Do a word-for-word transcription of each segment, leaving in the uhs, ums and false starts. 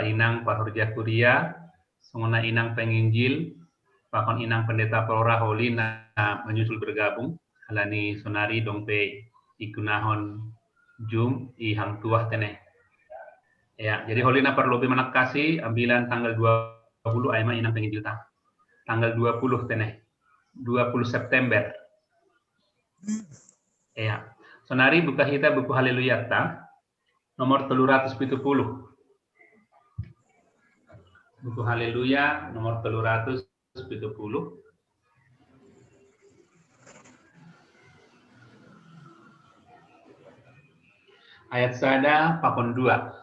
inang parhorja kuria, songon na inang penginjil, pakon inang pendeta pelora holi na menyusul bergabung, alani sonari dong pe igunahon Zoom i hang tuah tene. Ya, jadi holi na parlobei manangkasi ambilan tanggal dua puluh ai ma inang penginjil ta. Tanggal dua puluh tene. Dua puluh September. Ya. Sonari buka hita buku Haleluya ta. Nomor tolu ratus pitu puluh. Buku Haleluya nomor tolu ratus pitu puluh. Ayat sada pakon dua.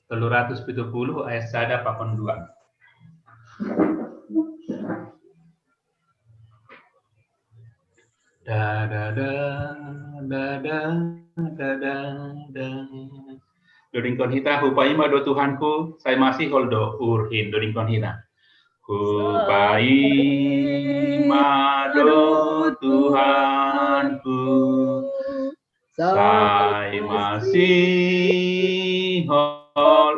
Tolu ratus pitu puluh ayat sada pakon dua. Da, da, da, da, da, da, da, da. Dodingkon hita, hupaima do Tuhanku, sai masihol do uhurhin. Dodingkon hita. Hupaima do Tuhanku, sai masihol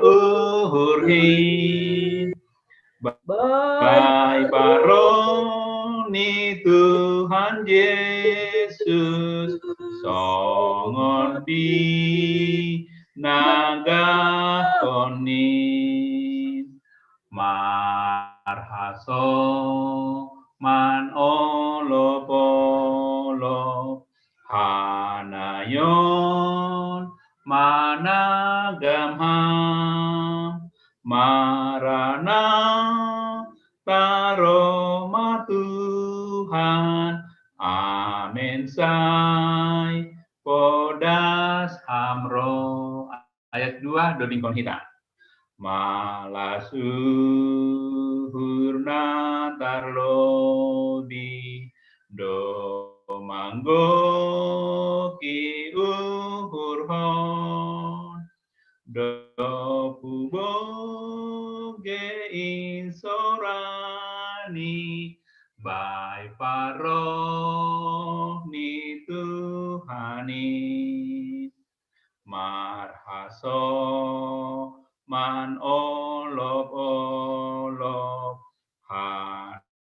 uhurhin. Bae parroh ni Tuhan Jesus, songon pinagahon ni, marhasoman olop-olop, hanayon managam Ham, marana taroh ma Tuhan, amen, sai podas Ham ro. Ayat dua, dodingkon hita. Malas uhurna tarlobih do manggohi uhurhon, dob hubogei insoran i, bae parroh ni Tuhan i. Marhasoman olop-olop,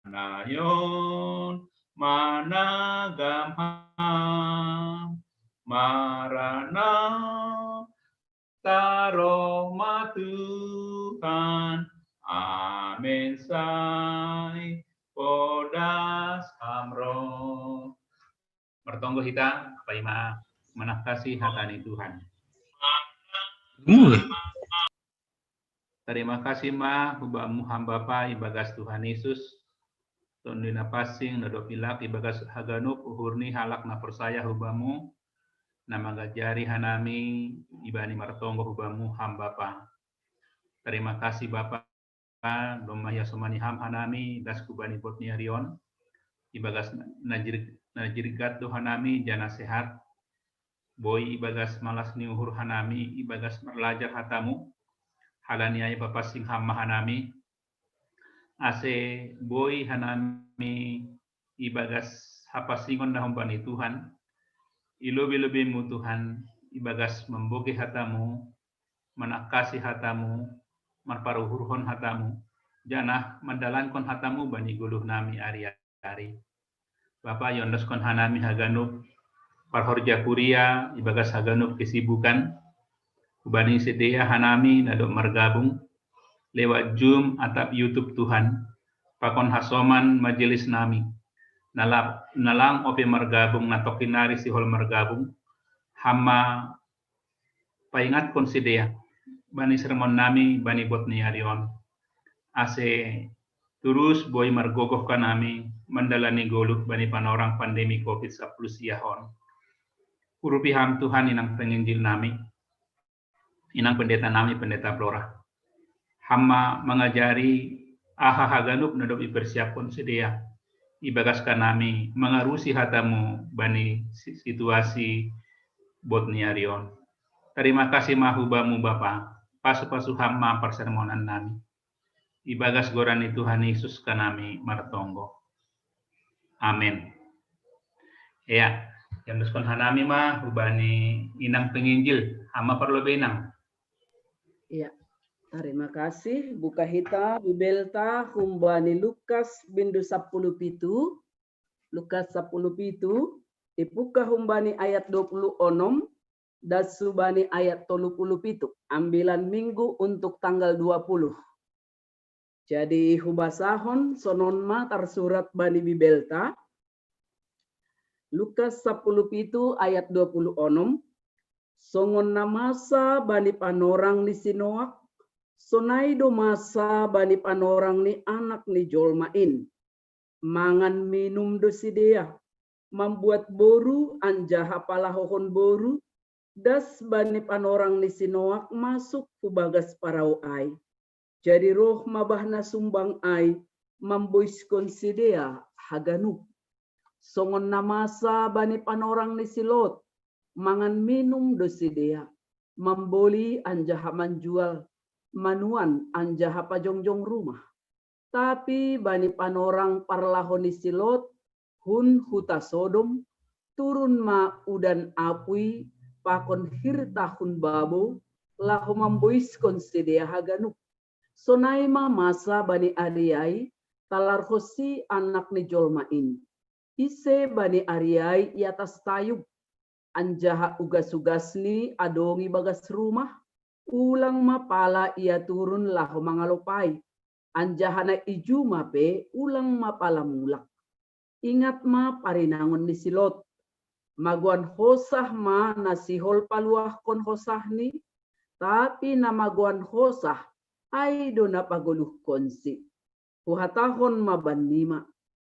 hanayon managam Ham, marana taroh ma Tuhan, amen, sai podas Ham ro. Martonggo hita, paima manangkasi hata ni Tuhan. Tarima kasih ma hu Bamu Ham Bapa ibagas Tuhan Yesus, Tonduy Napansing na dob ilak ibagas haganup uhur ni halak na porsaya hu Bamu, na mangajari hanami ibani martonggo hu Bamu Ham Bapa. Tarima kasih Bapa, domma iasomani Ham hanami das hubani bot ni ari on, ibagas na, na jir-, na jirgat do hanami janah sehat, boi ibagas malas ni uhur hanami ibagas marlajar hatamu, halani ai papansing Ham ma hanami, ase boi hanami ibagas hapansingon na humbani Tuhan, ilobi-lobimu Tuhan ibagas mambogei hatamu, manangkasi hatamu, marparuhurhon hatamu, janah mandalankon hatamu bani goluhnami ari-ari. Bapa, iondoskon hanami haganup parhorja kuria ibagas haganup kesibukan, hubani sidea hanami na dob margabung lewat Zoom atap YouTube Tuhan, pakon hasoman majelisnami, na la-, na lang ope margabung, na tongkin nari sihol margabung, Ham ma paingatkon sidea bani sermonnami bani bot ni ari on, ase torus boi margogoh hanami mandalani goluh bani panorang pandemi covid sampulu sia on. Urupi Ham Tuhan inang penginjilnami, inang pendetanami, pendeta Flora. Ham ma mangajari aha haganup na dob ipersiaphon sidea, ibagas hanami mangarusi hatamu bani si-, situasi bot ni ari on. Tarima kasih ma hu Bamu Bapa, pasu-pasu Ham ma parsermonannami. Ibagas goran ni Tuhan Yesus hanami martonggo. Amen. Ya, iondoskon hanami ma hubani inang penginjil, Ham ma parlobei inang. Iya. Tarima kasih. Buka hita Bibelta humbani Lukas bindu sapuluh pitu. Lukas sapuluh pitu, ipuka humbani ayat dua puluh onom, dan subani ayat tolu puluh pitu. Ambilan minggu untuk tanggal dua puluh. Jadi hubasahon sonon ma tarsurat bani Bibelta. Lukas sapuluh pitu ayat dua puluh onom. Songon na masa bani panorang ni si Noak, sonai do masa bani panorang ni Anak ni jolma in. Mangan minum do sidea, mambuat boru anjaha palahohon boru, das bani panorang ni si Noak masuk hu bagas parau ai. Jadi roh ma bah na sumbang ai, mamboiskon sidea haganup. Songon na masa bani panorang ni si Lot, mangan minum do sidea, mamboli anjaha manjual, manuan anjaha pajongjong rumah. Tapi bani panorang parlaho ni si Lot, hun huta Sodom, turun ma udan apui pakon hirta hun babou, laho mamboiskon sidea haganup. Sonai ma masa bani ari ai, talarhosi Anak ni jolma in. Ise bani ari ai i atas tayub, anjaha ugas-ugasni adong i bagas rumah, ulang ma pala ia turun laho mangalopai, anjaha na i juma pe ulang ma pala mulak. Ingat ma parinangon ni si Lot. Magoan hosah ma na sihol paluahkon hosahni, tapi na magoan hosah ai do na pagoluhkonsi. Huhatahon ma bannima,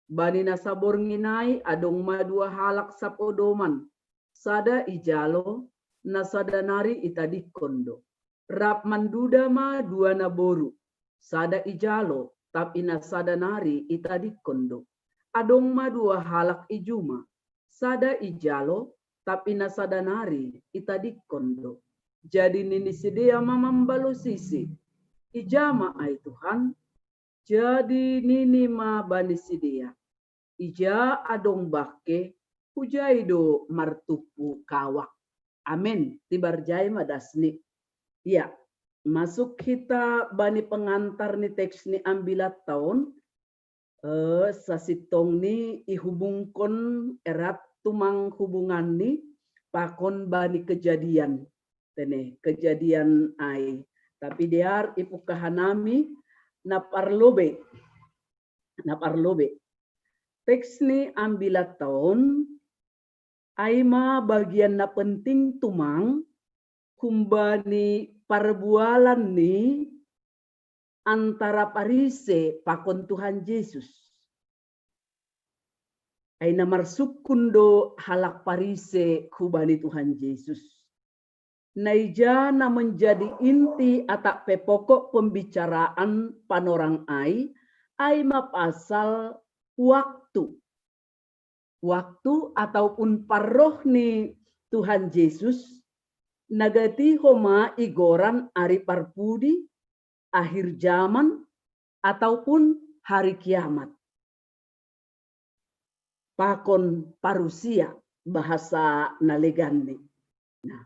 bani na saborngin ai adong ma dua halak sapodoman, sada ijalo, na sada nari itadingkon do. Rap manduda ma dua naboru, sada ijalo, tapi na sada nari itadingkon do. Adong ma dua halak i juma, sada ijalo, tapi na sada nari itadingkon do. Jadi nini sidea ma mambalosisi, ija ma ai Tuhan? Jadi nini ma bani sidea, ija adong bangke, hujai do martumpu kawak. Amen. Tibar jai ma dasni. Ia, masuk hita bani pengantar ni teks ni ambilan taon, eh, sasintongni ihubungkon erat tumang hubunganni pakon bani Kejadian. Tene, Kejadian ai. Tapi dear ipukahanami na parlobe. Na parlobe. Teks ni ambilan taon, ai ma bagian na penting tumang humbani parbualan ni antara Parise pakon Tuhan Jesus. Ai na marsungkun do halak Parise hubani Tuhan Jesus. Na ija na menjadi inti atap pe pokok pembicaraan panorang ai, ai ma pasal waktu. Waktu ataupun parroh ni Tuhan Jesus, na gati homa igoran ari parpudi, akhir zaman, ataupun hari kiamat. Pakon parusia bahasa na leganni. Nah,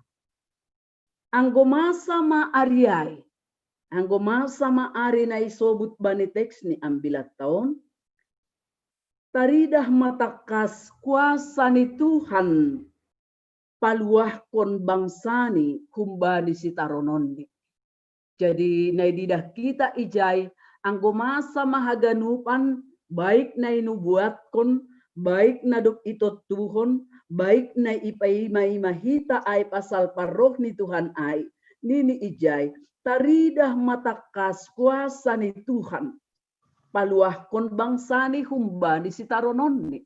anggo masa ma ari ai, anggo masa ma ari na isobut bani teks ni ambilan taon, taridah ma tangkas kuasa ni Tuhan paluahkon bangsani humbani sitarononni. Jadi na ididah hita ijai, anggo masa ma haganupan, baik na inubuatkon, baik na dob itontuhon, baik na ipaima-ima hita ai pasal parroh ni Tuhan ai, nini ijai, taridah ma tangkas kuasa ni Tuhan paluahkon bangsani humbani sitarononni.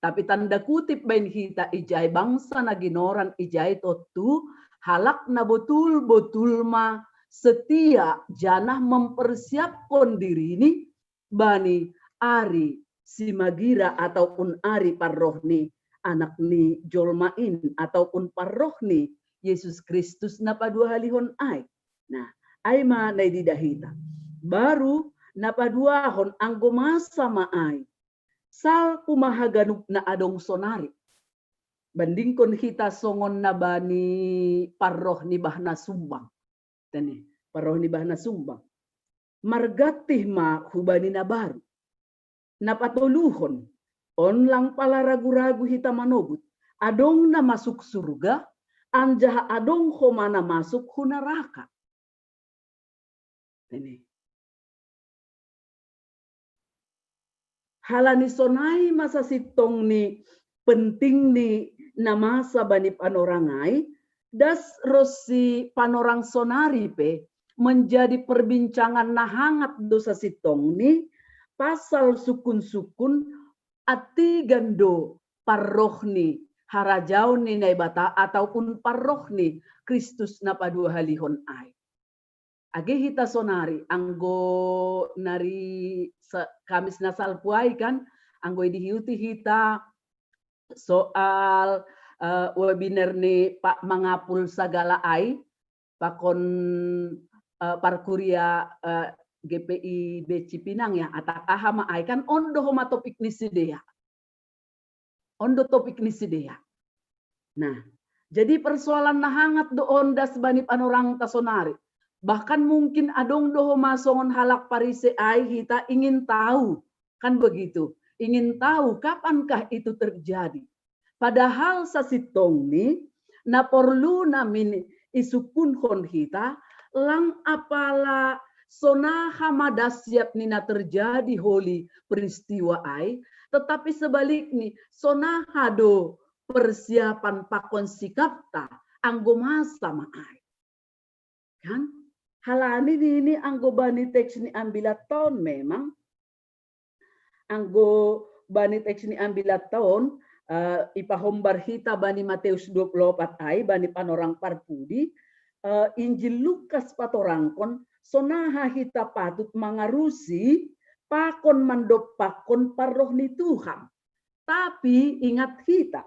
Tapi tanda kutip baen hita ijai, bangsa na ginoran ijai tontu halak na botul-botul ma setia janah mempersiapkon dirini bani ari simagira ataupun ari parroh ni Anak ni jolma in ataupun parroh ni Jesus Kristus na paduahalihon ai. Nah, ai ma na ididah hita. Baru na paduahon anggo masa ma ai. Salpu ma haganup na adong sonari. Bandingkon hita songon na bani parroh ni bah na sumbang. Tene. parroh ni bahana sumbang. Margantih ma hubani na baru. Na patoluhon, on lang pala ragu-ragu hita manobut, adong na masuk surga, anjaha adong homa na masuk hu naraka. Ini. Halani sonai masa sitong ni penting ni na masa bani panorang ai, das ros si panorang sonari pe menjadi perbincangan na hangat do sasitong ni pasal sukun-sukun antigan do parroh ni harajaon ni Naibata ataupun parroh ni Kristus na paduahalihon ai. Age hita sonari, anggo nari Kamis na salpu ai kan, anggo idihiuti hita soal uh, webinar ni Pak Mangapul Sagala ai, pakon uh, parkuria uh, G P I B Cipinang ya, atak aha ma ai kan on do homa topik ni sidea. On do topik ni sidea. Nah, jadi persoalan na hangat do on das bani panorang ta sonari. Bahkan mungkin adong do homa songon halak Parise ai hita ingin tahu. Kan begitu. Ingin tahu kapankah itu terjadi. Padahal sasitong ni, na porlu namin isukunhon hita, lang apala sonaha ma dahsyat ni na terjadi holi peristiwa ai, tetapi sebaliknya sonaha do persiapan pakon sikapta anggo masa ma ai. Kan? Halani ini anggo bani teks ni ambilat taon memang anggo bani teks ni ambilat taon uh, ipahombar hita bani Mateus dua puluh empat ai bani panorang parpudi uh, Injil Lukas patorangkon sonaha hita patut mangarusi pakon mandop pakon parroh ni Tuhan. Tapi ingat hita,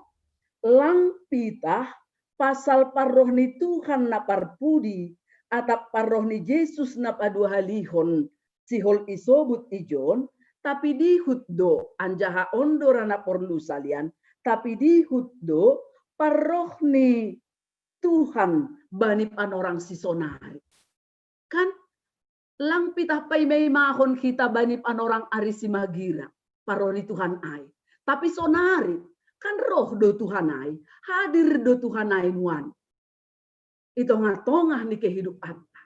lang pitah pasal parroh ni Tuhan na parpudi atap parroh ni Jesus na paduahalihon sihol isobut ijon, tapi dihut do anjaha on do rana porlu salian, tapi dihut do parroh ni Tuhan bani panorang sisonari. Kan lang pitah paimaimahon hita bani panorang ari simagira, parroh ni Tuhan ai. Tapi sonari, kan roh do Tuhan ai, hadir do Tuhan ai nuan. I tongah-tongah ni kehidupanta.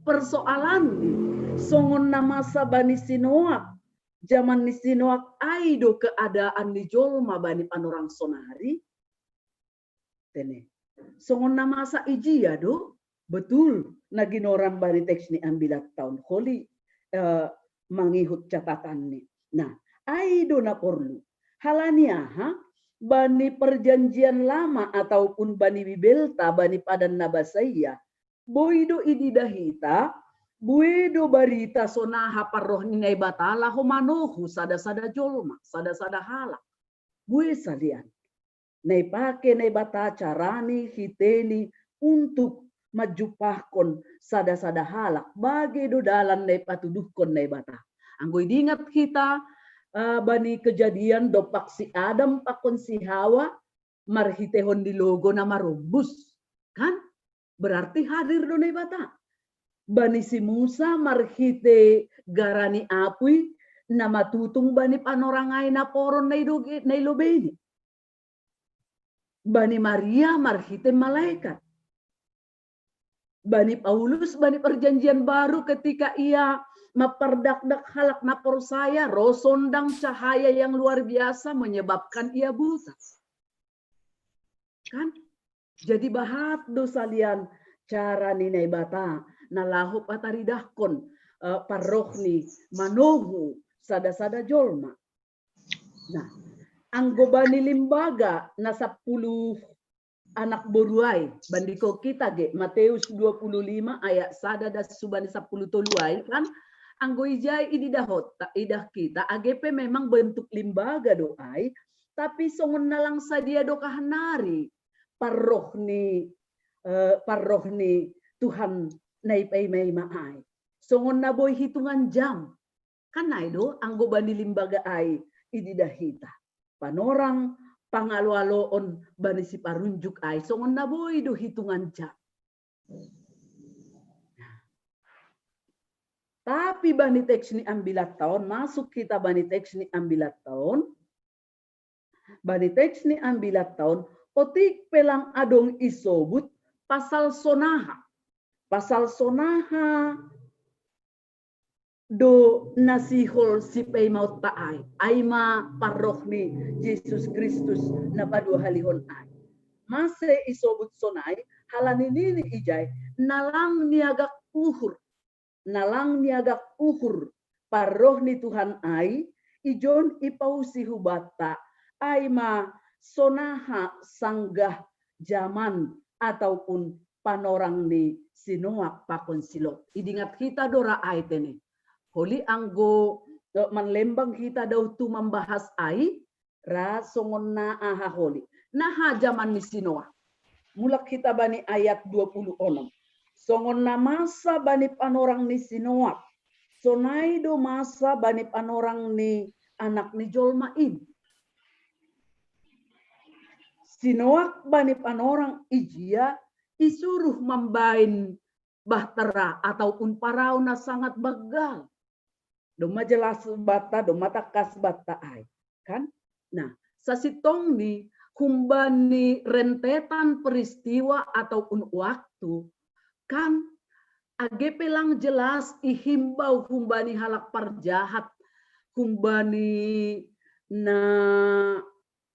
Persoalan ni, songon na masa bani sinoak, zaman ni sinoak ai do keadaan ni jolma bani panorang sonari, tene. Songon na masa ijia do, betul, na ginoran bani teks ni ambilat taon holi uh, mangihut catatan ni. Nah, ai do na porlu. Halani aha, bani perjanjian lama ataupun bani bibelta, bani padan na basaia, boi do ididah hita, bue do barita sonaha parroh ni Naibata laho manohu sada-sada jolma, sada-sada halak. Bue salian. Na ipake Naibata carani hiteni untuk manjumpahkon sada-sada halak bage do dalan na ipatuduhkon Naibata. Anggo idingat hita uh, bani kejadian dompak si Adam pakon si Hawa marhitehon ni logo na marombus. Kan? Berarti hadir do Naibata. Bani si Musa marhite garani apui na matutung bani panorangai na poron na ilobeni. Bani Maria marhite malaikat. Bani Paulus bani perjanjian baru ketika ia memperdakdak halak na porsaya, roh sondang cahaya yang luar biasa menyebabkan ia buta. Kan? Jadi bahat do salian cara ni Naibata na laho pataridahkon uh, parrohni manohu sada-sada jolma. Nah, anggo bani limbaga na sapuluh anak boru ai, bandiko kita ge Mateus dua puluh lima ayat sada das subani sapuluh tolu ai kan, anggo ijai ididahot idah kita agepe memang bentuk limbaga do ai, tapi songon na lang sadia do kahanari parroh ni uh, parroh ni Tuhan na ipaima-ima ai. Songon na boi hitungan jam. Kan ai do anggo bani limbaga ai ididah hita. Panorang pangalo-aloon bani si parunjuk ai songon na boi do hitungan jam. Tapi bani teks ni ambilat taon, masuk kita bani teks ni ambilat taon. Bani teks ni ambilat taon, otik pelang adong isobut pasal sonaha. Pasal sonaha do nasihol si peimaut ta ai, ai ma parroh ni Jesus Kristus na paduahalihon ai. Mase isobut sonai, halani nini ijai, nalang niagak uhur. Nalang niagak uhur parroh ni Tuhan ai, ijon ipausi hubata, ai ma sonaha sanggah jaman ataupun panorang ni si Noak pakon si Lot. Idingat hita do ra ai tene. Holi anggo manlembang hita dao tu mambahas ai, ra songon na aha holi. Na aha jaman ni si Noak. Mulak hita bani ayat dua puluh onom. Songon na masa bani panorang ni si Noak, sonai do masa bani panorang ni Anak ni jolma in. Si Noak bani panorang ijia isuruh mambaen bahtera ataupun parau na sangat banggal. Domma jelas banta, domma tangkas banta ai. Kan? Nah, sasintongni humbani rentetan peristiwa ataupun waktu, kan age pelang jelas ihimbau humbani halak parjahat, humbani na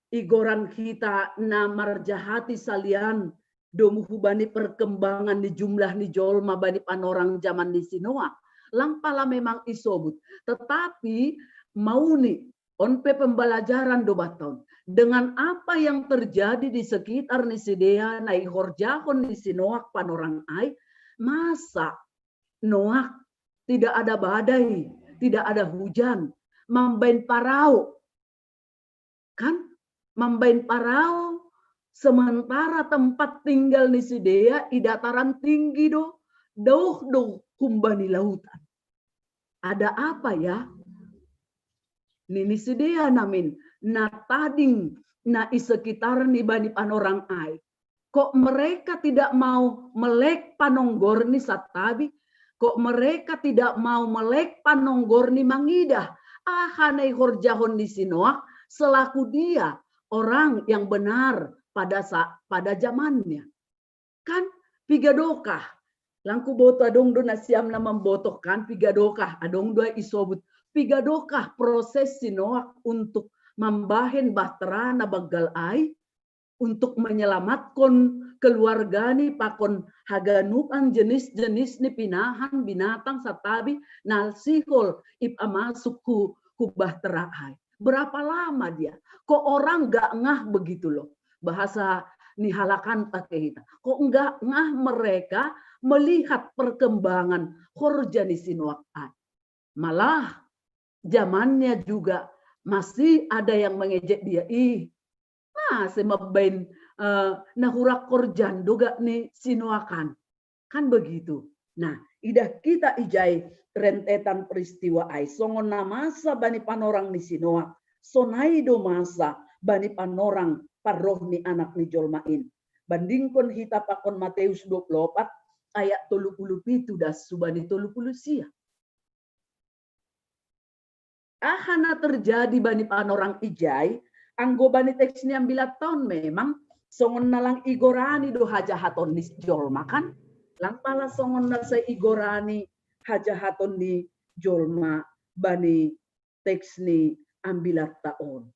igoran hita na marjahati salian, domu hubani perkembangan ni jumlah ni jolma bani panorang jaman ni si Noak. Lang pala memang isobut, tetapi mauni on pe pembalajaran do banta on. Dengan apa yang terjadi di sekitar ni sidea na ihorjahon ni si Noak panorang ai, masa Noak tidak ada badai, tidak ada hujan, mambaen parau. Kan? Mambaen parau, sementara tempat tinggal ni sidea i dataran tinggi do, dauh do humbani lautan. Ada apa ya? Nini sidea namin, na tading na i sekitar ni bani panorang ai. Kok mereka tidak mau melek panonggor ni santabi? Kok mereka tidak mau melek panonggor ni mangidah aha na ihorjahon ni si Noak selaku dia orang yang benar pada sa pada zamannya? Kan piga dokah? Lang huboto adong do nasiam na mambotohkan piga dokah, adong do isobut piga dokah proses si Noak untuk mambahen bahtera na banggal ai, untuk menyelamatkan keluargani pakon haganupan jenis-jenis ni pinahan binatang santabi na sihol ipamasuk hu, hu bahtera ai. Berapa lama dia? Kok orang nggak ngah begitu loh. Bahasa ni halak an pakai hita. Kok nggak ngah mereka melihat perkembangan horja ni si Noak ai. Malah zamannya juga masih ada yang mengejek dia. Ih, mase mambaen eh, na hurang horja do gak ni si Noak an. Kan begitu. Nah, idah hita ijai rentetan peristiwa ai, songon na masa bani panorang ni si Noak, sonai do masa bani panorang parroh ni Anak ni jolma in. Bandingkon hita pakon Mateus dua puluh opat ayat tolu puluh pitu das hubani tolu puluh sia. Aha na terjadi bani panorang ijai, anggo bani teks ni ambilat taon memang songon na lang igorani do hajahaton ni jolma kan? Lang pala songon na sai igorani hajahaton ni jolma bani teks ni ambilat taon.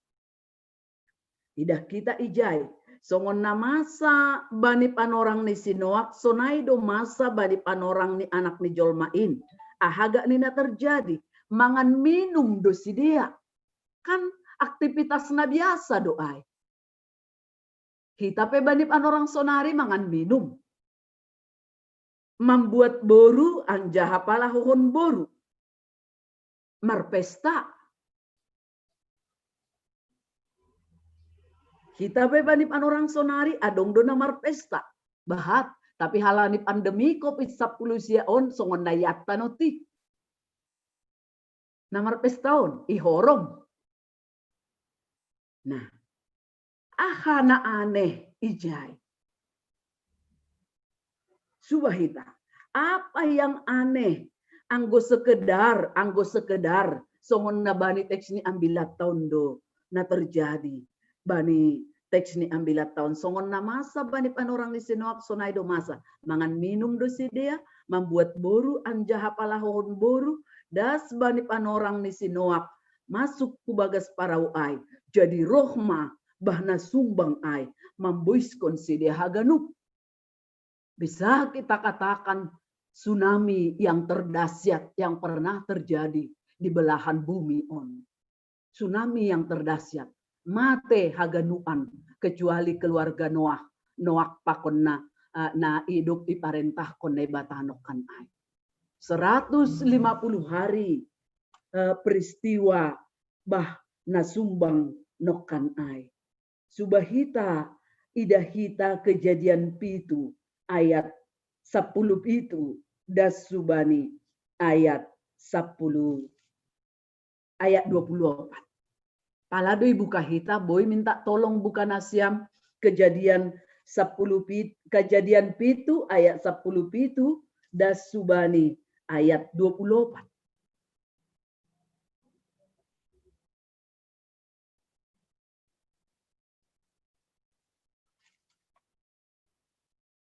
Idah hita ijai, songon na masa bani panorang ni si Noak, sonai do masa bani panorang ni Anak ni jolma in. Aha gak ni na terjadi? Mangan minum do sidea. Kan aktivitas na biasa do ai. Hita pe bani panorang sonari mangan minum. Mambuat boru anjaha palahohon boru. Marpesta. Hita pe bani panorang sonari adong do na marpesta. Bahat, tapi halani pandemi covid sapuluh sia on songon na iatan oti. Na marpesta on, ihorom. Nah, aha na aneh ijai? Suba hita, apa yang aneh? anggo sekedar, anggo sekedar songon na bani teks ni Ambilat Taon do na terjadi. Bani teks ni Ambilat Taon, songon na masa bani panorang ni si Noak, sonai do masa. Mangan minum do sidea, mambuat boru anjaha palahohon boru, das bani panorang ni si Noak, masuk ku bagas parau ai. Jadi roh ma bah na sumbang ai, mamboiskon sidea haganup. Bisa kita katakan tsunami yang terdahsyat yang pernah terjadi di belahan bumi on. Tsunami yang terdahsyat. Mate haganupan, kecuali keluarga Noah. Noak pakon na, eh, na hidup diparentahkon Debata nokkan ai. Seratus lima puluh hari, eh, peristiwa bah na sumbang nokkan ai. Suba hita, idah hita Kejadian pitu ayat sapuluh pitu, das subani ayat sapuluh, ayat dua puluh opat. Pala do ibuka hita, boi minta tolong buka nasiam Kejadian sapuluh pitu, Kejadian pitu ayat sapuluh pitu, das subani ayat dua puluh opat.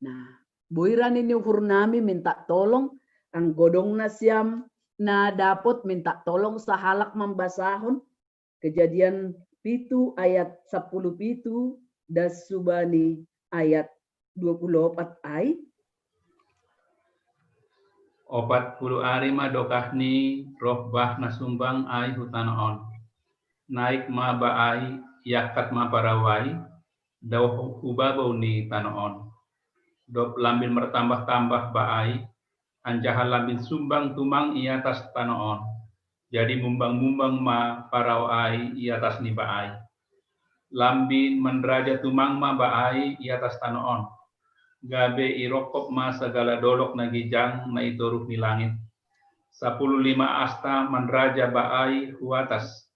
Nah, boi ra ni uhur nami minta tolong, anggo dong nasiam na dapot minta tolong sahalak mambasahon, Kejadian pitu ayat sapuluh pitu, das subani ayat dua puluh opat ai. Opat puluh ari ma dokah ni roh bah na sumbang ai hu tano on. Naik ma ba ai, iangkat ma parau ai, dao hu babou ni tano on. Dob lambin martambah-tambah ba ai, anjaha lambin sumbang tumang i atas tano on. Jadi mumbang-mumbang ma parau ai i atas ni ba ai. Lambin manraja tumang ma ba ai i atas tano on. Gabe irongkop ma sagala dolok na ginjang na i toruh ni langit. Sapuluh lima asta manraja ba ai hu atas,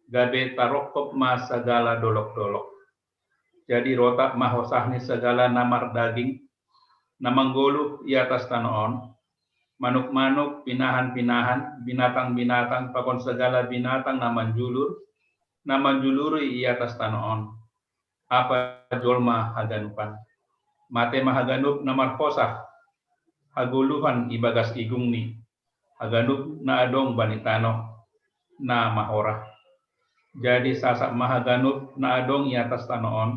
gabe tarongkop ma sagala dolok-dolok. Jadi rotap ma hosah ni sagala na mardaging, na manggoluh i atas tano on, manuk-manuk, pinahan-pinahan, binatang-binatang, pakon sagala binatang na manjulur, na manjuluri i atas tano on, apa jolma haganupan. Mate ma haganup na marhosah, hagoluhan i bagas igungni, haganup na adong bani tano na mahorah. Jadi sasap ma haganup na adong i atas tano on,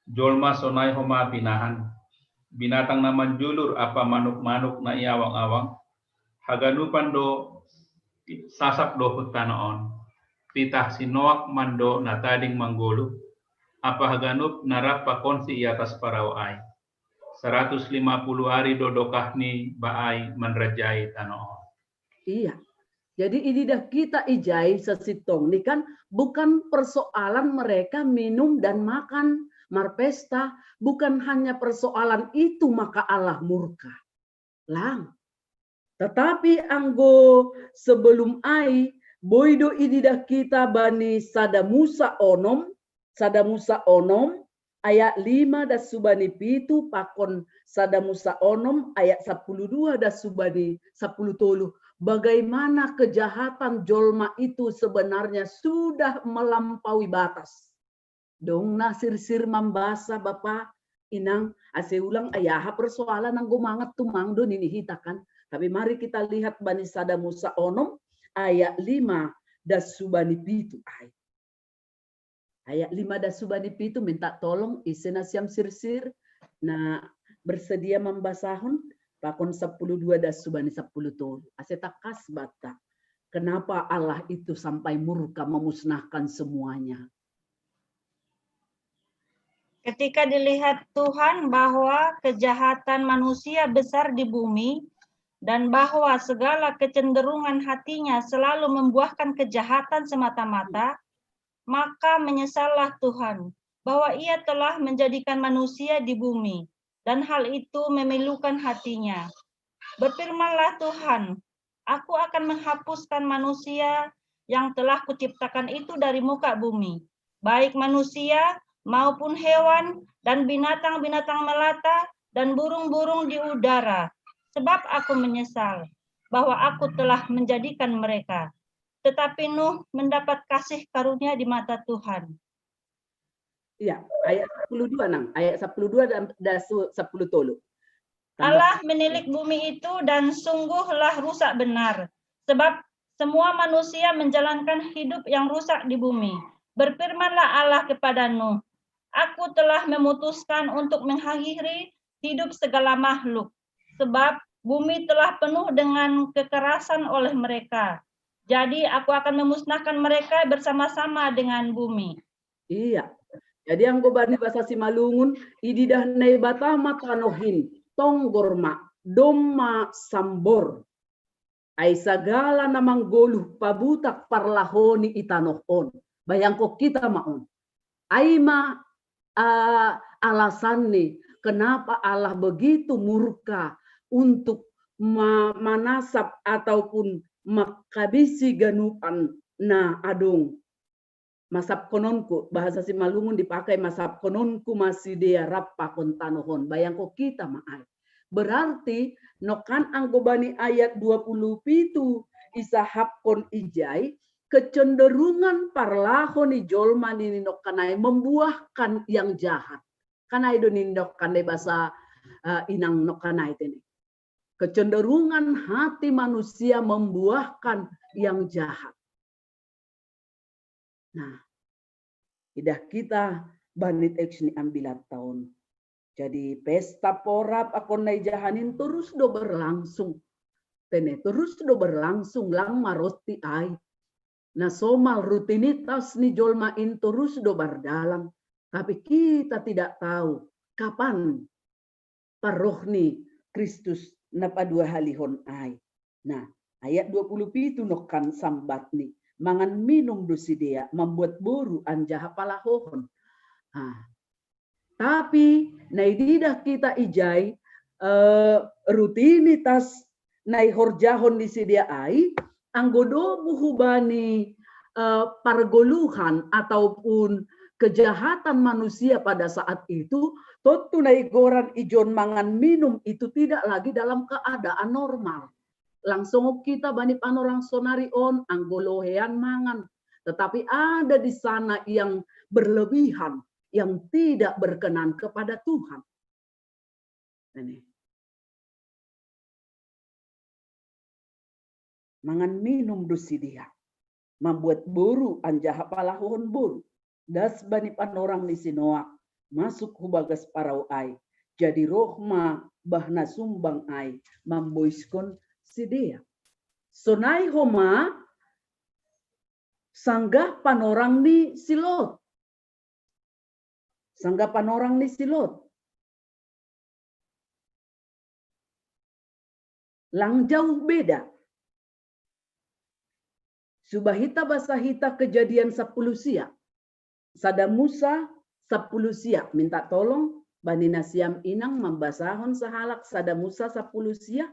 jolma sonai homa pinahan, binatang na manjulur ampa manuk-manuk na i awang-awang, haganupan do sasap dohot tano on. Pitah si Noak ma do na tading manggoluh, ampa haganup na rap pakonsi i atas parau ai. Saratus lima puluh ari do dokah ni ba ai manrajai tano on. Iya. Jadi ididah kita ijai sasintongni kan bukan persoalan mereka minum dan makan, marpesta, bukan hanya persoalan itu maka Allah murka. Lang. Tetapi anggo sebelum ai, boi do ididah kita bani sada Musa onom, sada Musa onom, ayat lima das subani pitu, pakon sada Musa onom ayat sapuluh dua das subani sapuluh tolu. Bagaimana kejahatan jolma itu sebenarnya sudah melampaui batas. Dong na sirsir mambasa, Bapa, Inang, ase ulang ai aha persoalan, anggo mangan tumang do nini hita kan. Tapi mari kita lihat bani sada Musa onom ayat lima das subani pitu ai. Ayat lima das subani pitu minta tolong ise nasiam sirsir na bersedia mambasahon, pakon sapuluh dua das subani sapuluh tolu. Ase tangkas banta. Kenapa Allah itu sampai murka memusnahkan semuanya? Ketika dilihat Tuhan bahwa kejahatan manusia besar di bumi, dan bahwa segala kecenderungan hatinya selalu membuahkan kejahatan semata-mata, maka menyesallah Tuhan bahwa Ia telah menjadikan manusia di bumi, dan hal itu memilukan hatinya. Berfirmanlah Tuhan, "Aku akan menghapuskan manusia yang telah Kuciptakan itu dari muka bumi, baik manusia maupun hewan dan binatang-binatang melata dan burung-burung di udara, sebab Aku menyesal." bahwa aku telah menjadikan mereka. Tetapi Nuh mendapat kasih karunia di mata Tuhan. Iya, ayat sepuluh dua, Nang. Ayat sepuluh dua dan, dan su-, sepuluh tolu. Tambah. Allah menilik bumi itu dan sungguhlah rusak benar. Sebab semua manusia menjalankan hidup yang rusak di bumi. Berfirmanlah Allah kepada Nuh, "Aku telah memutuskan untuk mengakhiri hidup segala makhluk. Sebab bumi telah penuh dengan kekerasan oleh mereka. Jadi aku akan memusnahkan mereka bersama-sama dengan bumi." Iya. Jadi anggo bani bahasa Simalungun, ididah Naibata ma tanoh in, tonggor ma, domma sambor. Ai sagala na manggoluh pabutak parlahoni i tanoh on. Bayangko kita ma on. Ai ma, ah, alasanni kenapa Allah begitu murka untuk ma-, manasap ataupun manghabisi ganupan na adong. Masapkononku, bahasa Simalungun dipakai, masapkononku ma sidea rap pakon tanoh on. Bayangko kita ma ai. Berarti nongkan anggo bani ayat dua puluh pitu isahapkon ijai, kecenderungan parlahon ni jolma nini nongkan ai membuahkan yang jahat. Kan ai do nini nongkan ai bahasa, eh, inang nongkan ai tene. Kecenderungan hati manusia membuahkan yang jahat. Nah, idah kita bani teks ni ambilan taon. Jadi pesta porab pakon na ijahanin terus do berlangsung. Tene terus do berlangsung, lang maronti ai. Na somal rutinitas ni jolma in terus do mardalan. Tapi kita tidak tahu kapan parroh ni Kristus na paduahalihon ai. Nah, ayat dua puluh pitu nongkan sambatni, mangan minum do sidea, mambuat boru anjaha palahohon. Nah, tapi na ididah kita ijai, eh, rutinitas na ihorjahon ni sidea ai, anggo domu hubani, eh, pargoluhan ataupun kejahatan manusia pada saat itu, tontu na igoran ijon mangan minum itu tidak lagi dalam keadaan normal. Langsung kita bani panorang sonari on, anggo lohean mangan. Tetapi ada di sana yang berlebihan, yang tidak berkenan kepada Tuhan. Ini. Mangan minum do sidea, mambuat boru anjaha palahohon boru. Das bani panorang ni si Noa, masuk hu bagas parau ai. Jadi roh ma bah na sumbang ai, mamboiskon sidea. Sonai homa sanggah panorang ni si Lot. Sanggah panorang ni si Lot. Lang jauh beda. Suba hita basa hita Kejadian sapuluh sia. Sada Musa sapuluh sia. Minta tolong bani nasiam inang mambasahon sahalak Sada Musa sapuluh sia.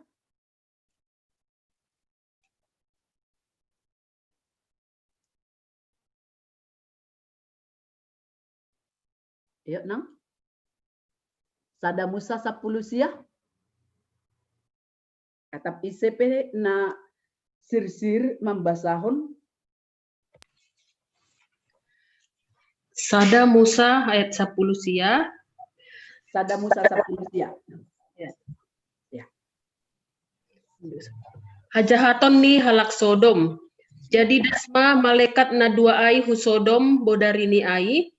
Iyo, nang? Sada Musa sapuluh sia? Atap ise pe na sirsir mambasahon? Sada Musa ayat sapuluh sia. Sada Musa sapuluh sia. Ya. Ya. Hajahaton ni halak Sodom. Jadi das ma malekat na dua ai hu Sodom bodarini ai,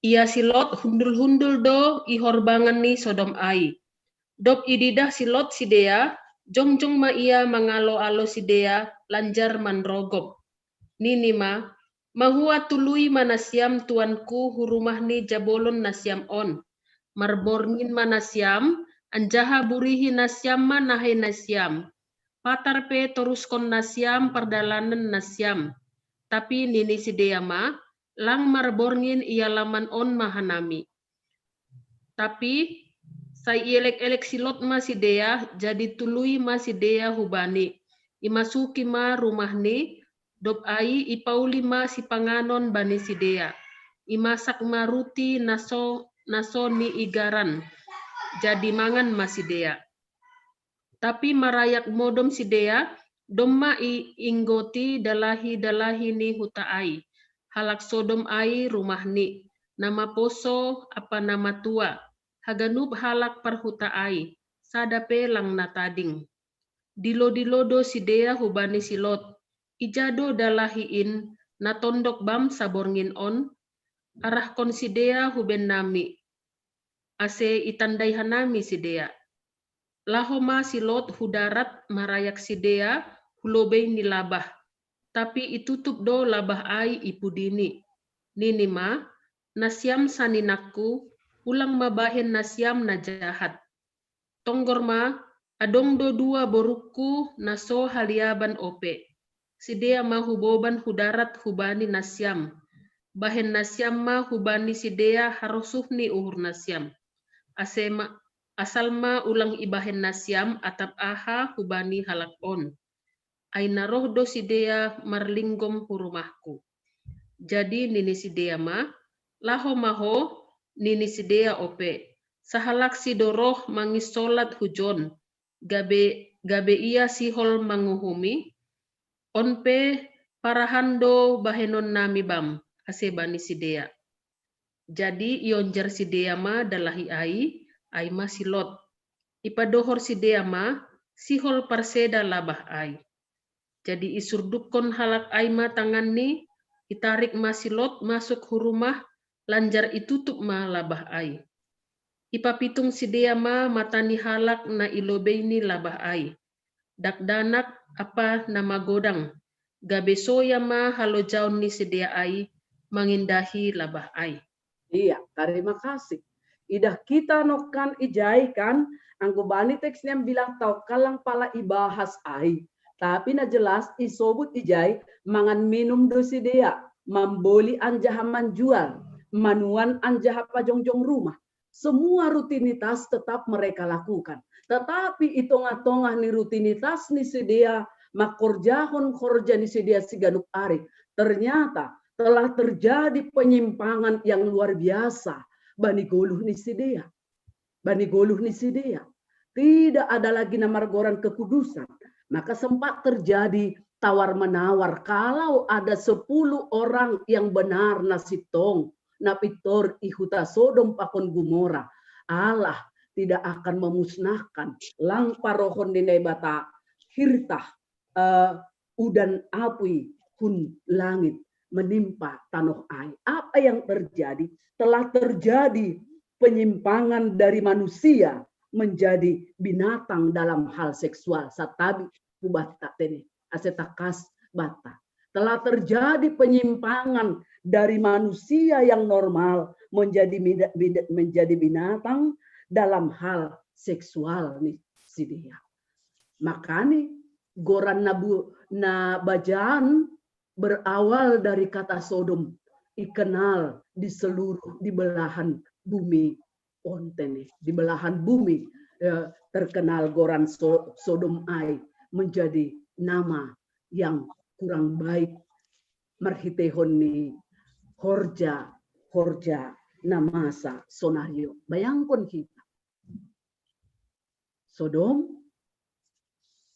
ia si Lot hundul-hundul do i horbangan ni Sodom ai. Dob ididah si Lot sidea, jongjong ma ia mangalo-alo sidea lanjar manrogop. Nini ma, "Mahua tului ma nasiam tuanku hu rumah ni jabolon nasiam on. Marborngin ma nasiam, anjaha burihi nasiam ma nahei nasiam. Patar pe toruskon nasiam pardalanan nasiam." Tapi nini sidea ma, "Lang marborngin i alaman on ma hanami." Tapi sai ielek-elek si Lot ma sidea, jadi tului ma sidea hu bani. Imasuki ma rumahni, dob ai ipauli ma sipanganon bani sidea. Imasak ma ruti na so, na so niigaran. Jadi mangan ma sidea. Tapi marayak modom sidea, Domma i inggoti dalahi-dalahi ni huta ai, halak Sodom ai rumahni, namaposo apa namatua, haganup halak parhuta ai, sada pe lang natading. Dilo-dilo do sidea hubani si Lot, ija do dalahi in natondok bam saborngin on, arahkon sidea huben nami, ase itandai hanami sidea. Laho ma si Lot hu darat marayak sidea hu lobei ni labah, tapi itutup do labah ai i pudini. Nini ma, nasiam saninangku, ulang ma bahen nasiam na jahat. Tonggor ma, adong do dua borukku na so haliaban ope. Sidea ma huboban hu darat hubani nasiam. Bahen nasiam ma hubani sidea harosuh ni uhur nasiam. Ase ma, asal ma ulang ibahen nasiam atap aha hubani halak on. Ai na roh do sidea marlinggom hu rumahku. Jadi nini sidea ma, laho ma ho, nini sidea ope, sahalaksi do roh mangisolat hujon, gabe, gabe ia sihol manguhumi, on pe parahan do bahenon nami bam, ase bani sidea. Jadi ionjar sidea ma dalahi ai, ai ma si Lot. Ipadohor sidea ma, sihol parseda labah ai. Jadi isurdukkon halak ai ma tanganni, itarik ma si Lot masuk hu rumah, lanjar itutup ma labah ai. Ipapitung sidea ma mata ni halak na i lobei ni labah ai. Dakdanak apa na magodang, gabe soya ma halojaon ni sidea ai mangindahi labah ai. Iya, terima kasih. Idah kita nokkan ijai kan, anggo bani teks nian bilang tau kalang pala ibahas ai. Tapi na jelas isobut ijai mangan minum do sidea, mamboli anjaha manjual, manuan anjaha pajongjong rumah. Semua rutinitas tetap mereka lakukan. Tetapi i tongah-tongah ni rutinitas ni sidea, makorjahon korja ni sidea siganup ari, ternyata telah terjadi penyimpangan yang luar biasa bani goluh ni sidea. Bani goluh ni sidea. Tidak ada lagi na margoran kekudusan. Maka sempat terjadi tawar-menawar. Kalau ada sepuluh orang yang benar na sintong, na pintor i huta Sodom pakon Gomora, Allah tidak akan memusnahkan, lang parohon ni Naibata hirtah, eh, udan apui hun langit menimpa tanoh ai. Apa yang terjadi? Telah terjadi penyimpangan dari manusia menjadi binatang dalam hal seksual. Satabi hu banta tene, ase tangkas banta. Telah terjadi penyimpangan dari manusia yang normal menjadi bida-, bida-, menjadi binatang dalam hal seksual ni sidea. Makani goran na bu-, na bajaan berawal dari kata Sodom, ikenal di seluruh, di belahan bumi on tene, di belahan bumi, eh, terkenal goran So-, Sodom ai menjadi nama yang kurang baik marhiteihon ni horja, horja na masa sonari on. Bayangkon hita. Sodom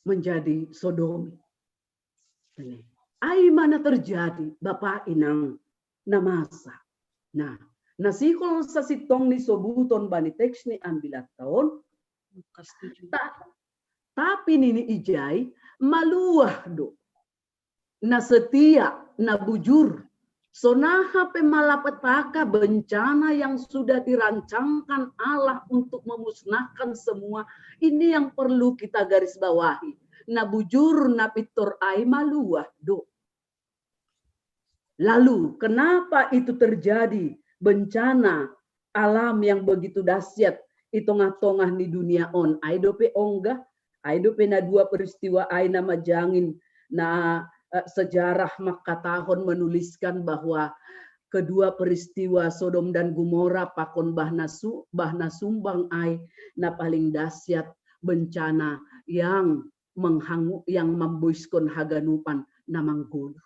menjadi Sodomi. Ai ma na terjadi, Bapa Inang na masa. Nah, na sihol sasintong ni sobuton bani teks ni ambilan taon. Ta-, tapi nini ijai, maluah do. Na setia, na bujur. Sonaha pe malapetaka bencana yang sudah dirancangkan Allah untuk memusnahkan semua, ini yang perlu kita garis bawahi. Na bujur, na pintor ai maluah do. Lalu, kenapa itu terjadi bencana alam yang begitu dahsyat i tongah-tongah ni dunia on? Ai dope ongga, ai dope na dua peristiwa ai na majangin, na, eh, sejarah mangkatahon, menuliskan bahwa kedua peristiwa Sodom dan Gomora pakon bah na su-, bah na sumbang ai na paling dahsyat bencana yang menghangu-, yang mamboiskon haganupan na manggoluh.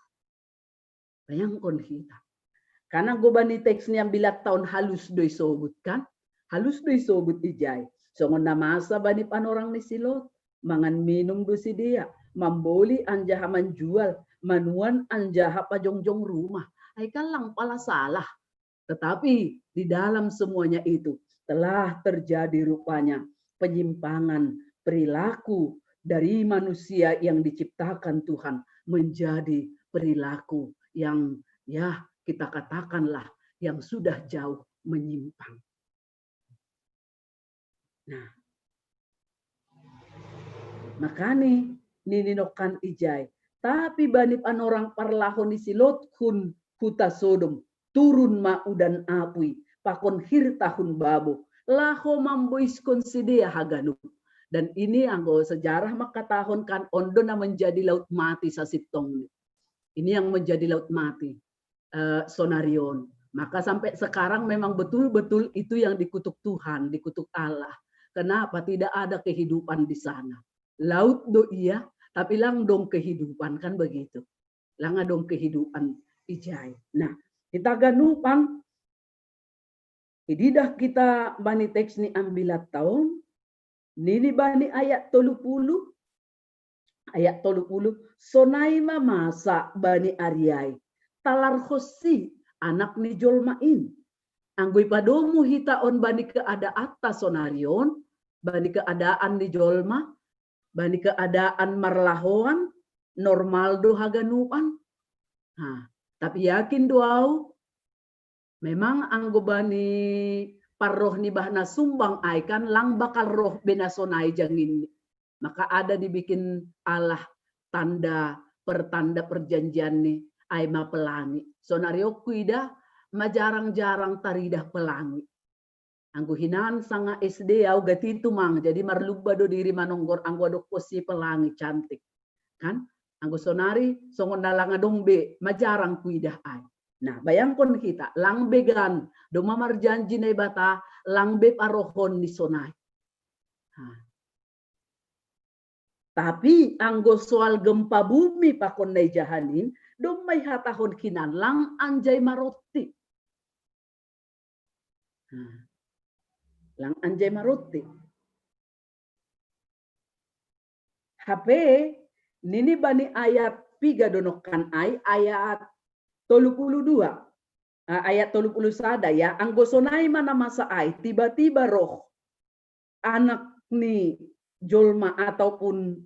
Bayangkon hita. Karena anggo bani teks ni ambilan taon halus do isobut kan? Halus do isobut ijai. Songon na masa bani panorang ni si Lot. Mangan minum do sidea. mamboli anjaha manjual, manuan anjaha pajongjong rumah. Ai kan lang pala salah. Tetapi di dalam semuanya itu telah terjadi rupanya penyimpangan perilaku dari manusia yang diciptakan Tuhan menjadi perilaku yang, ya, kita katakanlah yang sudah jauh menyimpang. Nah, makani nini nongkan ijai. Tapi bani panorang parlahon ni si Lot hun huta Sodom, turun ma udan apui, pakon hirta hun babo, laho mamboiskon sidea haganup. Dan ini anggo sejarah mangkatahon kan on do na menjadi laut mati sasintongni. Ini yang menjadi laut mati, eh, sonari on. Maka sampai sekarang memang betul-betul itu yang dikutuk Tuhan, dikutuk Allah. Kenapa tidak ada kehidupan di sana? Laut do ia, tapi lang dong kehidupan, kan begitu. Lang adong kehidupan ijai. Nah, hita ganupan, ididah kita bani teks ni ambilat taon, nini bani ayat tolu puluh, ayat tolu puluh, sonai ma masa bani ari ai, talarhonsi Anak ni Jolma in. Anggo ipadomu hita on bani keadaanta sonari on, bani keadaan ni jolma, bani keadaan marlahoan, normal do haganupan. Nah, tapi yakin do au, memang anggo bani parroh ni bah na sumbang ai kan lang bakal roh be na sonai janginni. Maka ada dibikin Allah tanda, pertanda perjanjianni, ai ma pelangi. Sonari on huida, majarang-jarang taridah pelangi. Anggo hinan sanga S D au gati tumang, jadi marlumba do diri manonggor anggo adong posi pelangi cantik. Kan? Anggo sonari songon na lang adong be, majarang huida ai. Nah, bayangkon hita, lang be gan, domma marjanji Naibata, lang be parohon ni sonai. Nah. Tapi anggo soal gempa bumi pakon na ijahanin, domma ihatahon hinan lang anjai maronti. Nah, lang anjai maronti. Hape nini bani ayat piga do nongkan ai, ayat tolu puluh dua. Ah, ayat tolu puluh sada ya, anggo sonai ma na masa ai, tiba-tiba roh Anak ni Jolma ataupun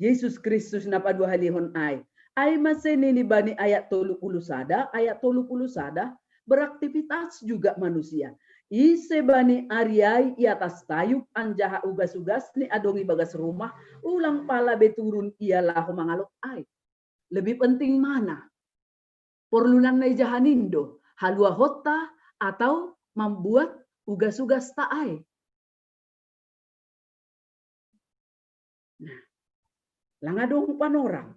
Yesus Kristus na paduahalihon ai. Ai mase nini bani ayat tolu puluh sada, ayat tolu puluh sada, beraktivitas juga manusia. Ise bani ari ai i atas tayub anjaha ugas-ugas ni adong i bagas rumah, ulang pala be turun ia laho mangalop ai. Lebih penting mana? Porlunan na ijahanin do, haluahonta atau mambuat ugas-ugasta ai. Nah, lang adong panorang.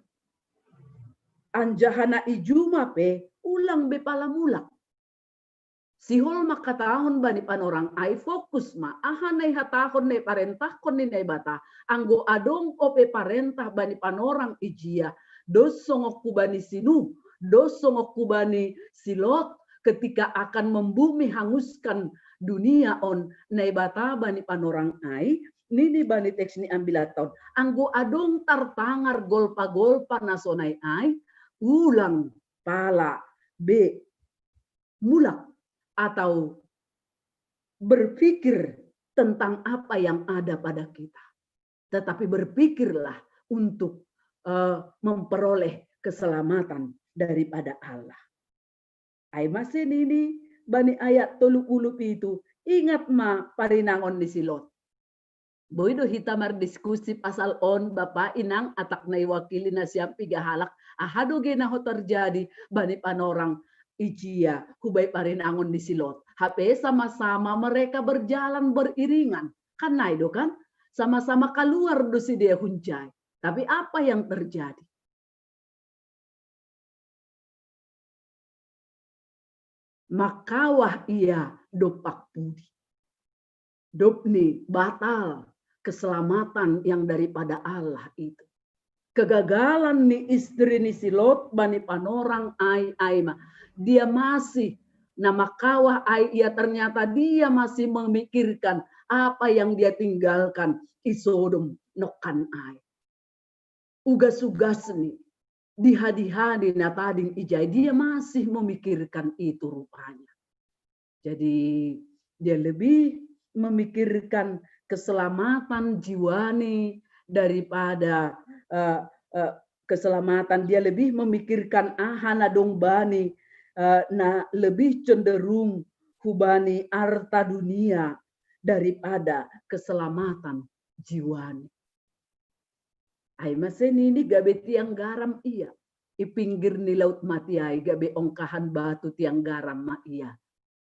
Anjaha na i juma pe ulang be pala mulak. Sihol mangkatahon bani panorang ai, fokus ma aha na ihatahon na iparentahkon ni Naibata. Anggo adong ope parentah bani panorang ijia, dos songon hubani si Nuh, dos songon hubani si Lot, ketika akan membumi hanguskan dunia on, Naibata bani panorang ai, nini bani teks ni ambilat taon, anggo adong tartangar golpa-golpa na sonai ai, ulang pala be mulak atau berpikir tentang apa yang ada pada kita. Tetapi berpikirlah untuk, eh, memperoleh keselamatan daripada Allah. Ai mase nini bani ayat tolu puluh pitu, ingat ma parinangon ni si Lot. Boi do hita mardiskusi pasal on, Bapa, Inang, atak na iwakili nasiam piga halak, aha do gena ho terjadi bani panorang ijia hubaen parinangon ni si Lot. Hape sama-sama mereka berjalan beriringan. Kan nai do kan? Sama-sama kaluar do sidea hunjai. Tapi apa yang terjadi? Mangkawah ia dompak pudi. Dob ni batal keselamatan yang daripada Allah itu. Kegagalan ni istri ni si Lot bani panorang ai, ai ma. Dia masih, na mangkawah ai ia, ternyata dia masih memikirkan apa yang dia tinggalkan i Sodom nongkan ai. ugas-ugasni, dihadihani na tading ijai, dia masih memikirkan itu rupanya. Jadi dia lebih memikirkan keselamatan jiwani daripada eh, eh, keselamatan, dia lebih memikirkan aha na dong bani eh, na lebih cenderung hubani arta dunia daripada keselamatan jiwani. Ai mase nini gabe tiang garam ia. I pinggir ni laut mati ai gabe ongkahan batu tiang garam ma ia.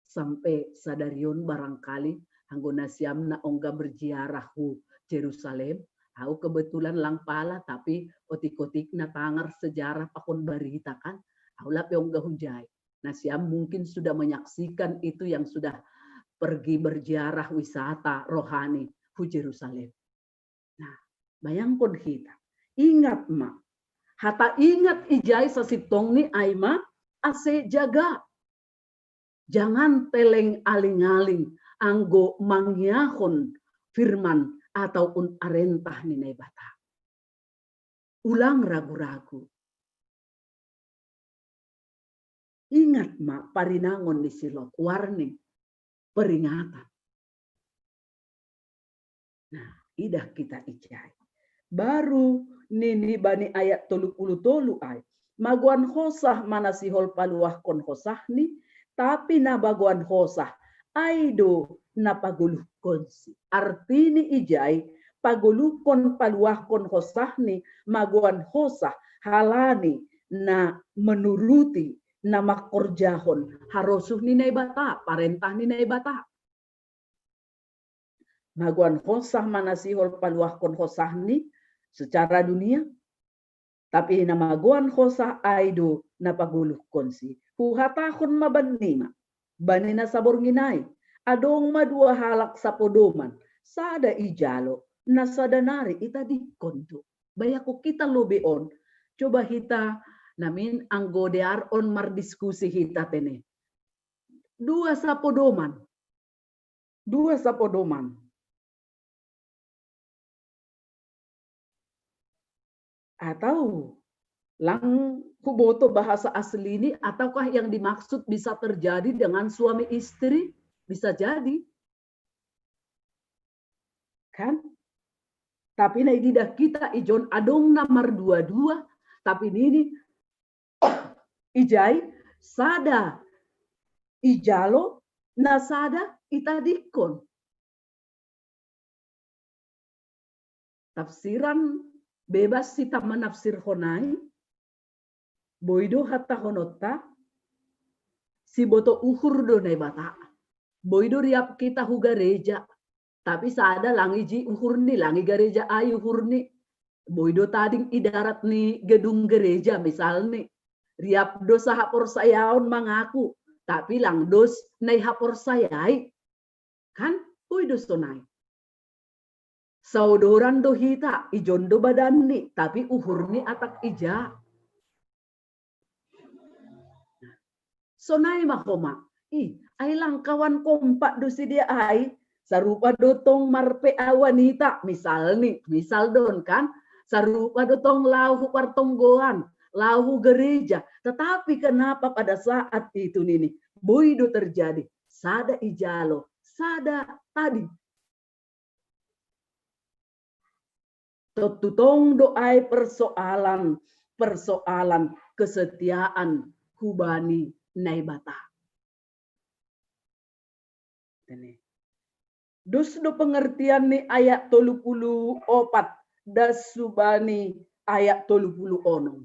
Sampe sadarion barangkali anggo nasiam na ongga berziarah hu Jerusalem, au kebetulan lang pala, tapi otik-otik na tangar sejarah pakon barita kan, au lape ongga hujai. Nasiam mungkin sudah menyaksikan itu yang sudah pergi berziarah wisata rohani hu Jerusalem. Nah, bayangkon hita. Ingat ma, hata ingat ijai sasintongni ai ma ase jaga. Jangan teleng aling-aling anggo mangiahon firman ataupun arentah ni Naibata. Ulang ragu-ragu. Ingat ma parinangon ni si Lot, warning, peringatan. Nah, idah kita ijai. Baru nini bani ayat tolu puluh tolu ai, magoan hosah ma na sihol paluahkon hosahni, tapi na magoan hosah ai do na pagoluhkonsi. Artini ijai, pagoluhkon paluahkon hosahni magoan hosah halani na menuruti na mangkorjahon harosuh ni Naibata, parentah ni Naibata. Magoan hosah ma na sihol paluahkon hosahni secara dunia, tapi na magoan hosah ai do na pagoluhkonsi. Huhatahon ma bannima, bani na saborngin ai, adong ma dua halak sapodoman, sada ijalo, na sada nari itadingkon tu. Bayangkon hita lobei on, coba hita namin anggo dear on mardiskusi hita tene. Dua sapodoman. Dua sapodoman. Atau lang huboto bahasa asli ini, ataukah yang dimaksud bisa terjadi dengan suami istri? Bisa jadi. Kan? Tapi na ididah hita ijon adong na mardua-dua, tapi nini ijai sada ijalo, na sada itadingkon. Tafsiran bebas hita manafsirhon ai, boi do hatahononta, siboto uhur do Naibata. Boi do riap hita hu gareja, tapi sada lang iji uhurni, lang i gareja ai uhurni. Boi do tading i darat ni gedung gereja misalni. Riap do sahaporsayaon mangaku, tapi lang dos na ihaporsayai. Kan? Boi do sonai. Saodoran do hita, ijon do badanni, tapi uhurni atak ija. Sonai ma homa. Ih, ai lang kawan kompak do sidea ai. Sarupa do tong mar-P A wanita, misalni, misal don kan. Sarupa do tong laho hu partonggoan, laho hu gereja. Tetapi kenapa pada saat itu nini, boi do terjadi, sada ijalo, sada tading. Tontu tong do ai persoalan, persoalan kesetiaan hubani Naibata. Dos do pengertian ni ayat tolu puluh opat das hubani ayat tolu puluh onom.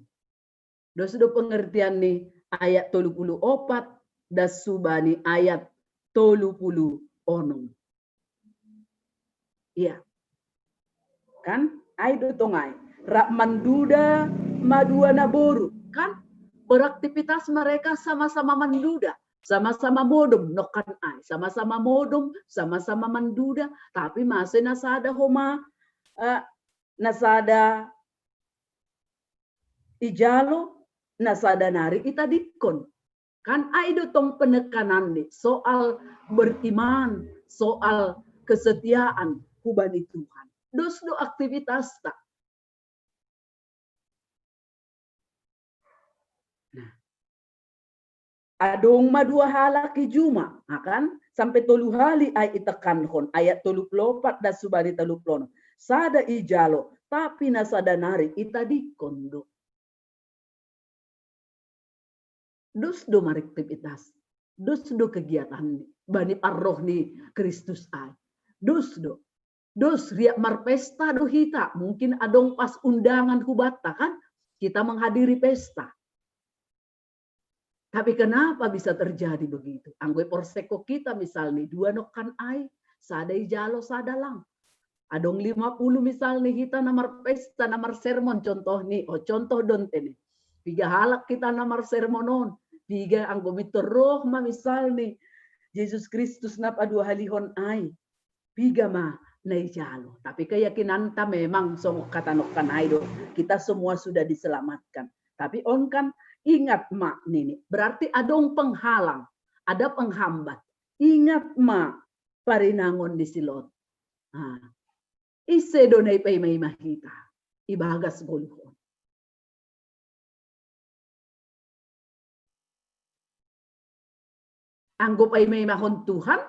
Dos do pengertian ni ayat tolu puluh opat das hubani ayat tolu puluh onom. Iya. Kan? Ai do tong ai. Rap manduda ma dua naboru. Kan? Beraktivitas mereka sama-sama manduda. Sama-sama modom, nokkan ai. Sama-sama modom, sama-sama manduda. Tapi mase na sada homa, eh, na sada ijalo, na sada nari itadingkon. Kan ai do tong penekananni soal beriman, soal kesetiaan hubani Tuhan. Dos do aktivitasta. Adong ma dua halak i juma, akan sampe tolu hali ai itekankon, ayat tolu pulu opat das subari tolu pulu onom. Sada ijalo, tapi na sada nari itadingkon do. Dos do maraktivitas, dos do kegiatan bani parroh ni Kristus ai. Dos do. Dos riak marpesta do hita, mungkin adong pas undangan hubanta kan, kita menghadiri pesta. Tapi kenapa bisa terjadi begitu? Anggo i porseko kita misalni dua nongkan ai, sada ijalo sada lang. Adong lima pulu misalni hita na marpesta, na marsermon contohni, o contoh do ntene. Piga halak hita na marsermon on, piga anggo mintor roh ma misalni Jesus Kristus na paduahalihon ai. Piga ma na ijalo. Tapi keyakinanta memang songon hata nongkan ai do, kita semua sudah diselamatkan. Tapi on kan ingat ma nini, berarti adong penghalang, ada penghambat. Ingat ma parinangon ni si Lot. Nah, ise do na ipaima-ima hita ibagas goluh on? Anggo paima-imahon Tuhan,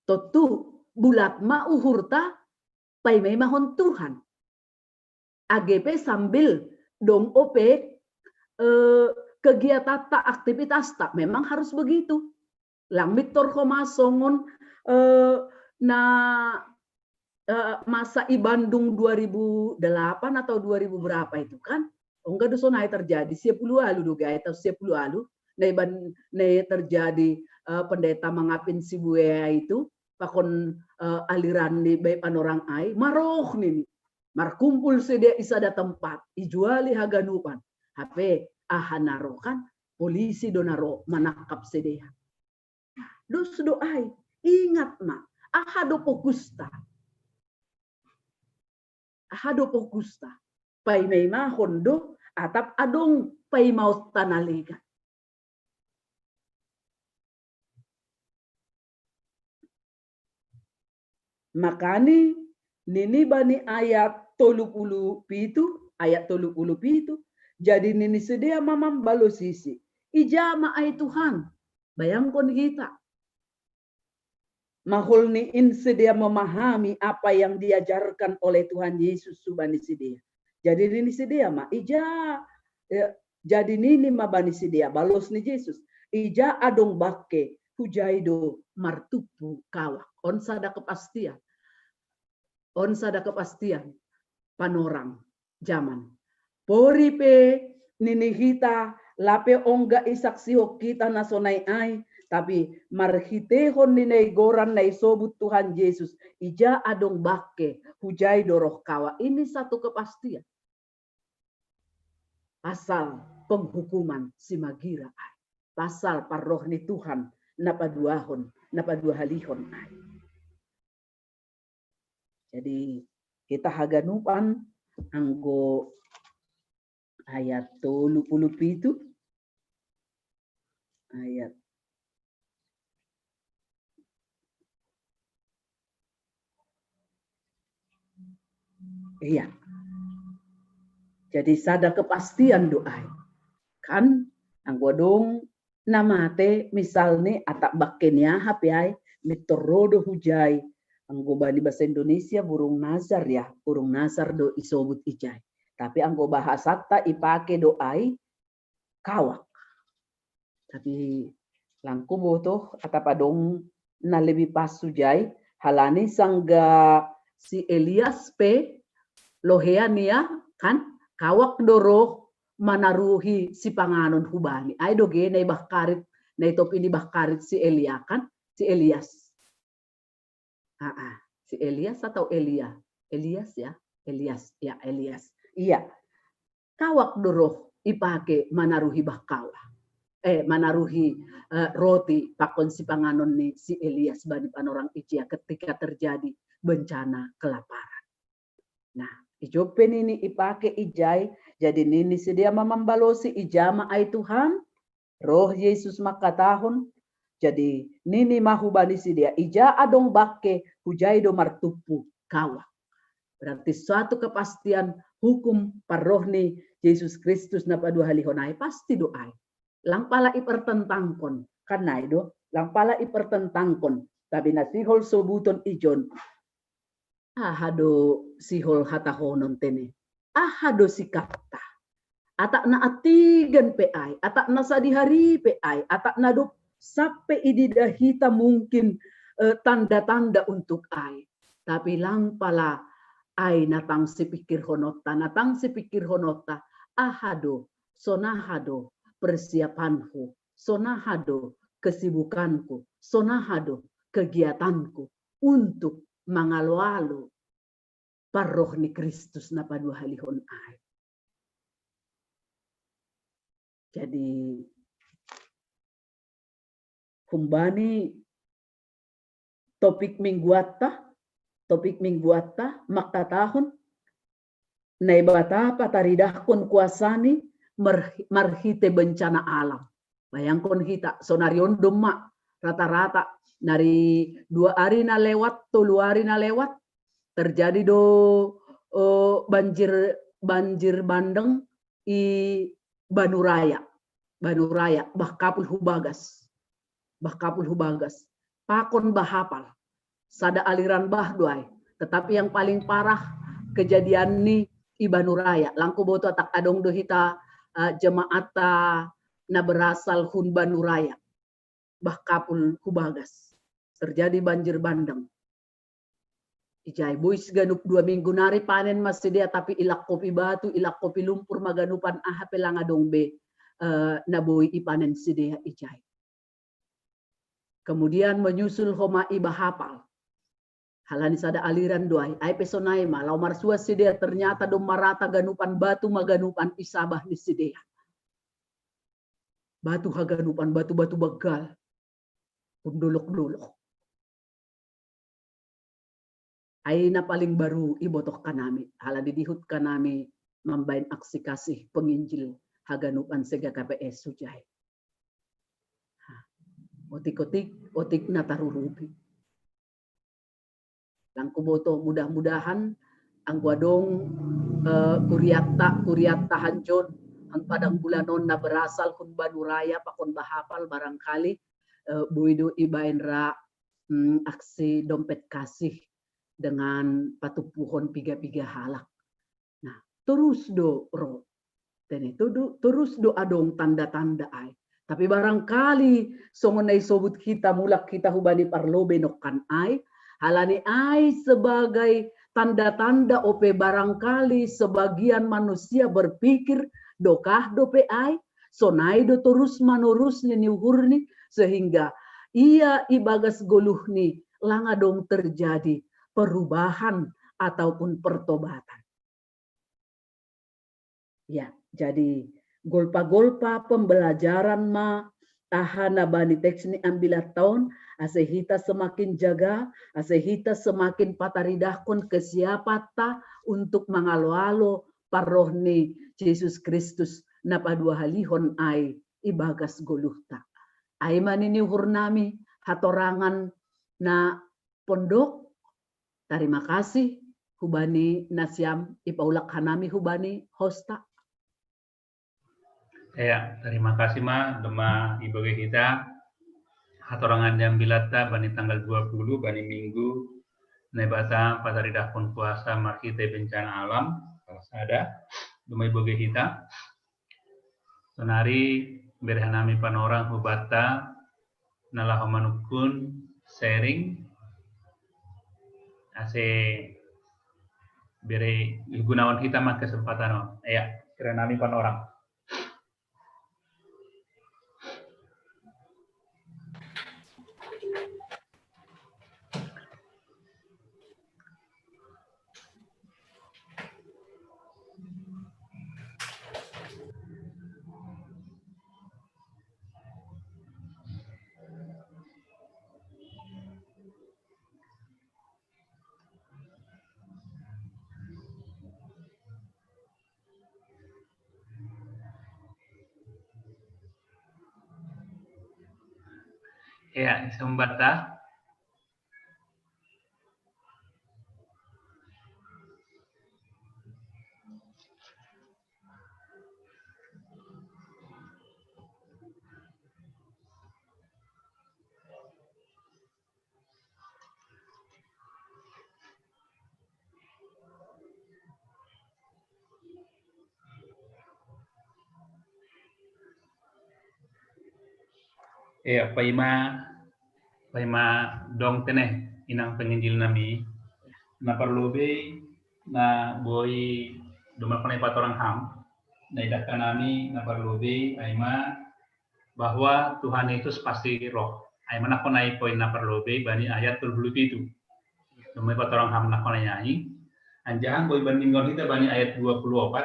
tontu bulat ma uhurta paima-imahon Tuhan. Age pe sambil dong ope eh, kegiatanta, aktivitasta, memang harus begitu. Lang mintor ho ma songon eh, na eh, masa i Bandung dua ribu delapan atau dua ribu berapa itu kan? Ongga do sonai terjadi, sia pulu ualu do gae, atau sia pulu ualu, na iban na terjadi eh, pendeta mangapin si buea itu, pakon eh, aliran ni bae panorang ai, maroh nini. Markumpul sidea i sada tempat, ijuali haganupan. Hape aha na ro kan, polisi do na ro manangkap sidea. Dos do ai, ingat ma, aha do fokusta? Aha do fokusta? Paima-imahon do, atap adong paimaonta na legan? Makani nini bani ayat tolu pulu pitu, ayat tolu pulu pitu, jadi nini sidea ma mambalosisi, ija ma ai Tuhan? Bayangkon hita. Maholni in sidea memahami apa yang diajarkan oleh Tuhan Yesus subani sidea. Jadi nini sidea ma, ija eh, jadi nini ma bani sidea, balos ni Jesus, ija adong bangke, hujai do martumpu kawak. On sada kepastian. On sada kepastian panorang jaman. Pori pe nini hita, lape ongga isaksihon hita na sonai ai, tapi marhitehon ni na igoran na isobut Tuhan Jesus, ija adong bangke, hujai do roh kawak. Ini satu kepastian. Pasal penghukuman simagira ai. Pasal parroh ni Tuhan na paduahon, na paduahalihon ai. Jadi hita haganupan anggo ayat tolu pulu pitu, ayat Iya. Jadi sada kepastian do ai. Kan anggo adong na mate misalni atap bangke ni aha pe ai, mintor ro do hujai. Anggo bani bahasa Indonesia burung nazar ya, burung nazar do isobut ijai. Tapi anggo bahasanta ipake do ai kawak. Tapi lang huboto atap adong na lebih pas hujai, halani sangga si Elias pe lohean ia kan, kawak do roh manaruhi sipanganon hubani. Ai do ge na ibahkarit, na itopi ni bahkarit si Elia kan, si Elias. Aa, si Elias atau Elia? Elias ya, Elias ya, Elias. Iya. Kawak do roh ipake manaruhi bahkawa. Eh, manaruhi eh, roti pakon sipanganon ni si Elias bani panorang ijia ketika terjadi bencana kelaparan. Nah, ijope nini ipake ijai, jadi nini sidea ma mambalosi, ija ma ai Tuhan? Roh Jesus mangkatahon, jadi nini ma hubani sidea, ija adong bangke, hujai do martumpu kawak. Berarti suatu kepastian hukum parroh ni Jesus Kristus na paduahalihon ai pasti do ai. Lang pala ipertentangkon, kan nai do, lang pala ipertentangkon. Tapi na sihol sobuton ijon, aha do sihol hatahonon tene? Aha do sikapta? Atak na atigan pe ai, atak na sadihari pe ai, atak na dob sampe ididah hita mungkin eh, tanda-tanda untuk ai. Tapi lang pala ai na tang sipikirhononta, na tang sipikirhononta, aha do, sonaha do persiapanku, sonaha do kesibukanku, sonaha do kegiatanku untuk mangalo-alo parroh ni Kristus na paduahalihon ai. Jadi humbani topik mingguanta, topik mingguanta mangkatahon Naibata pataridahkon kuasani marhite bencana alam. Bayangkon hita, sonari on domma rata-rata nari dua ari na lewat, tolu ari na lewat, terjadi do banjir banjir bandeng i Banuraya. Banuraya, bah kapul hubagas. Bah kapul hubagas. Pakon bah hapal. Sada aliran bah do ai. Tetapi yang paling parah kejadian ni i Banuraya. Lang kuboto atak adong do hita uh, jemaat na berasal hun Banuraya. Bah kapul hubagas. Terjadi banjir bandeng. Ijai bois ganup dua minggu nari panen ma sidea, tapi ilangkopi batu, ilangkopi lumpur ma ganupan, aha pe lang adong be uh, na boi ipanen sidea ijai. Kemudian menyusul homa i bah hapal. Halani sada aliran do ai, ai pe sonai ma, lao marsuas sidea, ternyata do marata ganupan batu ma ganupan i sabah ni sidea. Batu haganupan, batu-batu begal. Hundolok-dolok. Ai na paling baru ibotoh kanami, halani dihut kanami mambain aksi kasih penginjil haganupan sega K P S hujai. Otik-otik, otik na tarurupi. Lang kuboto mudah-mudahan anggo adong uh, kuriatta, kuriatta hanjon, han padang bulanon na berasal hun Banuraya pakon bah hapal barangkali uh, boi do ibaen ra um, aksi dompet kasih dengan patumpuhon piga-piga halak. Nah, terus do ro. Tene, terus do adong tanda-tanda ai. Tapi barangkali songon na isobut hita, mulak hita hubani parlobe nongkan ai, halani ai sebagai tanda-tanda ope barangkali sebagian manusia berpikir dokah dope ai, sonai do terus manerus ni uhurni, sehingga ia ibagas goluhni lang adong terjadi perubahan ataupun pertobatan. Ya, jadi golpa-golpa pembelajaran ma aha na bani teks ni ambilatta on, ase hita semakin jaga, ase hita semakin pataridahkon kesiapanta untuk mangalo-alo parroh ni Jesus Kristus na paduahalihon ai ibagas goluhta. Ai ma nini uhurnami hatorangan na pondok. Tarima kasih hubani nasiam, ipaulak hanami hubani hosta. Ya, terima kasih ma, dema iboge hita hatorangan ni ambilatta bani tanggal dua puluh bani minggu, Naibata pataridahkon kuasa marhite bencana alam, salah sada, dema iboge hita. Sonari bere hanami panorang hubanta na laho manungkun sharing, ase bere gunaon hita ma kesempatan on. Ya, bere hanami panorang. Ya, sumbatta. Ya, paima, paima dong tene inang penginjil nami. Na parlobei na boi doma kona ipatorang ham. Na idahkan nami na parlobei aima bahwa Tuhan Yesus pasti roh. Aima na kona ipoin na parlobei bani ayat tolu puluh pitu. Doma ipatorang ham na kona ai. Anjahan boi bandingkan kita bani ayat dua puluh opat.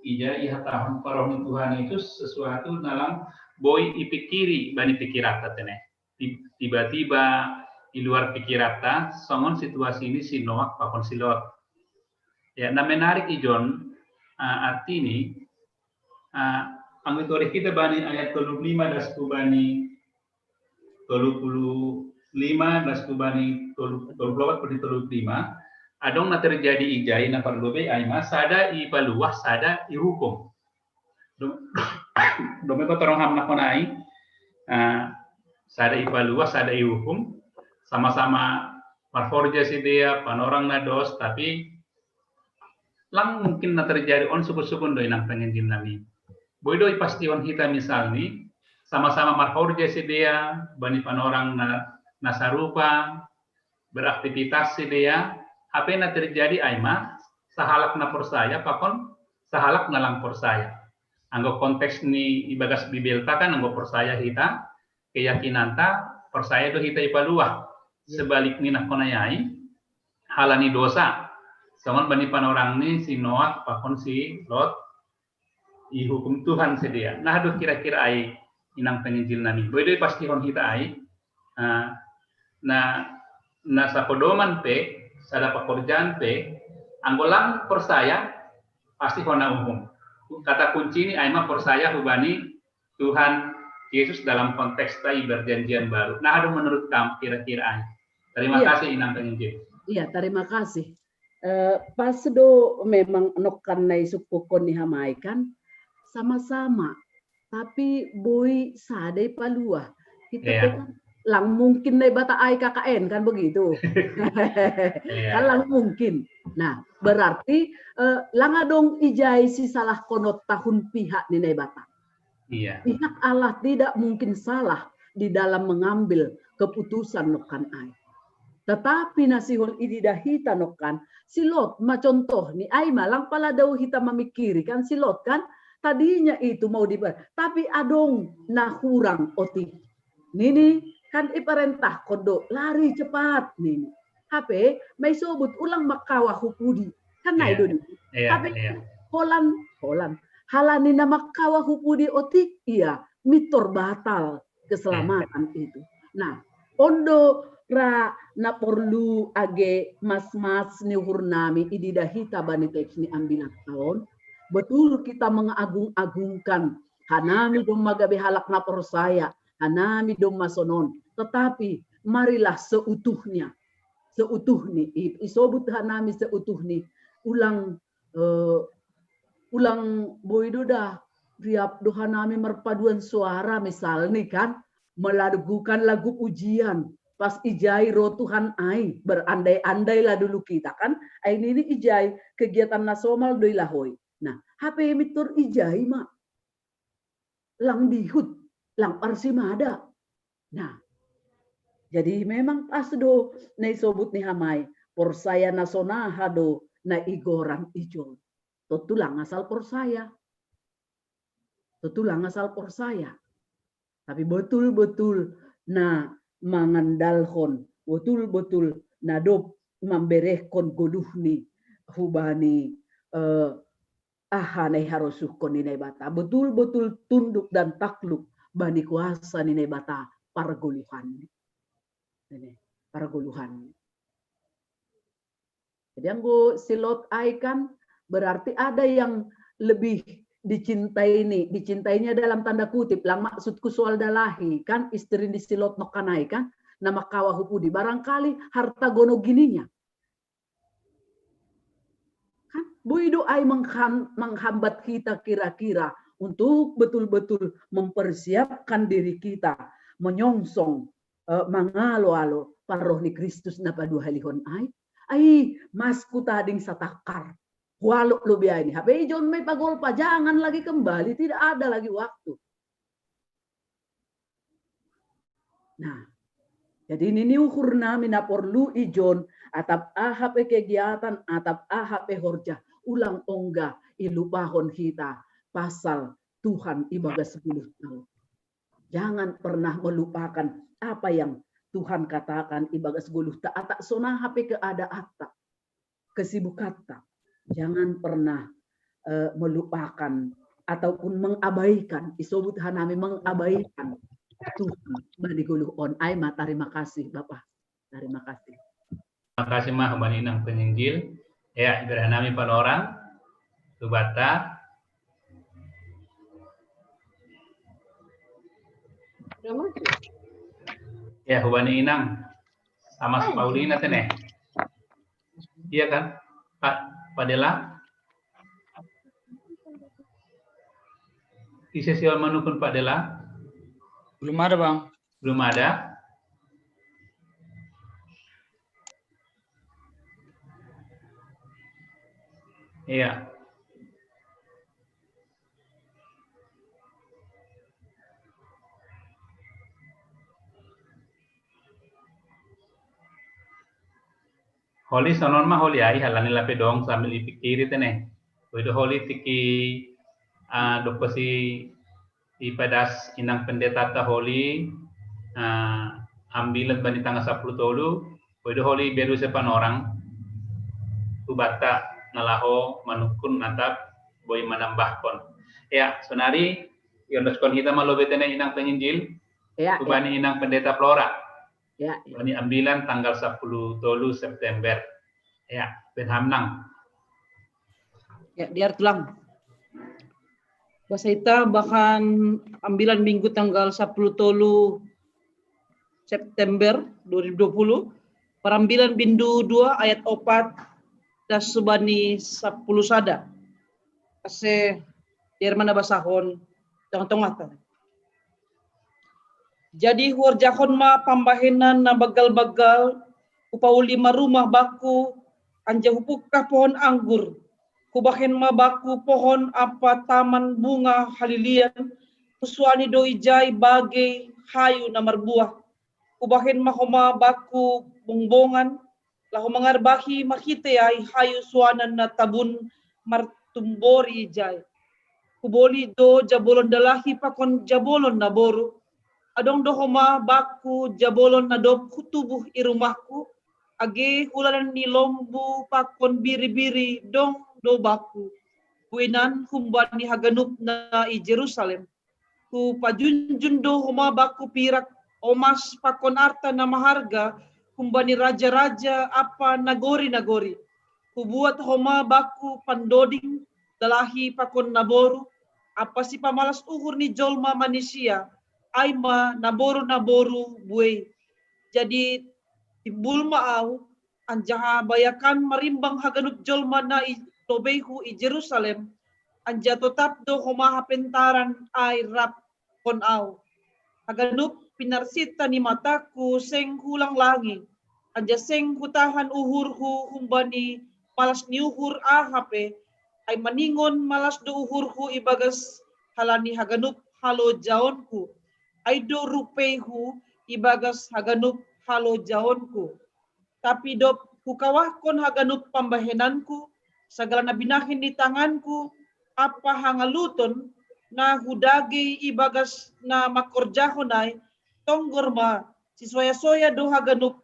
Ija iha tahun paroh ni Tuhan Yesus sesuatu nalang boi ipikiri bani pikirata tene. Tiba-tiba di luar pikirata, songon situasi ni si Noah pakon si Lot. Ya, na menarik ijon, uh, arti ni, uh, anggo itorih kita bani ayat tolu puluh lima das tu bani tolu puluh lima das tu bani tolu puluh opat puluh tolu puluh lima, adong na terjadi ijai na parlobei aima sada ipaluah sada ihukum. Doma ipatorang ham na kona ai, uh, sada ipaluah sada ihukum, sama-sama marhorja sidea, panorang na dos, tapi lang mungkin na terjadi on sukun-sukun do inang penginjil nami. Boi do ipastihon hita misal ni, sama-sama marhorja sidea, bani panorang na, na sarupa, beraktivitas sidea, hape na terjadi aima sahalak na porsaya pakon sahalak na lang porsaya. Anggo konteks ni ibagas Bibelta kan anggo porsaya hita, keyakinanta porsaya do hita ipaluah. Sebalik ni na kona ai, halani dosa. Songon bani panorang ni si Noah pakon si Lot, ihukum Tuhan sidea. Nah, aduh kira-kira ai inang penginjil nami. Boi do ipastihon hita ai. Uh, na, na sapodoman pe, sada pakorjaan pe, anggo lang porsaya, pasti hona uhum. Kata kunci ni aima porsaya hubani Tuhan Yesus dalam konteks tai perjanjian baru. Nah, aduh menurut kamu kira-kira ai. Terima kasih inang penginjil. Iya, terima kasih. Uh, pas do memang nokkan na isungkunkon ni ham ai kan sama-sama, tapi boi sada ipaluah. Kita yeah. Kan lang mungkin Naibata ai K K N kan begitu. Yeah. Kan lang mungkin. Nah, berarti uh, lang adong ijai sisalahkonon tahun pihak ni Naibata. Iya. Pihak Allah tidak mungkin salah di dalam mengambil keputusan nokkan ai. Tetapi na sihol ididah hita nokkan, si Lot ma contoh ni aima lang pala dao hita mamikiri kan si Lot kan, tadinya itu mau dibayar, tapi adong na hurang otik. Nini kan iparentahkon do lari cepat nini. Hape maisobut ulang makawa hupudi. Kan nai do nini. Hape holan, holan. Halani na makawa hupudi otik ia, mitor batal keselamatan itu. Nah, on do ra na porlu age mas-mas ni uhur nami ididah hita bani teks ni ambilan taon. Betul kita mengagung-agungkan hanami domma gabe halak na porsaya, hanami domma sonon. Tetapi marilah seutuhnya. Seutuhni, isobut hanami seutuhni. Ulang uh, ulang boi do dah riap do hanami marpaduan suara misalni kan, melagukan lagu pujian pas ijai ro Tuhan ai, berandai-andailah dulu kita kan. Ai nini ijai kegiatan nasional do ilahoi. Nah, hape mitor ijai ma lang dihut, lang parsimada. Nah, jadi memang pas do na isobut ni ham ai, porsaya na sonaha do na igoran ijon. Tontu lang asal porsaya. Tontu lang asal porsaya. Tapi betul-betul na mangandalhon, betul-betul na dob mamberehkon goluhni hubani uh, aha na iharosuhkon ni Naibata. Betul-betul tunduk dan takluk bani kuasa ni Naibata pargoluhanni. Pargoluhanni. Jadi anggo si Lot ai kan berarti ada yang lebih dicintai ni, dicintainya dalam tanda kutip, lang maksudku soal dalahi kan, istri ni si Lot nokkan ai kan, na makawa hupudi barangkali harta gonogininya. Kan boi do ai menghambat kita kira-kira untuk betul-betul mempersiapkan diri kita menyongsong uh, mangalo-alo parroh ni Kristus na paduahalihon ai. Ai, masku tading satakkar. Hualok lobi ai ni. Hape ijon mai pagolpa, jangan lagi kembali, tidak ada lagi waktu. Nah, jadi ini ni ukur nami na porlu ijon, atap aha pe kegiatan, atap aha pe horja, ulang ongga ilupahon hita pasal Tuhan ibagas guluh tau. Jangan pernah melupakan apa yang Tuhan katakan ibagas guluh ta, atap sonaha pe keadaanta, kesibukatta. Jangan pernah uh, melupakan ataupun mengabaikan, isobut hanami mengabaikan Tuhan bani guluh on. Ai ma, terima kasih Bapak. Terima kasih. Terima kasih ma bani inang penginjil. Ya, ibadah nami panorang. Tubata. Ya, hubani inang. Sama Paulina tene. Iya kan? Pak Padela? Ise siwa manukun Pak Dela? Belum ada, Bang. Belum ada? Iya. Holi sonon ma holi ai halani lape dong sambil ipikiri tene. Wedo holi tiki uh, dokosi ipadas inang pendeta ta holi uh, ambilan bani tanggal sepuluh tolu. Wedo holi beru sepan orang. Tubata nalaho manukun natap boy manambahkon. Ya, sonari yondoskon hita malobe tene inang penginjil. Ya, bani ya. Inang pendeta Flora. Ya, ya. Ini ambilan tanggal sepuluh tolu September. Ya, Benhamnang. Ya, diar tulang. Bahasa ita bahkan ambilan minggu tanggal sepuluh tolu September dua ribu dua puluh, perambilan bindu dua ayat opat das subani sepuluh sada. Ase diar mana basahon tengah-tengah. Jadi huarjahon ma pambahenan na bagal-bagal, upauli ma rumah baku, anja hupukkah pohon anggur, hubahen ma baku pohon apa taman bunga halilian, husuani do ijai bagei hayu na marbuah, hubahen ma homa baku bongbongan, laho mangarbahi marhitei ai hayu suanan na tabun martumbori ijai. Huboli do jabolon dalahi pakon jabolon na boru. Adong do homa baku jabolon na dob hutubuh i rumahku, age hulanan ni lombu pakon biri-biri dong do baku. Buenan humbani haganup na i Jerusalem. Hupajunjun do homa baku pirak, omas pakon arta na maharga, humbani raja-raja apa nagori-nagori. Hubuat homa baku pandoding, dalahi pakon naboru, apa sipamalas uhur ni jolma manisia, ai ma naboru-naboru buei. Jadi timbul ma au, anjaha bayakan marimbang haganup jolma na i lobeihu i Jerusalem, anja totap do homa hapentaran ai rap kon au. Haganup pinarsinta ni mataku seng hulang langi, anja seng hutahan uhurhu humbani malas ni uhur aha pe, ai maningon malas do uhurhu ibagas halani haganup halojaonku, ai do rupeihu ibagas haganup halojaonku. Tapi dob hukawahkon haganup pambahenanku, sagala na binahen ni tanganku, apa hangaluton na hudagei ibagas na mangkorjahon ai, tonggor ma, sisoya-soya do haganup,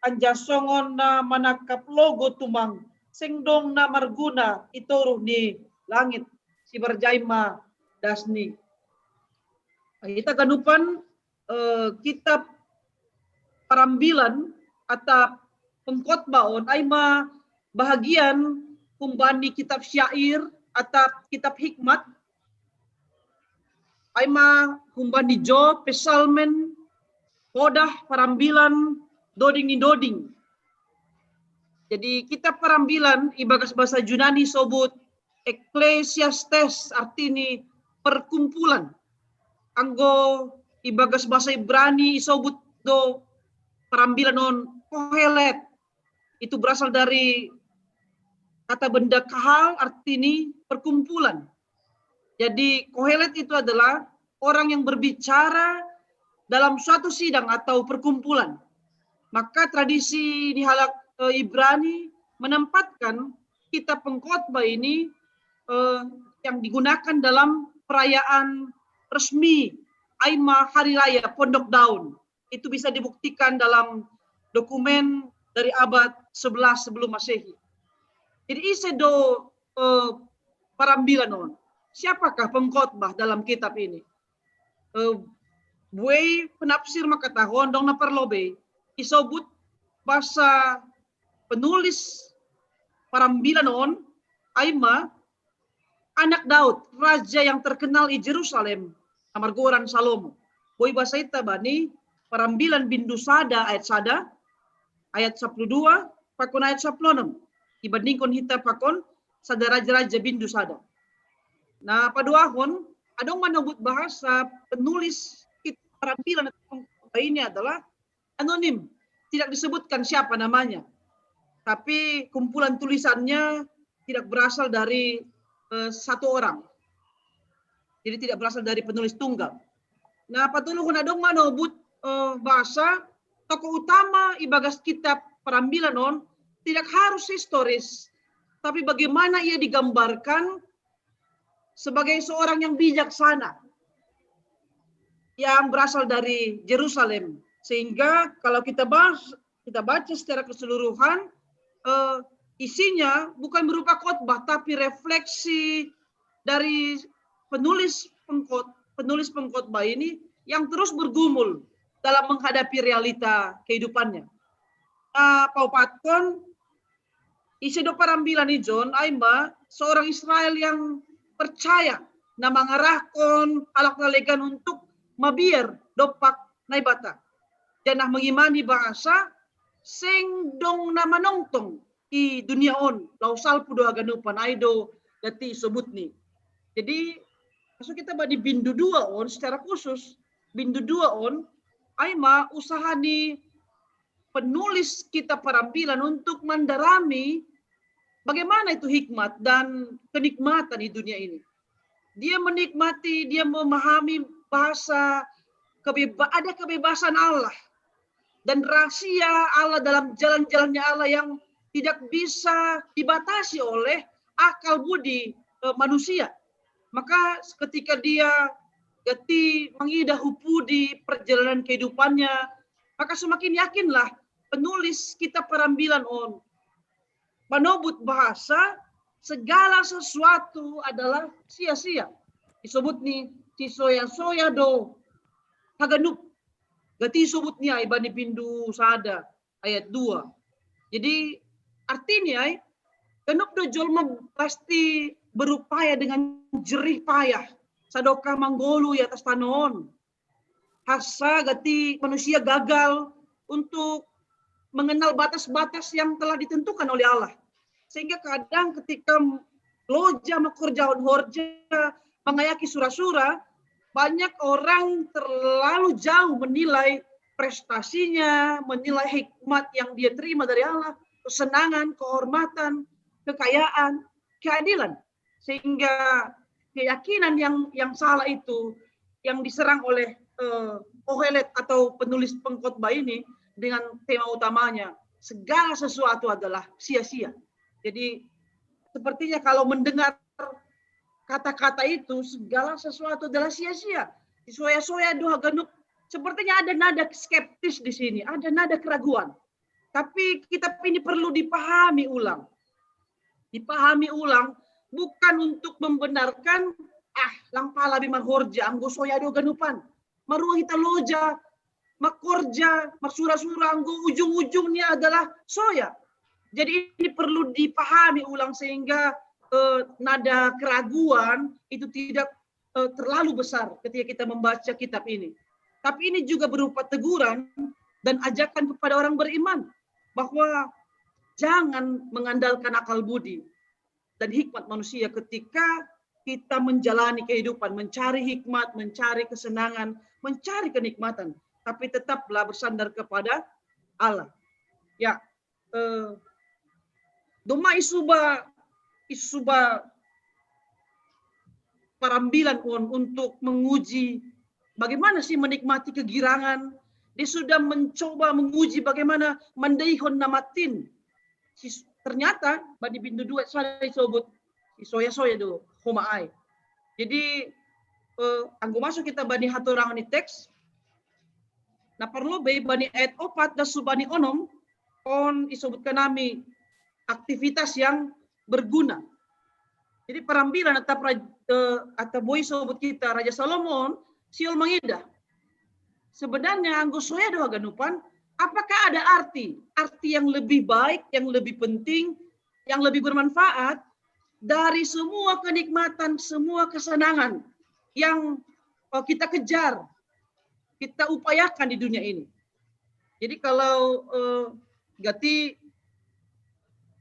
anja songon na manangkap logo tumang, seng dong na marguna i toruh ni langit, sibarjai ma dasni. Hita ganupan eh, kitab Parambilan atap pengkhotbah on ai ma bahagian humbani kitab syair atap kitab hikmat, ai ma humbani jo, pesalmen, hodah, parambilan, doding ni doding. Jadi kitab Parambilan ibagas bahasa Junani sobut Ecclesiastes, artini perkumpulan. Anggo ibagas bahasa Ibrani isobut do parambilan on Kohelet. Itu berasal dari kata benda kahal, artini perkumpulan. Jadi Kohelet itu adalah orang yang berbicara dalam suatu sidang atau perkumpulan. Maka tradisi di halak eh, Ibrani menempatkan kitab Pengkhotbah ini eh, yang digunakan dalam perayaan resmi Aima Hari Raya Pondok Daun. Itu bisa dibuktikan dalam dokumen dari abad sebelas sebelum Masehi. Jadi ise do eh, parambilan on. Siapakah pengkhotbah dalam kitab ini? Eh, buei penafsir makatahon dong na parlobei isobut basa penulis parambilan on Aima anak Daud, raja yang terkenal di Jerusalem, na margoran Salomo. Buei basa ita bani parambilan bindu sada ayat sada, ayat sapuluh dua pakon ayat sapuluh enam. Ibandingkon hita pakon sada raja-raja bindu sada. Na paduahon, adong manobut bahasa penulis kitab parambilan ini adalah anonim, tidak disebutkan siapa namanya. Tapi kumpulan tulisannya tidak berasal dari eh, satu orang. Jadi tidak berasal dari penulis tunggal. Nah, patoluhon, adong manobut eh, bahasa tokoh utama ibagas kitab parambilan on tidak harus historis, tapi bagaimana ia digambarkan sebagai seorang yang bijaksana yang berasal dari Jerusalem. Sehingga kalau kita bahas, kita baca secara keseluruhan, eh, isinya bukan berupa khotbah, tapi refleksi dari penulis pengkhot, penulis pengkhotbah ini yang terus bergumul dalam menghadapi realita kehidupannya. Uh, Paupatkon, ise do parambilan i John Aima, seorang Israel yang percaya na mangarahkon halak na legan untuk mabiar dompak Naibata. Janah mangimani bahasa seng dong na manongtong i dunia on, lau salpu do haganupan, ai do gati isobutni. Jadi masuk kita bani bindu dua on secara khusus. Bindu dua on Aima usaha ni penulis kitab parambilan untuk mandarami bagaimana itu hikmat dan kenikmatan di dunia ini. Dia menikmati, dia memahami bahasa kebeba, ada kebebasan Allah dan rahasia Allah dalam jalan-jalannya Allah yang tidak bisa dibatasi oleh akal budi eh, manusia. Maka ketika dia gati mangidah hu pudi perjalanan kehidupannya, maka semakin yakinlah penulis kitab parambilan on manobut bahasa segala sesuatu adalah sia-sia. Isobutni sisoya-soya do haganup. Gati isobutni ai bani bindu sada ayat dua. Jadi artinya ai ganup do jolma pasti berupaya dengan jerih payah sadokah manggolu i atas tanoh on. Asa gati manusia gagal untuk mengenal batas-batas yang telah ditentukan oleh Allah. Sehingga kadang ketika loja makorjahon horja, mangayaki sura-sura, banyak orang terlalu jauh menilai prestasinya, menilai hikmat yang dia terima dari Allah, kesenangan, kehormatan, kekayaan, keadilan. Sehingga keyakinan yang yang salah itu yang diserang oleh uh, Kohelet atau penulis pengkhotbah ini dengan tema utamanya segala sesuatu adalah sia-sia. Jadi sepertinya kalau mendengar kata-kata itu segala sesuatu adalah sia-sia. Soya-soya do haganup, sepertinya ada nada skeptis di sini, ada nada keraguan. Tapi kitab ini perlu dipahami ulang. Dipahami ulang bukan untuk membenarkan ah lang pala be marhorja anggo soya do ganupan. Marua hita loja, makorja, marsura-sura anggo ujung-ujungnya adalah soya. Jadi ini perlu dipahami ulang sehingga eh, nada keraguan itu tidak eh, terlalu besar ketika kita membaca kitab ini. Tapi ini juga berupa teguran dan ajakan kepada orang beriman bahwa jangan mengandalkan akal budi dan hikmat manusia ketika kita menjalani kehidupan, mencari hikmat, mencari kesenangan, mencari kenikmatan, tapi tetaplah bersandar kepada Allah. Ya, eh, domma isuba isuba parambilan on untuk menguji bagaimana sih menikmati kegirangan. Dia sudah mencoba menguji bagaimana mandeihon namatin. Ternyata bani bindu dua saya disebut soya-soya do homa ai. Jadi eh, anggo masuk kita bani hatorangan ni teks. Nah, perlu be bani ayat opat dan subani onom on disebutkan nami aktivitas yang berguna. Jadi perambilan atau, eh, atau boi sebut kita Raja Salomo on siol mangidah. Sebenarnya anggo soya do haganupan, apakah ada arti, arti yang lebih baik, yang lebih penting, yang lebih bermanfaat dari semua kenikmatan, semua kesenangan yang eh, kita kejar, kita upayakan di dunia ini. Jadi kalau eh, gati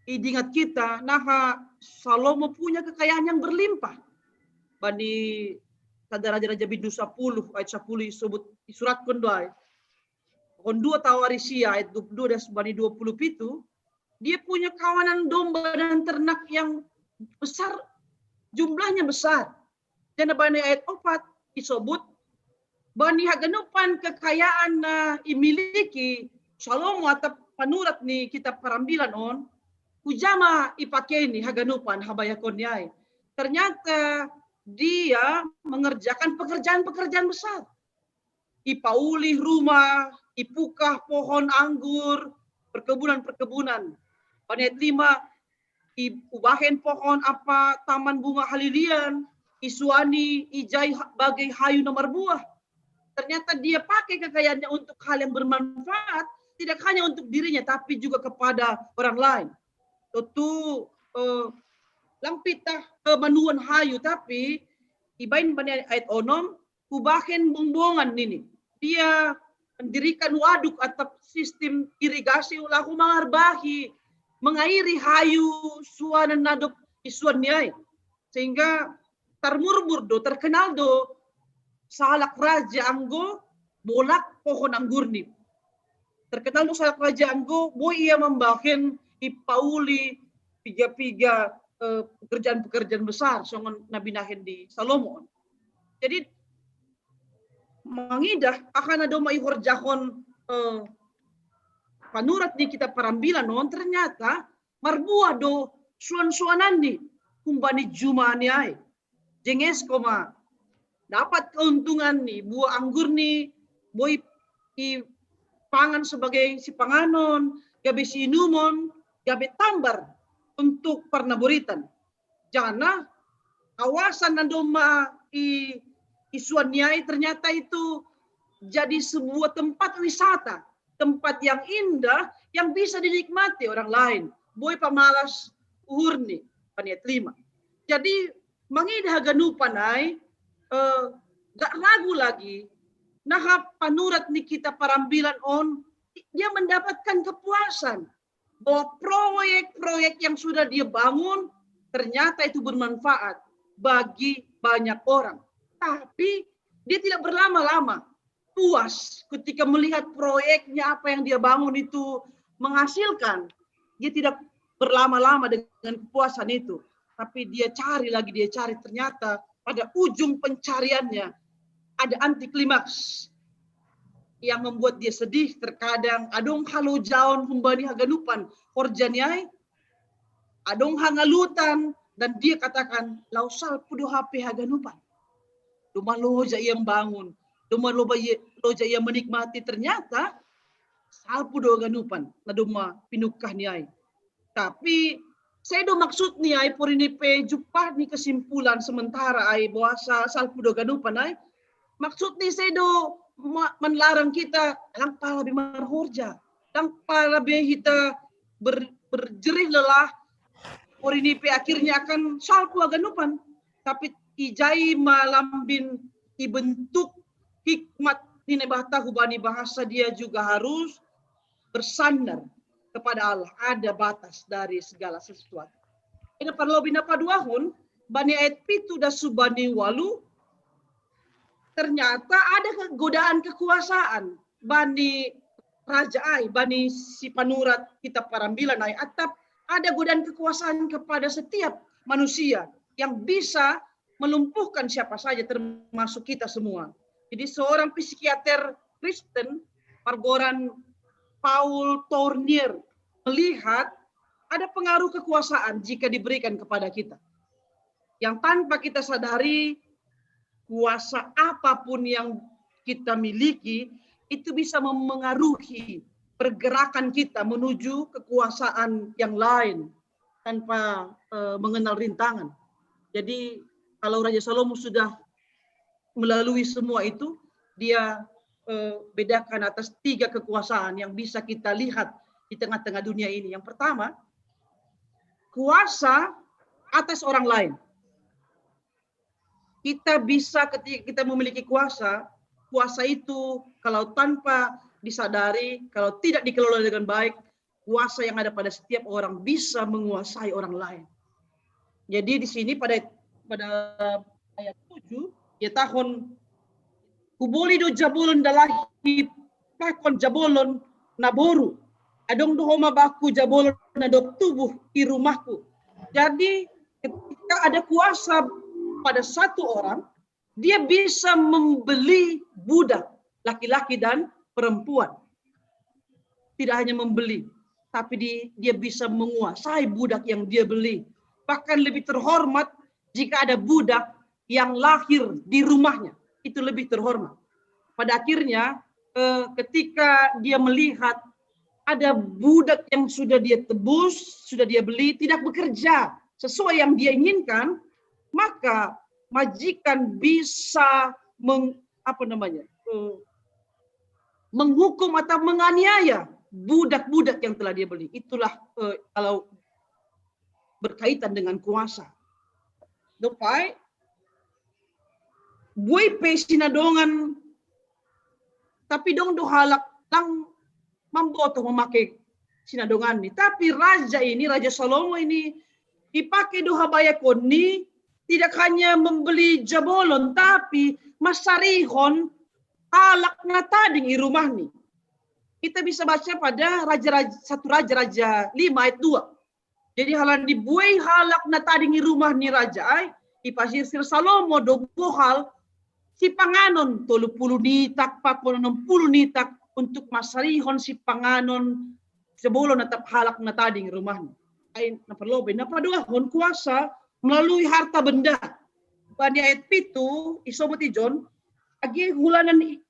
idingat kita, naha Salomo punya kekayaan yang berlimpah. Bani sada Raja-Raja bindu sapuluh ayat sapuluh disebut disuratkan doai. Hon dua tawari sia ayat dua puluh dua dan bani dua puluh pitu, dia punya kawanan domba dan ternak yang besar, jumlahnya besar. Dan bani ayat opat disebut bani haganupan kekayaan na imiliki Salomo atau panurat ni kitab Parambilan on, hujama ipakeni haganupan habayakon ni ai. Ternyata dia mengerjakan pekerjaan-pekerjaan besar. Ipaulih rumah, ipukah pohon anggur, perkebunan-perkebunan. Bani ayat lima, ubahen pohon apa taman bunga halilian, isuani ijai bagai hayu na marbuah. Ternyata dia pakai kekayaannya untuk hal yang bermanfaat, tidak hanya untuk dirinya tapi juga kepada orang lain. Tentu eh, lang pitah eh, manuan hayu, tapi ibaen bani ayat onom, ubahen bongbongan nini. Dia mendirikan waduk atau sistem irigasi laho mangarbahi, mengairi hayu suanan na dob isuan ni ai. Sehingga tarmurbur do, terkenal do sahalak raja anggo bolak pohon anggurni. Terkenal do sahalak raja anggo boi ia mambahen ipauli piga-piga eh, pekerjaan-pekerjaan besar songon na binahen di Salomo. Jadi mangidah aha na domma ihorjahon eh, panurat di kitab Parambilan on ternyata marbuah do suan-suanan ni humbani juma ni ai. Jenges koma dapat keuntungan ni buah anggur ni boi i pangan sebagai sipanganon, gabe siinumon, gabe tambar untuk parnaboritan. Jana kawasan na domma i isuan ni ai ternyata itu jadi sebuah tempat wisata, tempat yang indah yang bisa dinikmati orang lain. Boi pamalas uhurni, bani ayat lima. Jadi mangidah haganupan ai eh, gak ragu lagi. Nah, panurat ni kitab Parambilan on dia mendapatkan kepuasan bahwa proyek-proyek yang sudah dia bangun ternyata itu bermanfaat bagi banyak orang. Tapi dia tidak berlama-lama puas ketika melihat proyeknya, apa yang dia bangun itu menghasilkan. Dia tidak berlama-lama dengan kepuasan itu, tapi dia cari lagi, dia cari, ternyata pada ujung pencariannya ada anti klimaks yang membuat dia sedih. Terkadang adong halojaon humbani haganupan horja ni ai, adong hangalutan, dan dia katakan, laho salpu do hape haganupan. Domma loja ia membangun, domma loja ia menikmati, ternyata salpu do haganupan na domma pinungkah ni ai. Tapi sedo maksud ni ai, porini pe jumpah ni kesimpulan sementara ai bahwa salpu do haganupan ai. Maksud ni sedo manlarang kita lang pala be marhorja, lang pala be hita ber, berjerih lelah, porini pe akhirnya akan salpu haganupan. Tapi ijai ma lambin ibentuk hikmat ni Naibata hubani bahasa dia juga harus bersandar kepada Allah. Ada batas dari segala sesuatu. Ini perlu bina paduahon, bani ayat pitu dan subani walu, ternyata ada godaan kekuasaan bani raja ai, bani si panurat kitab Parambilan ai, atap ada godaan kekuasaan kepada setiap manusia yang bisa melumpuhkan siapa saja, termasuk kita semua. Jadi seorang psikiater Kristen, Pargoran Paul Tournier, melihat ada pengaruh kekuasaan jika diberikan kepada kita. Yang tanpa kita sadari, kuasa apapun yang kita miliki itu bisa memengaruhi pergerakan kita menuju kekuasaan yang lain tanpa uh, mengenal rintangan. Jadi kalau Raja Salomo sudah melalui semua itu, dia uh, bedakan atas tiga kekuasaan yang bisa kita lihat di tengah-tengah dunia ini. Yang pertama, kuasa atas orang lain. Kita bisa, ketika kita memiliki kuasa, kuasa itu kalau tanpa disadari, kalau tidak dikelola dengan baik, kuasa yang ada pada setiap orang bisa menguasai orang lain. Jadi di sini pada pada ayat tujuh, ya tahun kuboli do jabolon dalahi pakon jabolon naboru. Adong do homa baku jabolon na dob tubuh i rumahku. Jadi ketika ada kuasa pada satu orang, dia bisa membeli budak laki-laki dan perempuan. Tidak hanya membeli, tapi di, dia bisa menguasai budak yang dia beli. Bahkan lebih terhormat jika ada budak yang lahir di rumahnya. Itu lebih terhormat. Pada akhirnya, eh, ketika dia melihat ada budak yang sudah dia tebus, sudah dia beli, tidak bekerja sesuai yang dia inginkan, maka majikan bisa meng, apa namanya, eh, menghukum atau menganiaya budak-budak yang telah dia beli. Itulah eh, kalau berkaitan dengan kuasa. Dopai, buai pe sinadongan, tapi dong do halak lang mamboto memakai sinadongan ni. Tapi raja ini, Raja Salomo ini, dipakai do habayakon ni tidak hanya membeli jabolon, tapi masarihon halak na tading i rumah ni. Kita bisa baca pada raja-raja satu Raja-Raja lima ayat dua. Jadi halani buai halak na tading i rumah ni raja ai, ipasirsir Salomo do bohal sipanganon tolu pulu nitak pakon onom pulu nitak untuk masarihon sipanganon sebelum natap halak na tading rumah ni. Ai na perlu be na padoahon kuasa melalui harta benda. Bani ayat pitu isobut ijon, agi hulanan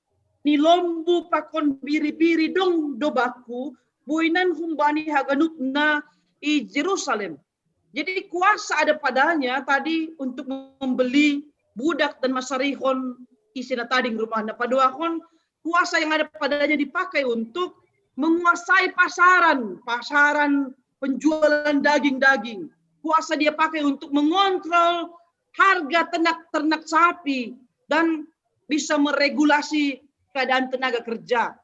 ni lombu pakon biri-biri dong do baku, buinan humbani haganupna i Jerusalem. Jadi kuasa ada padanya tadi untuk membeli budak dan masarihon isi na tading rumah na padoahon. Kuasa yang ada padanya dipakai untuk menguasai pasaran, pasaran penjualan daging-daging. Kuasa dia pakai untuk mengontrol harga ternak-ternak sapi dan bisa meregulasi keadaan tenaga kerja.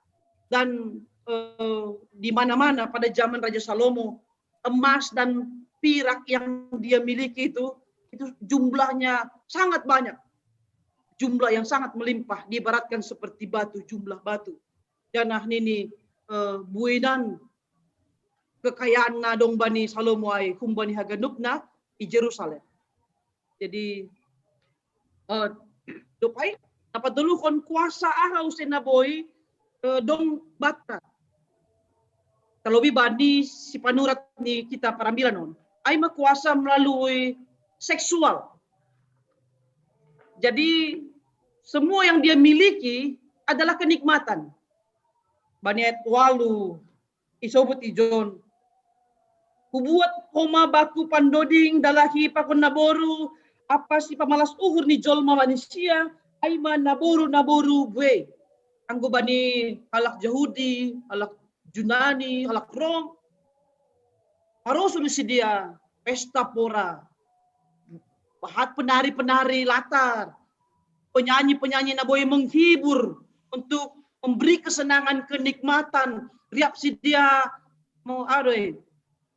Dan eh, di mana-mana pada zaman Raja Salomo, emas dan pirak yang dia miliki itu, itu jumlahnya sangat banyak. Jumlah yang sangat melimpah, diibaratkan seperti batu, jumlah batu. Janah nini eh, buinan kekayaan na dong bani Salomo ai humbani haganupna i Jerusalem. Jadi eh, dopai na patoluhon kuasa aha use na boi eh, dong banta. Terlebih bani si panurat ni kita parambilan on. Ai ma kuasa melalui seksual. Jadi semua yang dia miliki adalah kenikmatan. Bani ayat walu isobut ijon. Hubuat homa baku pandoding dalahi pakon naboru, apa si pamalas uhur ni jolma manisia, ai ma naboru-naboru bue. Anggo bani halak Jahudi, halak Junani, halak Rom, harosuh do sidea pesta pora, bahat penari-penari latar, penyanyi-penyanyi na boi menghibur untuk memberi kesenangan, kenikmatan, riap sidea mau are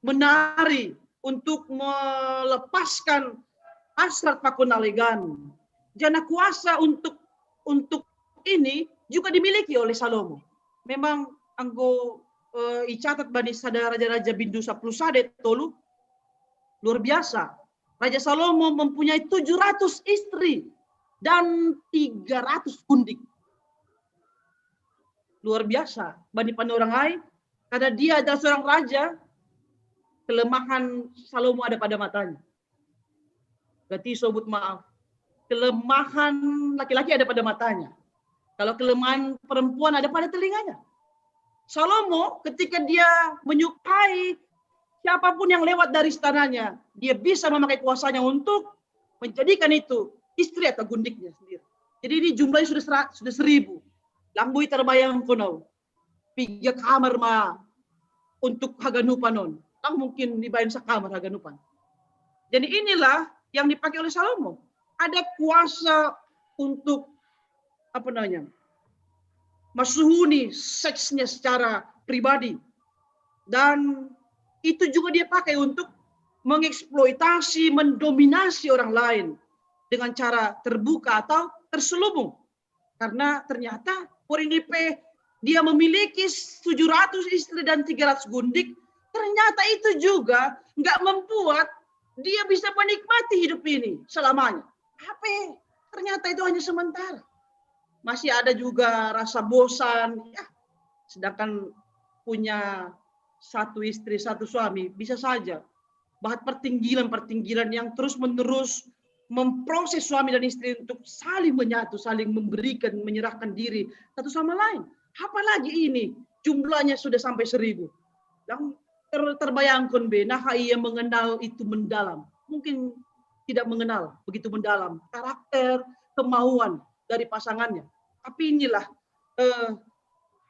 menari untuk melepaskan hasrat pakon na legan. Jana kuasa untuk untuk ini juga dimiliki oleh Salomo. Memang anggo eh, icatat bani sada raja-raja bindu sapuluh sada tolu, luar biasa. Raja Salomo mempunyai tujuh ratus istri dan tiga ratus gundik. luar biasa bani pan orang ai, karena dia adalah seorang raja, kelemahan Salomo ada pada matanya. Berarti sobut maaf, kelemahan laki-laki ada pada matanya. Kalau kelemahan perempuan ada pada telinganya. Salomo ketika dia menyukai siapapun yang lewat dari istananya, dia bisa memakai kuasanya untuk menjadikan itu istri atau gundiknya sendiri. Jadi ini jumlahnya sudah sera- sudah seribu. Lang boi tarbayangkon au. Piga kamar ma untuk haganupan on. Lang mungkin dibayar sekamar haganupan. Jadi inilah yang dipakai oleh Salomo. Ada kuasa untuk apa namanya, masuhuni seksnya secara pribadi. Dan itu juga dia pakai untuk mengeksploitasi, mendominasi orang lain dengan cara terbuka atau terselubung. Karena ternyata orang ini pe, dia memiliki tujuh ratus istri dan tiga ratus gundik. Ternyata itu juga nggak membuat dia bisa menikmati hidup ini selamanya. Apa? Ternyata itu hanya sementara. Masih ada juga rasa bosan. Ya, sedangkan punya satu istri, satu suami, bisa saja bahat pertinggilan-pertinggilan yang terus-menerus memproses suami dan istri untuk saling menyatu, saling memberikan, menyerahkan diri satu sama lain. Apalagi ini jumlahnya sudah sampai seribu. Yang ter, terbayangkan be, nah ia mengenal itu mendalam. Mungkin tidak mengenal begitu mendalam karakter, kemauan dari pasangannya. Tapi inilah eh,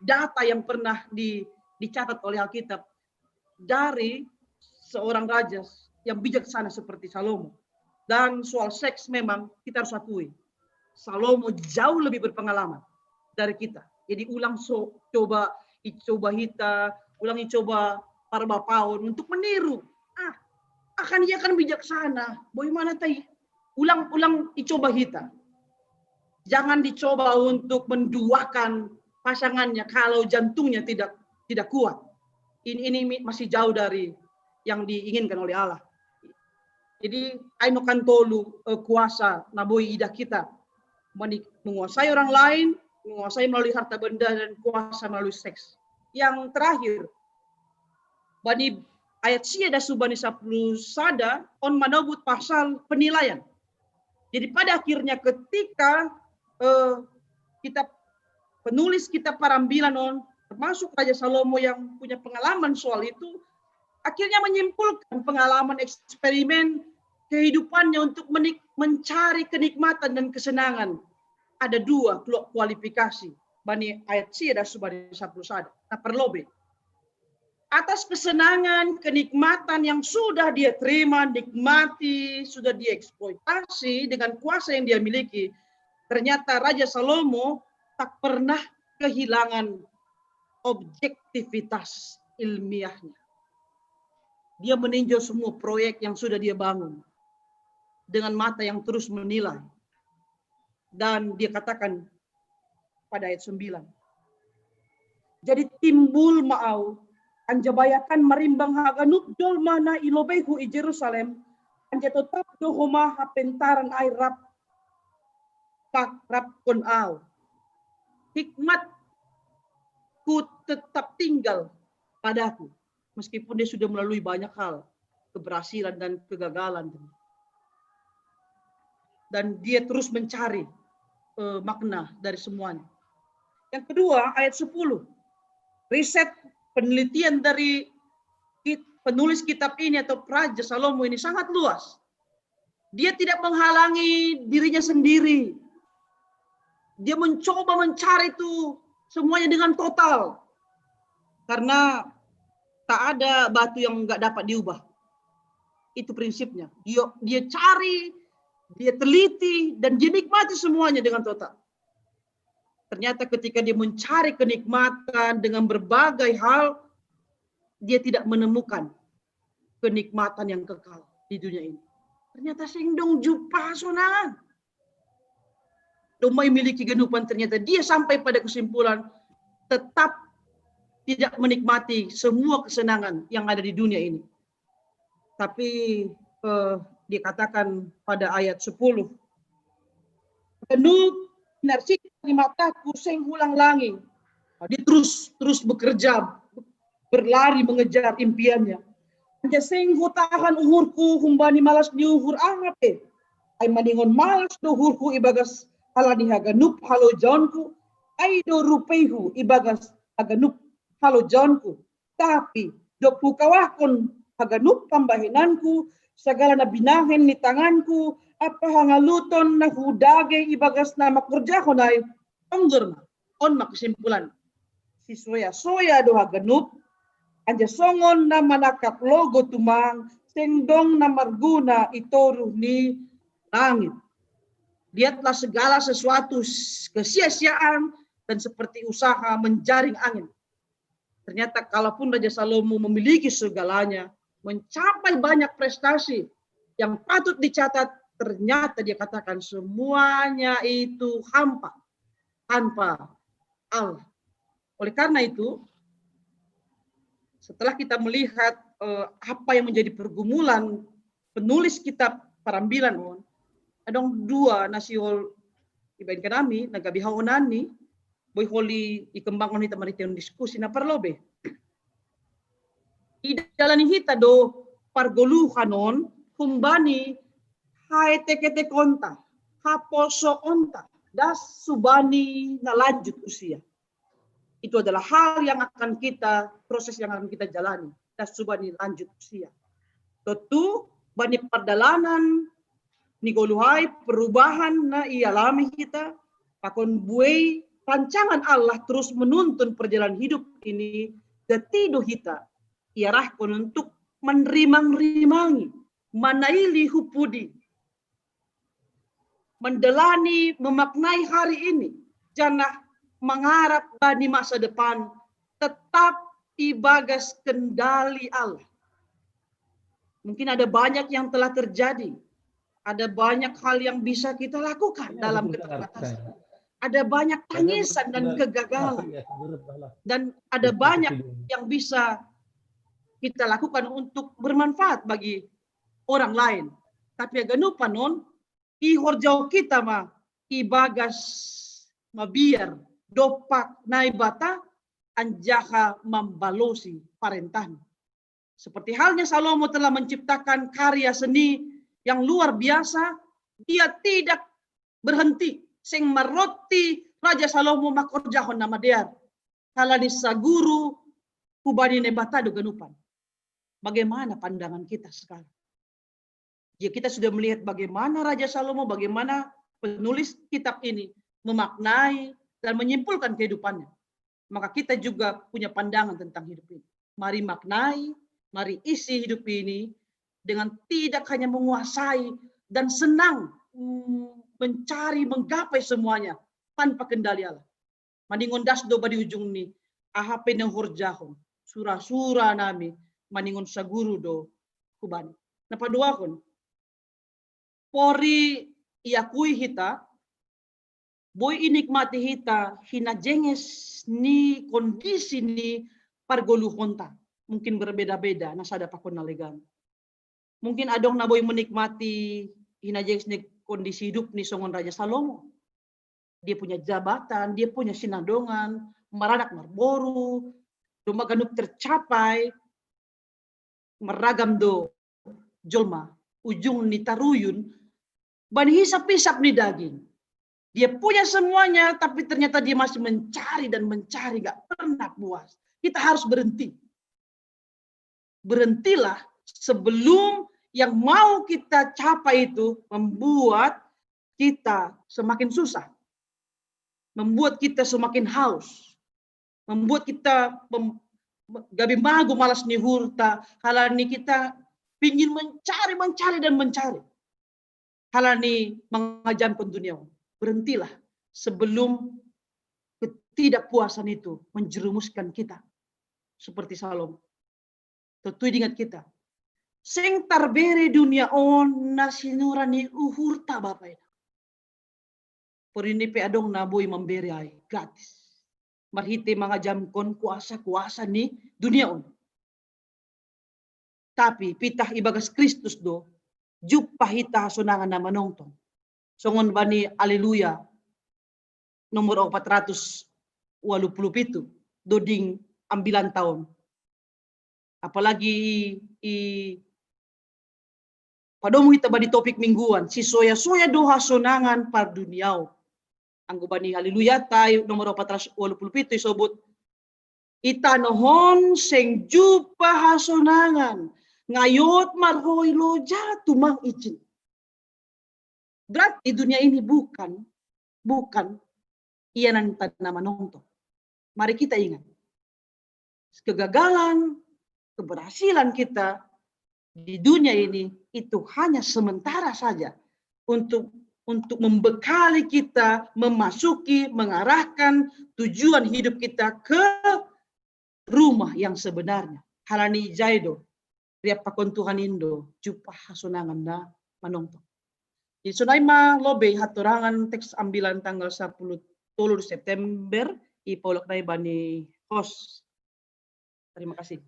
data yang pernah di, dicatat oleh Alkitab dari seorang raja yang bijaksana seperti Salomo. Dan soal seks memang kita harus akui, Salomo jauh lebih berpengalaman dari kita. Jadi ulang so, coba icoba hita, ulang icoba para bapaon untuk meniru. Ah, akan ia akan bijaksana. Bagaimana tai? Ulang-ulang icoba hita. Jangan dicoba untuk menduakan pasangannya kalau jantungnya tidak tidak kuat. Ini ini masih jauh dari yang diinginkan oleh Allah. Jadi aino kan tolu eh, kuasa na boi idah kita. Menguasai orang lain, menguasai melalui harta benda dan kuasa melalui seks. Yang terakhir, bani ayat sia dasu bani sapuluh sada on manobut pasal penilaian. Jadi pada akhirnya ketika eh, kita penulis kitab Parambilan on termasuk Raja Salomo yang punya pengalaman soal itu, akhirnya menyimpulkan pengalaman eksperimen kehidupannya untuk menik, mencari kenikmatan dan kesenangan. Ada dua kualifikasi bani ayat sia dasu bani sapuluh sada. Nah, perlu be atas kesenangan, kenikmatan yang sudah dia terima, nikmati, sudah dia eksploitasi dengan kuasa yang dia miliki, ternyata Raja Salomo tak pernah kehilangan objektivitas ilmiahnya. Dia meninjau semua proyek yang sudah dia bangun dengan mata yang terus menilai. Dan dia katakan pada ayat sembilan, jadi timbul ma au, anja bayakan marimbang haganup jolma na i lobeihu i Jerusalem, anja totap do homa hapentaran ai rap pak rapkon au. Hikmatku tetap tinggal padaku. Meskipun dia sudah melalui banyak hal, keberhasilan dan kegagalan. Dan dia terus mencari uh, makna dari semuanya. Yang kedua, ayat sepuluh. Riset penelitian dari penulis kitab ini atau Raja Salomo ini sangat luas. Dia tidak menghalangi dirinya sendiri. Dia mencoba mencari itu semuanya dengan total. Karena tak ada batu yang nggak dapat diubah. Itu prinsipnya. Dia, dia cari, dia teliti, dan dia nikmati semuanya dengan total. Ternyata ketika dia mencari kenikmatan dengan berbagai hal, dia tidak menemukan kenikmatan yang kekal di dunia ini. Ternyata sing dong jupa sonangan. Domai miliki genupan, ternyata dia sampai pada kesimpulan tetap tidak menikmati semua kesenangan yang ada di dunia ini. Tapi eh, dikatakan pada ayat sepuluh, Genup narsik di mataku sing hulang langi. Dia terus terus bekerja, berlari mengejar impiannya. Anja seng hutahan uhurku humbani malas ni uhur aha pe. Ai maningon malas do uhurku ibagas halani haganup halojaonku, ai do rupeihu ibagas haganup halojaonku. Tapi dob hukawahkon haganup pambahenanku, sagala na binahen ni tanganku, ampa hangaluton na hudagei ibagas na mangkorjahon ai, tonggor ma. On ma kesimpulan. Sisoya-soya do haganup, anja songon na manangkap logo tumang, seng dong na marguna i toruh ni langit. Lihatlah segala sesuatu kesia-siaan dan seperti usaha menjaring angin. Ternyata kalaupun Raja Salomo memiliki segalanya, mencapai banyak prestasi yang patut dicatat, ternyata dia katakan semuanya itu hampa tanpa Allah. Oleh karena itu, setelah kita melihat eh, apa yang menjadi pergumulan penulis kitab Parambilan on, adong dua na sihol ibaen kanami, na gabe haonan ni, boi holi ikembangkon hita marhite diskusi na parlobei. Idalani hita do pargoluhan on humbani haetek-etekonta, haposoonta, das subani na lanjut usia. Itu adalah hal yang akan kita, proses yang akan kita jalani. Das subani lanjut usia. Tentu bani pardalanan ni goluhai, perubahan na ialami hita, pakon buei rancangan Allah terus menuntun perjalanan hidup ini, gati do hita iarahkon untuk menrimang-rimangi, manaili hu pudi, mendalani, memaknai hari ini, janah mangarap bani masa depan tetap ibagas kendali Allah. Mungkin ada banyak yang telah terjadi, ada banyak hal yang bisa kita lakukan dalam keterbatasan. Ada banyak tangisan dan kegagalan. Dan ada banyak yang bisa kita lakukan untuk bermanfaat bagi orang lain. Tapi haganupan on, ihorjahon hita ma ibagas mabiar dompak Naibata anjaha mambalosi parentahna. Seperti halnya Salomo telah menciptakan karya seni yang luar biasa, dia tidak berhenti, seng marronti Raja Salomo mangkorjahon na madear. Halani saguru hubani Naibata do haganupan. Bagaimana pandangan kita sekarang? Jika kita sudah melihat bagaimana Raja Salomo, bagaimana penulis kitab ini memaknai dan menyimpulkan kehidupannya, maka kita juga punya pandangan tentang hidup ini. Mari maknai, mari isi hidup ini dengan tidak hanya menguasai dan senang mm, mencari, menggapai semuanya tanpa kendali Allah. Maningon das do bani ujung ni, aha pe na huhorjahon, sura-sura nami, maningon saguru do hubani. Na paduahon, pori iakui hita, boi inikmati hita hinajenges ni kondisi ni pargoluhonta. Mungkin berbeda-beda, na sada pakon na legan. Mungkin adong na boi menikmati hinajenges ni kondisi hidup ni songon Raja Salomo. Dia punya jabatan, dia punya sinadongan, maranak marboru, domma ganup tercapai, marragam do jolma, ujung ni taruyun, bani hisap-hisap ni daging. Dia punya semuanya, tapi ternyata dia masih mencari dan mencari, gak pernah puas. Kita harus berhenti. Berhentilah sebelum yang mau kita capai itu membuat kita semakin susah, membuat kita semakin haus, membuat kita mem, gabe mago malas ni uhurta, halani kita pingin mencari, mencari, dan mencari. Halani mangajamkon dunia on. Berhentilah sebelum ketidakpuasan itu menjerumuskan kita seperti Salomo. Tentu diingat kita. Seng tarbere dunia on na sinura ni uhurta Bapa ina. Porini pe adong na boi mambere ai gratis. Marhite mangajamkon kuasa-kuasa ni dunia on. Tapi pitah ibagas Kristus do, jumpa hita hasonangan na manongtong. Songon bani Aleluya nomor opat ratus walu puluh pitu, doding ambilan taon. Apalagi i, i padomu hita bani topik mingguan, si soya-soya do hasonangan parduniao. Anggo bani Haleluya tai nomor opat ratus walu puluh pitu isobut, i tano on seng jumpa hasonangan, nga i ot marhoi loja tumang ijin. Berarti dunia ini bukan, bukan ia nan tana manongtong. Mari kita ingat, kegagalan, keberhasilan kita di dunia ini itu hanya sementara saja untuk untuk membekali kita, memasuki, mengarahkan tujuan hidup kita ke rumah yang sebenarnya. Halani jaido, riap pakon Tuhan indo, jumpa hasonangan na manongtong. Jadi sonai ma lobi hatorangan teks ambilan tanggal sapuluh tolu September, i paulak nai bani host. Terima kasih.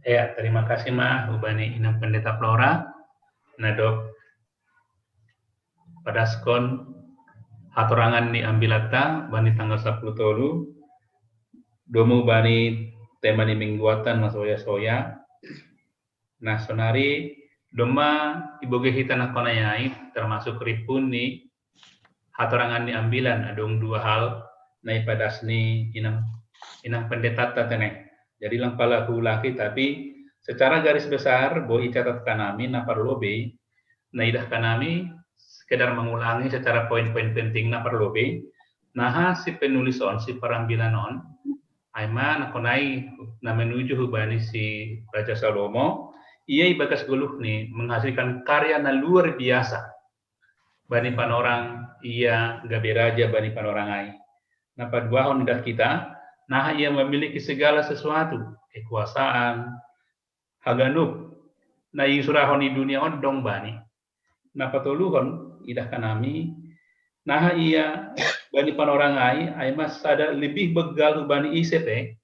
Ya, terima kasih ma hubani inang pendeta Flora. Nadok padaskon hatorangan ni ambilanta bani tanggal sapuluh tolu, domu bani tema ni mingguanta na soya-soya. Nah, sonari domma ibogei hita na kona yai, termasuk ripun ni hatorangan ni ambilan, adong dua hal na ipadas ni inang inang pendetanta tene. Jadi lang pala huulangi, tapi secara garis besar boi icatat hanami na parlobi, na idah hanami sekedar mengulangi secara poin-poin penting na parlobi. Nah, si penulis on, si parambilan on, ai ma na kona i na menuju hubani si Raja Salomo, ia ibagas goluh ni menghasilkan karya na luar biasa bani panorang ia gabe raja bani panorang ai. Na paduahon idah hita, nah ia memiliki segala sesuatu, kekuasaan, haganup na isurahon i dunia on dong bani. Na patoluhon idah hanami, nah ia bani panorang ai, ai ma sada lebih begal hubani ise pe,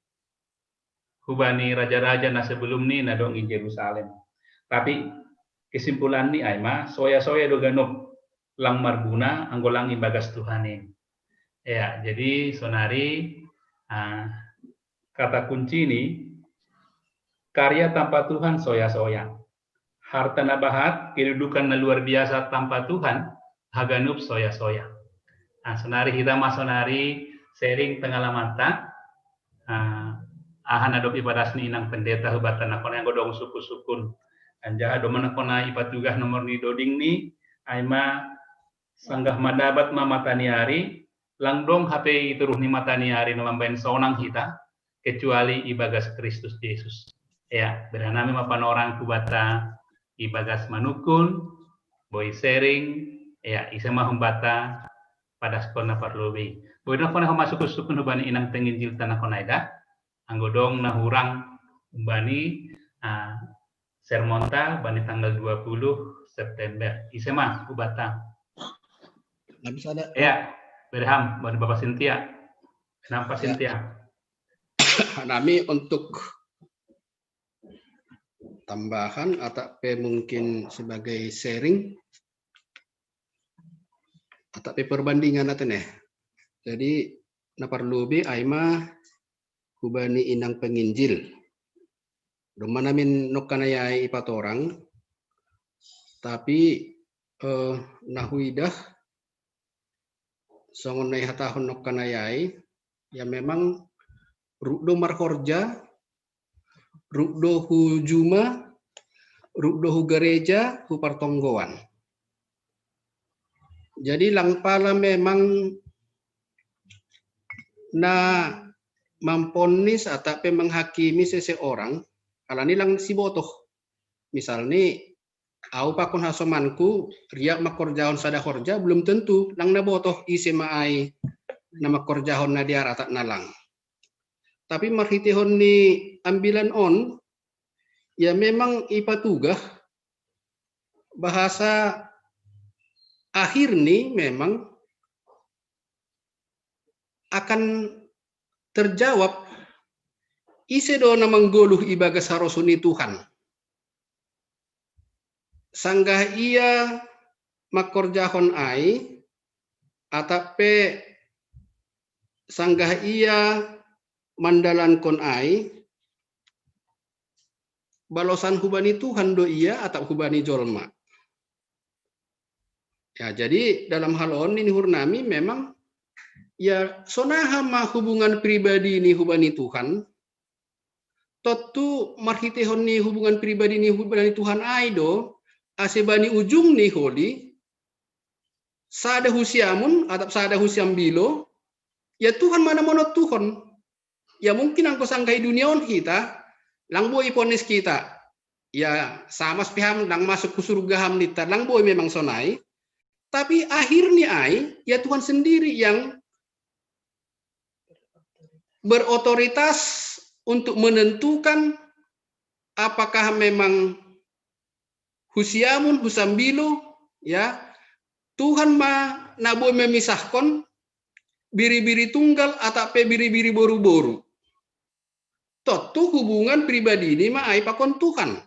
hubani raja-raja na sebelum ni na dong i Jerusalem. Tapi kesimpulan ni ai ma soya-soya do ganup, lang marguna anggo lang ibagas Tuhan i. Ya, jadi sonari uh, kata kunci ni karya tanpa Tuhan soya-soya. Harta na bahat, kedudukan na luar biasa tanpa Tuhan, haganup soya-soya. Nah, sonari hita ma sonari sharing pengalamanta. Nah, aha na dob ipadas ni inang pendeta hubanta na kona anggo dong sukun-sukun. Anjaha domma na kona ipatugah nomor ni doding ni, ai ma sanggah madabat ma mata ni ari, lang dong hape i toruh ni mata ni ari na mambahen sonang hita, kecuali ibagas Kristus Jesus. Ya, bere hanami ma panorang hubanta ibagas manungkun, boi sharing, ya, ise ma hubanta padaskon na parlobi. Boi na kona homa sukun-sukun hubani inang penginjilta na kona idah, anggo dong na hurang hubani uh, sermonta bani tanggal dua puluh September. Ise ma hubanta. Habis ada. Ya, bere ham, bani Bapak Sintia. Kenapa ya. Sintia? Nami untuk tambahan atau pe mungkin sebagai sharing atau pe perbandingan atau neh. Jadi na parlobi ai ma hubani inang penginjil. Domma nami nongkanayai ipatorang, tapi eh, na huidah songon na ihatahon nongkanayai, ya memang ruk do marhorja, ruk do hu juma, ruk do hu gareja, hu partonggoan. Jadi lang pala memang na mamponis atau pe menghakimi seseorang, alani lang sibotoh. Misalni au pakon hasomanku riap mangkorjahon sada horja, belum tentu lang na botoh ise ma ai na mangkorjahon na dear atau na lang. Tapi marhitehon ni ambilan on, ya memang ipatugah bahasa akhir ni memang akan terjawab ise do na manggoluh ibagas harosuh ni Tuhan. Sanggah ia mangkorjahon ai, atap pe sanggah ia mandalankon ai, balosan hubani Tuhan do ia atap hubani jolma. Ya, jadi dalam hal on nini hurnami memang ya sonaha ma hubungan pribadi ni hubani Tuhan, tontu marhitehon ni hubungan pribadi ni hubani Tuhan ai do, ase bani ujung ni holi, sada husiamun atap sada husiambilo, ya Tuhan mana monot Tuhan. Ya mungkin angko sanggahi dunia on hita, lang boi ponis kita. Ya sama sepi ham lang masuk ke surga ham nita, lang boi memang sonai. Tapi akhirnya ai, ya Tuhan sendiri yang berotoritas untuk menentukan apakah memang husiamun, husambilu, ya Tuhan ma na boi memisahkon biri-biri tunggal atau pe biri-biri boru-boru. Tontu hubungan pribadi ini ma ai pakon Tuhan.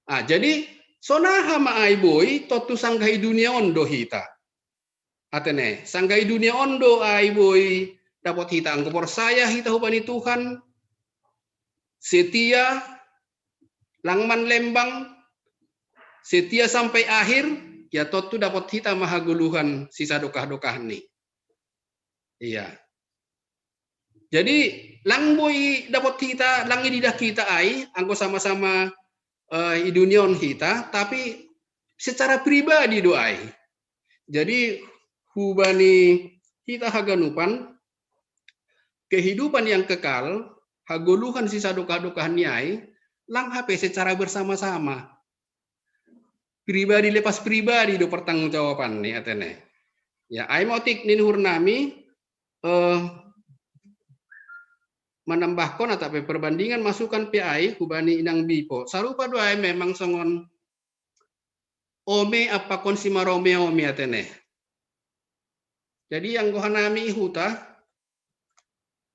Ah, jadi sonaha ma ai boi tontu sanggahi dunia on do hita. Atene, sanggahi dunia on do ai boi dapot hita anggo porsaya hita hubani Tuhan, setia, langman lembang, setia sampai akhir, ya tontu dapot hita ma hagoluhan sisa dokah-dokah ni. Iya. Jadi lang boi dapot hita, lang ididah kita ai, anggo sama-sama uh, i dunia on hita, tapi secara pribadi do ai. Jadi hubani hita haganupan, kehidupan yang kekal, hagoluhan sisa dokah-dokah ni ai, lang hape secara bersama-sama. Pribadi lepas pribadi do pertanggungjawaban ni atene. Ya, ai motik nin hurnami, eh, manambahkon atau perbandingan masukan P I hubani inang bipo. Sarupa do ai memang songon ome apa kon si marome-ome atene. Jadi anggo hanami huta,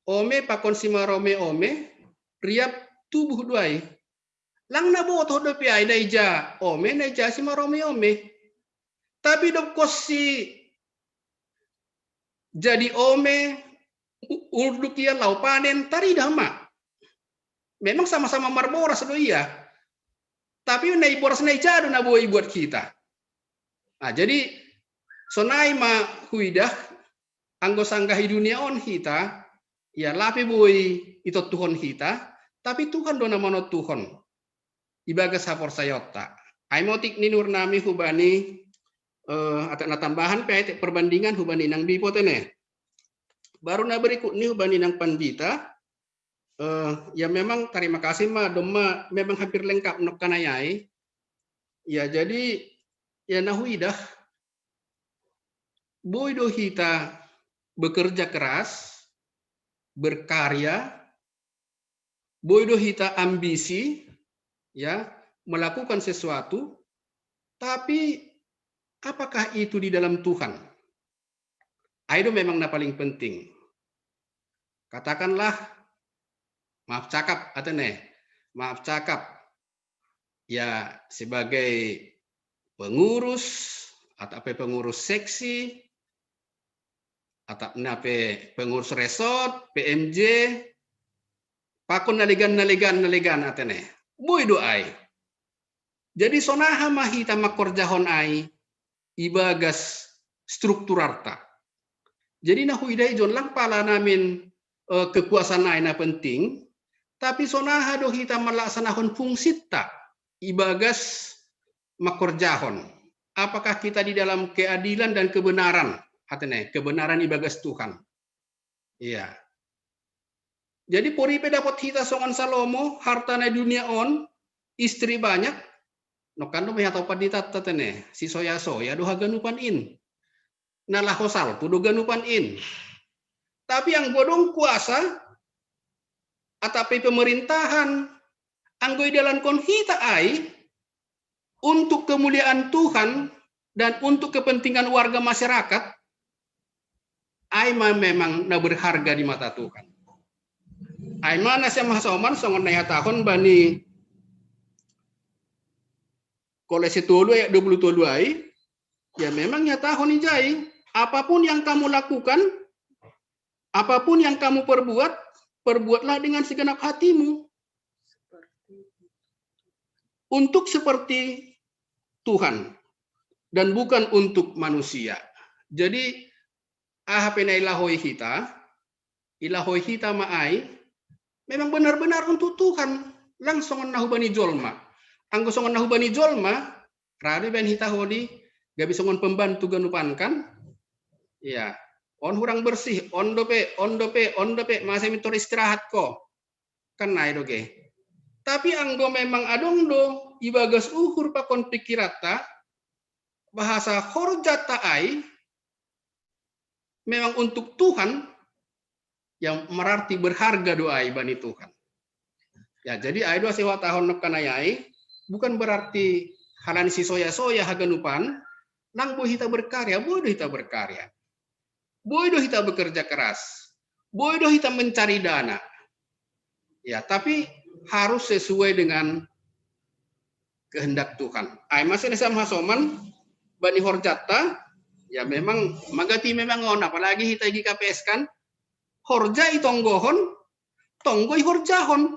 ome pakon si marome-ome, riap tubuh do ai. Lang na botoh dope ai na ija ome, na ija si marome-ome. Tapi dob kos si jadi ome, urduk ia lau panen, taridah ma. Memang sama-sama marboras do ia. Tapi na iboras na ija do na boi buat kita. Nah, jadi sonai ma huidah anggo sanggahi dunia on hita, ya lape boi itontuhon hita, tapi Tuhan do na manontuhon ibagas haporsayaonta. Ai motik ni nurnami hubani eh, atau na tambahan pe ai perbandingan hubani nang bipo tene. Baru na berikut ni hubani nang pandita, eh, ya memang terima kasih ma domma memang hampir lengkap nokkanai ai. Ya jadi ya na huidah boi do hita bekerja keras, berkarya, boi do hita ambisi, ya, melakukan sesuatu, tapi apakah itu di dalam Tuhan? Ai do memang na paling penting. Katakanlah, maaf cakap, atene, maaf cakap, ya sebagai pengurus atau apa pengurus seksi atau nape pengurus resort, P M J, pakon nalegan nalegan nalegan atene. Boi do ai. Jadi sonaha ma hita mangkorjahon ai ibagas strukturarta. Jadi na huidai jon lang pala namin eh, kekuasaan ai na penting, tapi sonaha do hita malaksanahon fungsitta ibagas mangkorjahon. Apakah kita di dalam keadilan dan kebenaran? Hatene, kebenaran ibagas Tuhan. Iya. Jadi poripe dapot hita songon Salomo, harta na dunia on, istri banyak, nokkan do meha topan di tatta tene, si soya-soya do haganupan in. Na laho salpu do ganupan in. Tapi anggo dong kuasa, atapi pemerintahan, anggo idalankon hita ai, untuk kemuliaan Tuhan dan untuk kepentingan warga masyarakat, ai ma memang na berharga di mata Tuhan. Ai ma na siam hasoman songon na ihatahon bani Kolose tolu ayat dua puluh tolu ai, ya memang ihatahon ijai, apapun yang kamu lakukan, apapun yang kamu perbuat, perbuatlah dengan segenap hatimu. Untuk seperti Tuhan dan bukan untuk manusia. Jadi, aha pe na ilahoi hita, ilahoi hita ma ai, memang benar-benar untuk Tuhan, lang songon na hubani jolma. Anggo songon na hubani jolma, ra do ibaen hita hodi, gabe songon pembantu ganupan kan? Ya, on hurang bersih, on dope, on dope, on dope, masa mitor istirahat ko. Kan nai doge. Tapi anggo memang adong do ibagas uhur pakon pikiranta, bahasa horjata ai memang untuk Tuhan, yang berarti berharga do ai bani Tuhan. Ya, jadi ai do asa huhatahon nongkan ai, bukan berarti halani sisoya-soya haganupan, nang boi hita berkarya, boi do hita berkarya. Boi do hita bekerja keras. Boi do hita mencari dana. Ya, tapi harus sesuai dengan kehendak Tuhan. Ai masa na sam hasoman bani horjata, ya memang magati memang on, apalagi hita G K P S kan, horja itonggohon, tonggo ihorjahon.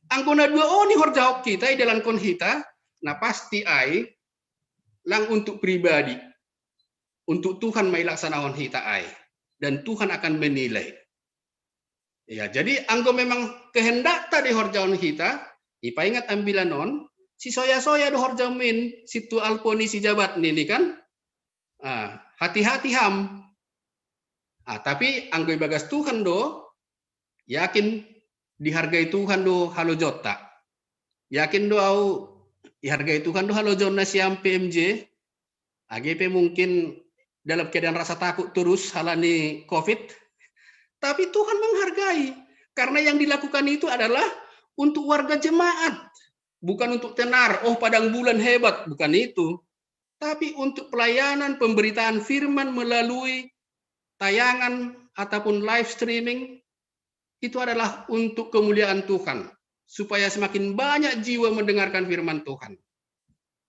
Anggo na dua on ihorjahon hita, idalankon hita, na pasti ai lang untuk pribadi. Untuk Tuhan ma ilaksanahon hita ai. Dan Tuhan akan menilai. Ya, jadi anggo memang kehendakta dihorjahon hita, ipaingat ambilan on, sisoya-soya do horjamin, situ alponi sijabat nini kan? Ah, hati-hati ham. Ah, tapi anggo ibagas Tuhan do, yakin dihargai Tuhan do halojonta. Yakin do au dihargai Tuhan do halojon nasiam P M J. Age pe mungkin dalam keadaan rasa takut terus halani covid. Tapi Tuhan menghargai. Karena yang dilakukan itu adalah untuk warga jemaat. Bukan untuk tenar, oh padang bulan hebat, bukan itu. Tapi untuk pelayanan pemberitaan firman melalui tayangan ataupun live streaming, itu adalah untuk kemuliaan Tuhan, supaya semakin banyak jiwa mendengarkan firman Tuhan.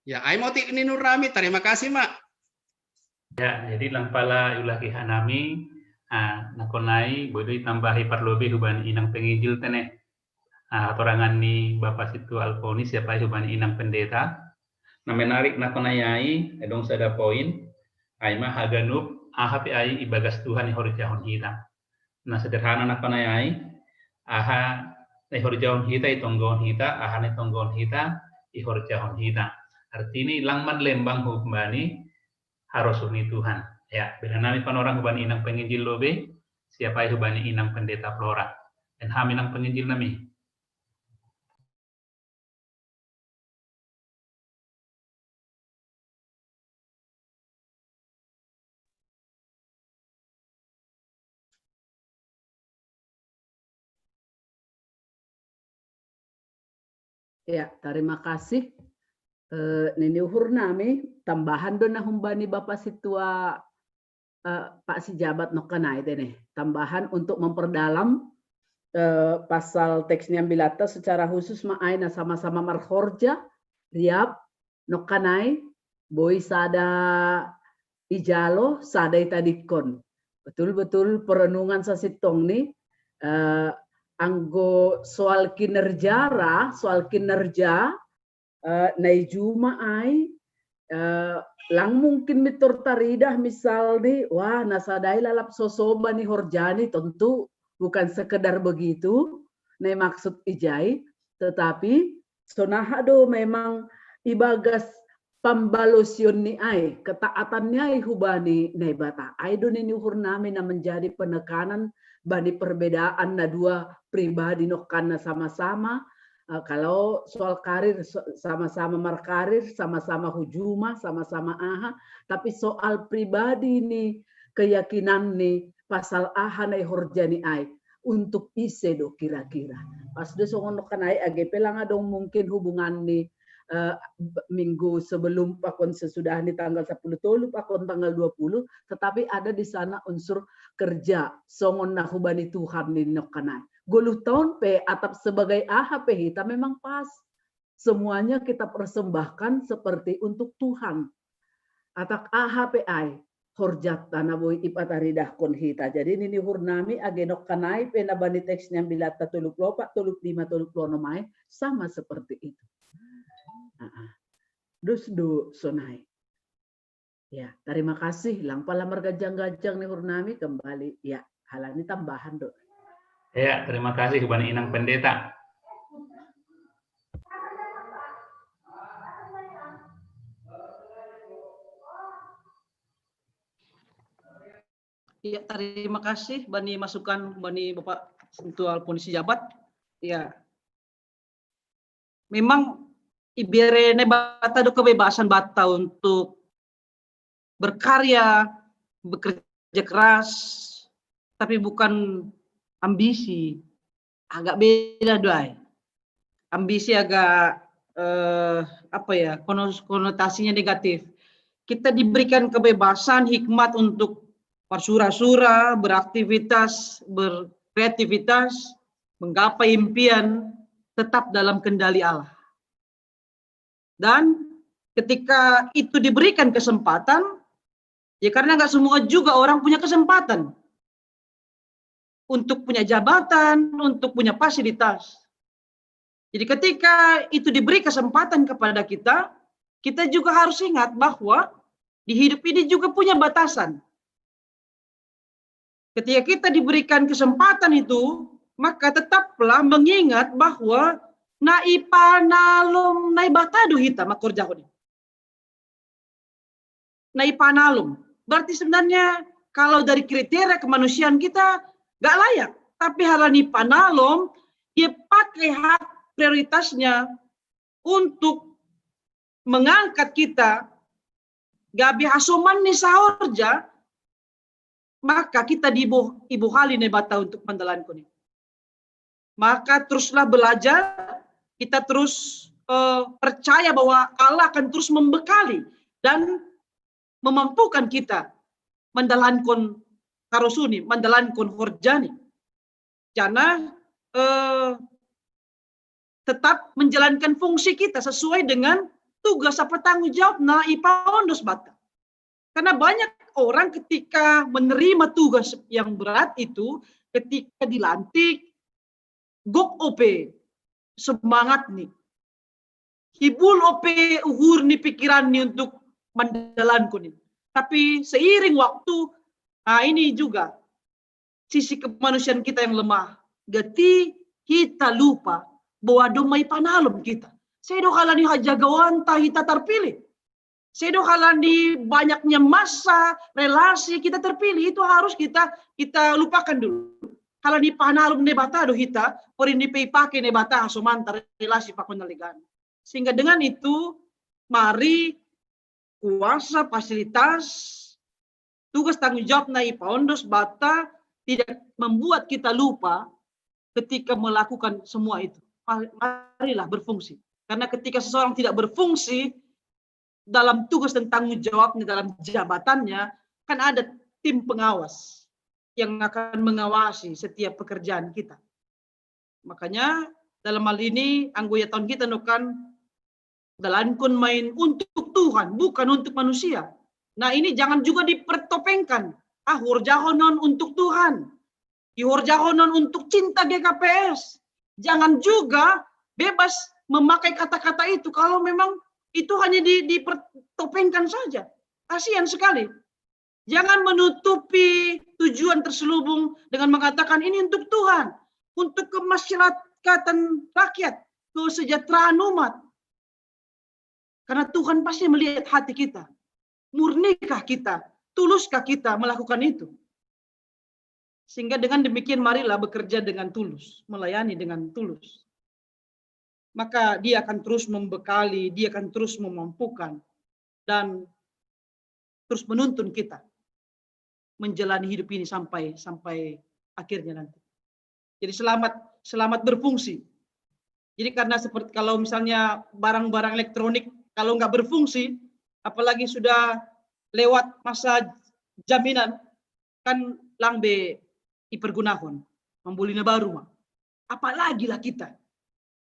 Ya, ai ma otik ni nurami, terima kasih ma. Ya, jadi lang pala ulahi hanami, ah, nangkon ai boi do itambahi parlobei hubani inang penginjil tene. Ah, hatorangan ni Bapa Situ Alponi siap ai hubani inang pendeta. Na menarik nangkon ai, ai adong sada poin, ai ma haganup aha pe ai ibagas Tuhan ihorjahon hita. Na sederhana nangkon ai, ai aha na ihorjahon hita, itonggohon hita, aha na itonggohon hita, ihorjahon hita. Artini lang manlembang hubani harosuh ni Tuhan. Ya, bere nami panorang hubani inang penginjil lobei, siap ai hubani inang pendeta Flora. Baen ham inang penginjil nami. Ya, terima kasih. Eh, nini uhur nami, tambahan do na humbani Bapa Situa, eh, Pak Sijabat nongkan ai tene. Tambahan untuk memperdalam, eh, pasal teks ni ambilanta secara khusus ma ai na sama-sama marhorja, riap, nongkan ai, boi sada ijalo, sada itadingkon. Betul-betul perenungan sasintongni, eh, anggo soal kinerja ra, soal kinerja, eh, na i juma ai, eh, lang mungkin mitor taridah misalni, wah, na sadai lalap sosoban ihorjani, tentu bukan sekedar begitu, na i maksud ijai, tetapi sonaha do memang ibagas pambalosion ni ai, ketaatan ni ai hubani Naibata. Ai do nini uhur nami na menjadi penekanan bani perbedaan na dua pribadi nongkan na sama-sama, eh, kalau soal karir, so-, sama-sama markarir, sama-sama hu juma, sama-sama aha, tapi soal pribadi ni keyakinan ni pasal aha na ihorja ni ai, untuk ise do kira-kira. Pas do songon nongkan ai, age pe lang adong mungkin hubungan ni, eh, minggu sebelum pakon sesudah ni tanggal sepuluh tolu pakon tanggal dua puluh, tetapi ada di sana unsur kerja, songon na hubani Tuhan ni nongkan ai. Goluh taon pe atap sebagai aha pe hita memang pas. Semuanya kita persembahkan seperti untuk Tuhan. Atap aha pe ai, horjat tana boi ipataridahkon hita. Jadi nini hurnami age nokkanai pe na bani teks ni Ambilatta toluk lopa, toluk lima, toluk lono mai sama seperti itu. Nah, dus du sonai. Ya, terima kasih. Lang pala margajang-gajang ni hurnami kembali. Ya, halani tambahan do. Ya, terima kasih bani Inang Pendeta. Ya, terima kasih bani masukan bani Bapak Sentual Polisi Jabat. Ya, memang iberene bata do kebebasan bata untuk berkarya, bekerja keras, tapi bukan ambisi. Agak beda doai. Ambisi agak eh, apa ya, konotasinya negatif. Kita diberikan kebebasan, hikmat untuk bersura-sura, beraktivitas, berkreativitas, menggapai impian, tetap dalam kendali Allah. Dan ketika itu diberikan kesempatan, ya karena nggak semua juga orang punya kesempatan untuk punya jabatan, untuk punya fasilitas. Jadi ketika itu diberi kesempatan kepada kita, kita juga harus ingat bahwa di hidup ini juga punya batasan. Ketika kita diberikan kesempatan itu, maka tetaplah mengingat bahwa na ipanalom Naibata do hita makorjahon. Na ipanalom. Berarti sebenarnya kalau dari kriteria kemanusiaan kita nggak layak. Tapi halani ipanalom, dia pakai hak prioritasnya untuk mengangkat kita gabe hasoman ni sahorja, maka kita diibohali Naibata untuk mandalankon i. Maka teruslah belajar, kita terus eh, percaya bahwa Allah akan terus membekali dan memampukan kita mandalankon karosuon i, mandalankon horja ni. Janah eh, tetap menjalankan fungsi kita sesuai dengan tugas apa tanggung jawab na ipaondos bata. Karena banyak orang ketika menerima tugas yang berat itu, ketika dilantik, gok ope semangat ni. Hibul ope uhur ni pikiran ni untuk mandalankon i. Tapi seiring waktu, nah ini juga sisi kemanusiaan kita yang lemah. Gati kita lupa bahwa domma ipanalom kita. Sedo halani hajagaonta hita terpilih. Sedo halani banyaknya masa, relasi kita terpilih, itu harus kita kita lupakan dulu. Halani ipanalom Naibata do hita, porin dipe ipake Naibata hasomanta, relasi pakon na legan. Sehingga dengan itu, mari kuasa, fasilitas, tugas tanggung jawab na ipaondos bata tidak membuat kita lupa ketika melakukan semua itu. Marilah berfungsi. Karena ketika seseorang tidak berfungsi dalam tugas dan tanggung jawabnya, dalam jabatannya, kan ada tim pengawas yang akan mengawasi setiap pekerjaan kita. Makanya dalam hal ini anggo ia taon kita no kan dalankon ma in untuk Tuhan, bukan untuk manusia. Nah, ini jangan juga dipertopengkan. Ah, horjahon on untuk Tuhan. Ihorjahon on untuk cinta G K P S. Jangan juga bebas memakai kata-kata itu kalau memang itu hanya di, dipertopengkan saja. Kasihan sekali. Jangan menutupi tujuan terselubung dengan mengatakan ini untuk Tuhan, untuk kemasyarakatan rakyat, kesejahteraan umat. Karena Tuhan pasti melihat hati kita. Murnikah kita? Tuluskah kita melakukan itu? Sehingga dengan demikian marilah bekerja dengan tulus, melayani dengan tulus. Maka dia akan terus membekali, dia akan terus memampukan dan terus menuntun kita menjalani hidup ini sampai sampai akhirnya nanti. Jadi selamat selamat berfungsi. Jadi karena seperti kalau misalnya barang-barang elektronik kalau nggak berfungsi, apalagi sudah lewat masa jaminan, kan lang be ipergunahon, mamboli na baru ma. Apalagi lah kita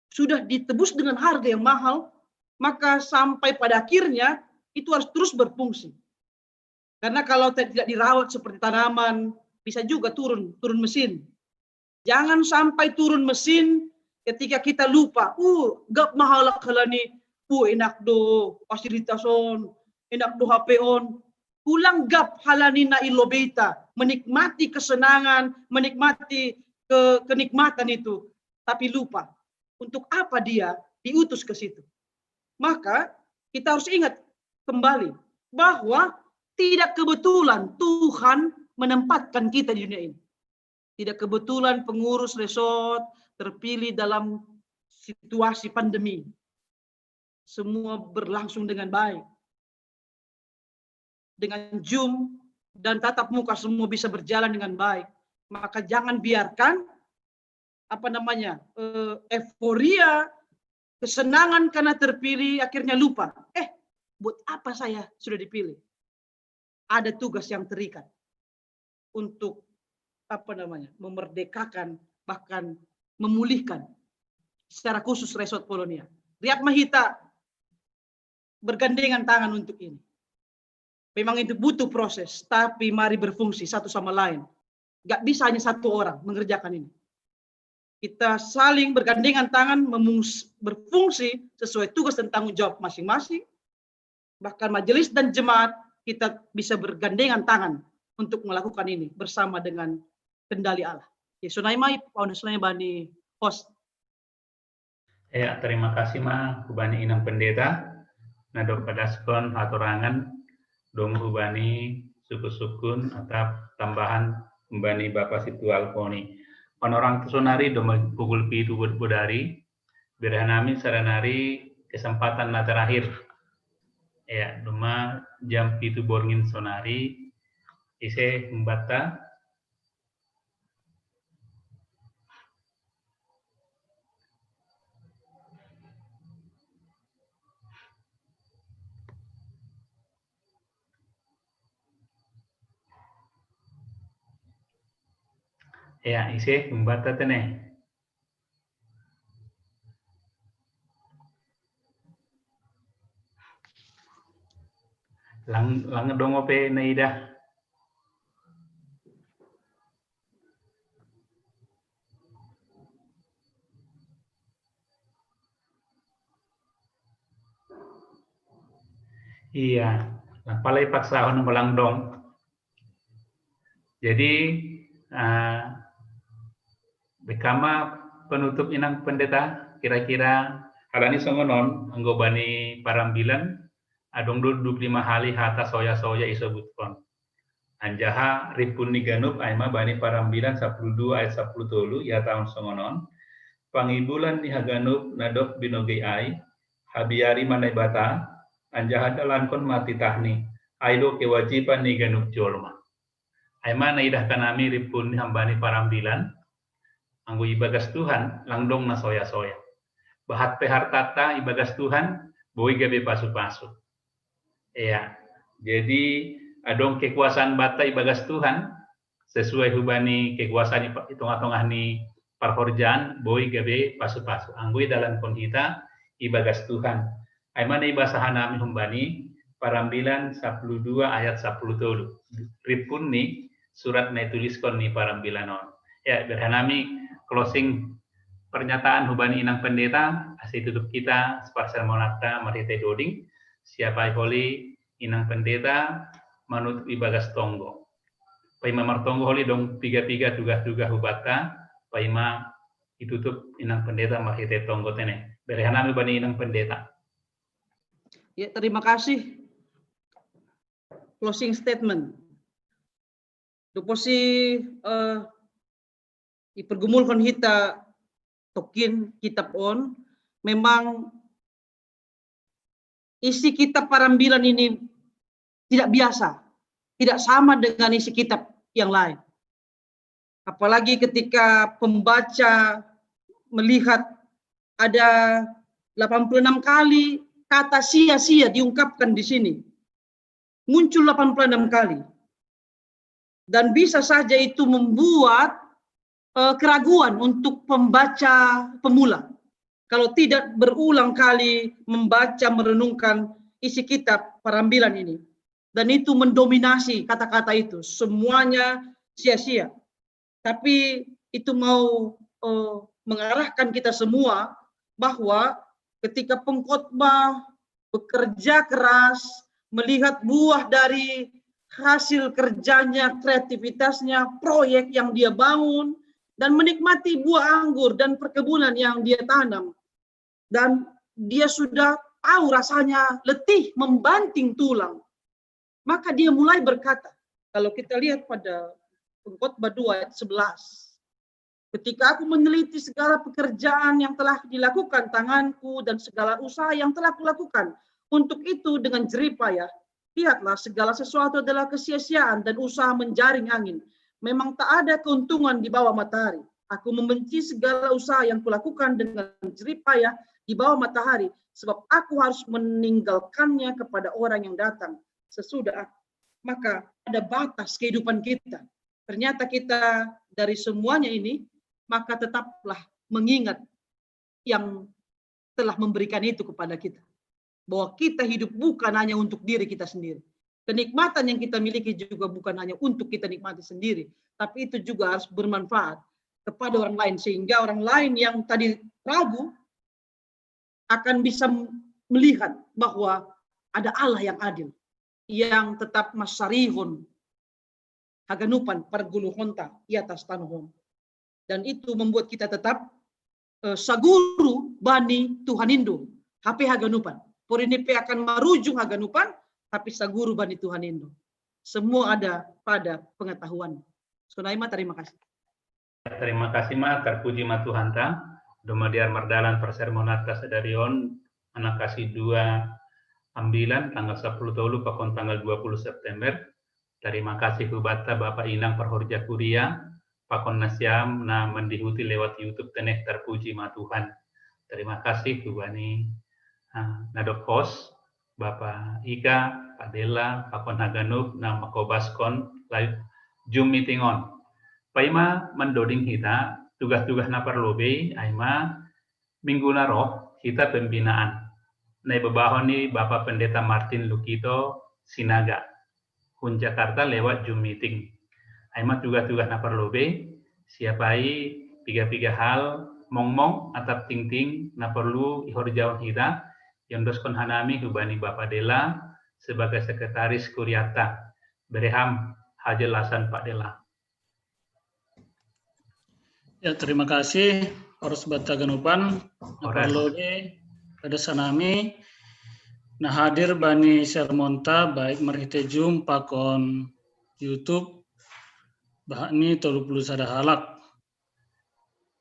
sudah ditebus dengan harga yang mahal, maka sampai pada akhirnya itu harus terus berfungsi. Karena kalau tidak dirawat seperti tanaman, bisa juga turun turun mesin. Jangan sampai turun mesin ketika kita lupa. Uh, gap mahalak halani. Uh, enak do fasilitas on, enak do H P on. Ulang gap halani na ilobeita, menikmati kesenangan, menikmati ke, kenikmatan itu, tapi lupa untuk apa dia diutus ke situ. Maka kita harus ingat kembali bahwa tidak kebetulan Tuhan menempatkan kita di dunia ini. Tidak kebetulan pengurus resort terpilih dalam situasi pandemi. Semua berlangsung dengan baik. Dengan Zoom dan tatap muka semua bisa berjalan dengan baik. Maka jangan biarkan apa namanya eh, euforia, kesenangan karena terpilih akhirnya lupa. Eh, buat apa saya sudah dipilih? Ada tugas yang terikat untuk apa namanya memerdekakan, bahkan memulihkan secara khusus Resort Polonia. Riat Mahita bergandengan tangan untuk ini. Memang itu butuh proses, tapi mari berfungsi satu sama lain. Gak bisa hanya satu orang mengerjakan ini. Kita saling bergandengan tangan, berfungsi sesuai tugas dan tanggung jawab masing-masing. Bahkan majelis dan jemaat kita bisa bergandengan tangan untuk melakukan ini bersama dengan kendali Allah. Ya, sonai mai, pauna sonai bani host. Ya, terima kasih ma hubani inang pendeta. Nado padaskon hatorangan dong hubani suku-sukun atau tambahan hubani Bapak Situal Koni. Panorang tu sonari doma pukul pitu bodari, berhanami saranari kesempatan na terakhir. Ya, doma jam pitu borngin sonari, ise humbata. Ya, ise humbata tene. Lang lang dong ope na ida. Iya, nah, palai paksa hono melangdong. Jadi uh, bekama penutup inang pendeta kira-kira halani songonon anggo bani parambilan adong duduk lima hali hata soya-soya iso butkon. Anjaha ripun ni ganup aima bani parambilan sapuluh dua ayat sapuluh tolu ya tahun songonon. Pangibulan ni haganup nadok binogei ai, habiari ma Naibata, anjaha dalankon ma titahni, ai do kewajiban ni ganup jolma. Aima na idah kanami ripun ni hambani parambilan, anggo ibagas Tuhan langdong na soya-soya. Bahat pe hartata ibagas Tuhan, boi gabe pasu-pasu. Ya, jadi adong kekuasaan bata ibagas Tuhan, sesuai hubani kekuasaan di tengah-tengah ni parhorjaan, boi gabe pasu-pasu. Anggo idalankon hita ibagas Tuhan. Aima na ibasa hanami humbani parambilan sapuluh dua ayat sapuluh tolu. Ripun ni surat na ituliskon ni parambilan on. Ya, berhanami closing pernyataan hubani inang pendeta, asa itutup kita separsermonakta marhite doding, siapa holi inang pendeta manutup ibagas tonggo. Paima martonggo holi dong piga-piga tugas-tugas hubata, paima itutup inang pendeta marhite tonggo tene. Berhanami bani inang pendeta. Ya, terima kasih. Closing statement. Duposi uh, ipergumulkan hita tokin kitab on, memang isi kitab parambilan ini tidak biasa, tidak sama dengan isi kitab yang lain. Apalagi ketika pembaca melihat ada delapan puluh enam kali kata sia-sia diungkapkan di sini. Muncul delapan puluh enam kali. Dan bisa saja itu membuat uh, keraguan untuk pembaca pemula. Kalau tidak berulang kali membaca, merenungkan isi kitab parambilan ini. dan itu mendominasi kata-kata itu, semuanya sia-sia. Tapi itu mau uh, mengarahkan kita semua bahwa ketika pengkhotbah bekerja keras, melihat buah dari hasil kerjanya, kreativitasnya, proyek yang dia bangun, dan menikmati buah anggur dan perkebunan yang dia tanam. Dan dia sudah tahu rasanya letih membanting tulang. Maka dia mulai berkata, kalau kita lihat pada Pengkhotbah dua ayat sebelas, ketika aku meneliti segala pekerjaan yang telah dilakukan tanganku dan segala usaha yang telah kulakukan untuk itu dengan jeripayah, lihatlah, segala sesuatu adalah kesia-siaan dan usaha menjaring angin. Memang tak ada keuntungan di bawah matahari. Aku membenci segala usaha yang kulakukan dengan jeripayah di bawah matahari, sebab aku harus meninggalkannya kepada orang yang datang sesudah aku. Maka ada batas kehidupan kita. Ternyata kita dari semuanya ini, maka tetaplah mengingat yang telah memberikan itu kepada kita. Bahwa kita hidup bukan hanya untuk diri kita sendiri. Kenikmatan yang kita miliki juga bukan hanya untuk kita nikmati sendiri, tapi itu juga harus bermanfaat kepada orang lain, sehingga orang lain yang tadi ragu akan bisa melihat bahwa ada Allah yang adil, yang tetap masarihon haganupan parguluhonta i atas tanoh on. Dan itu membuat kita tetap uh, saguru bani Tuhan Indo. Hape haganupan. Porinipe akan marujung haganupan, tapi saguru bani Tuhan Indo. Semua ada pada pengetahuan. Sonai ma, terima kasih. Terima kasih ma, terpuji ma Tuhanta. Domma diar mardalan parsermonanta sadari on, manang kasi dua ambilan, tanggal sepuluh tolu pakon tanggal dua puluh September. Terima kasih hubata Bapak Inang parhorja kuria, pakon nasiam na mendihuti lewat YouTube teneh, terpuji ma Tuhan. Terima kasih hubani uh, nadok host, Bapak Ika, Pak Dela, pakon haganup na makobaskon live Zoom meeting on. Paima mandoding hita tugas-tugas na parlobei, aima minggu na roh hita pembinaan. Na ibabahon ni Bapak Pendeta Martin Lukito Sinaga hun Jakarta lewat Zoom meeting. Aima tugas-tugas na parlobei, siapai piga-piga hal mongmong atap tingting na perlu ihorjaon hita, iondoskon hanami hubani Bapak Dela sebagai sekretaris kuriata. Bereham hajelasan Pak Dela. Ya, terima kasih. Horas bata ganupan. Parlobei pada sanami na hadir bani sermonta baik marhite Zoom pakon YouTube, bahat ni tolu puluh sada halak.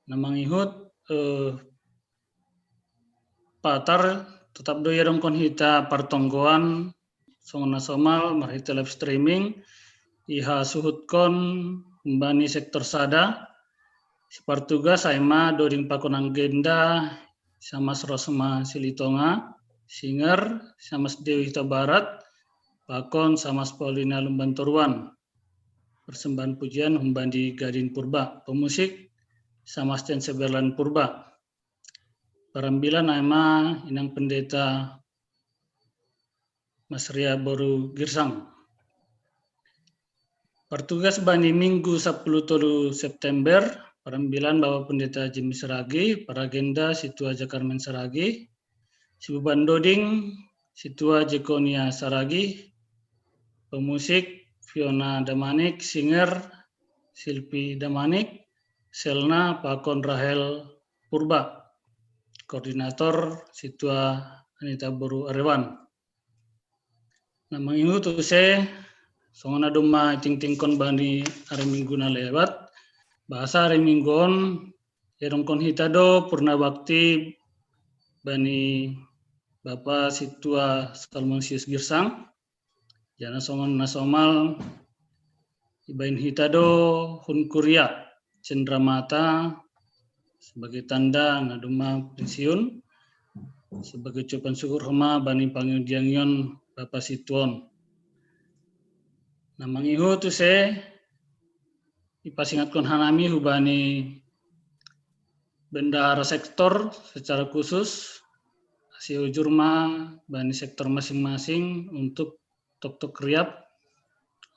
Na mangihut eh, patar, tetap do iadongkon hita partonggoan songon na somal marhite live streaming, ihasuhutkon humbani sektor sada, sipartugas aima doding pakon agenda, Samas Rosma Silitonga, singer, Samas Dewi Hutabarat, pakon Samas Paulina Lumbantoruan. Persembahan pujian humbani Gading Purba, pemusik Samas Ten Seberlan Purba. Parambilan aima Inang Pendeta Masria Boru Girsang. Partugas bani Minggu sapuluh tolu September, parambilan Bapak Pendeta Jimmy Saragi, paragenda Situa Jakarmen Saragi, sibuban doding Situa Jekonia Saragi, pemusik Fiona Damanik, singer Silpi Damanik, selna pakon Rahel Purba, koordinator Situa Anita Boru Arewan. Na mangihut use songon na domma tingtingkon bani ari Minggu na lewat, bahasa ari Minggu on iadongkon hita do purna bakti bani Bapa Situa Salmonsius Girsang, jana songon na somal ibaen hita do hun kuria cendramata sebagai tanda na domma pensiun, sebagai ucapan syukur homa bani pangidiangion Bapa Situa on. Na mangihut use ipasingatkon hanami hubani bendahara sektor secara khusus, asi ujur ma bani sektor masing-masing untuk Tuk-tuk riap,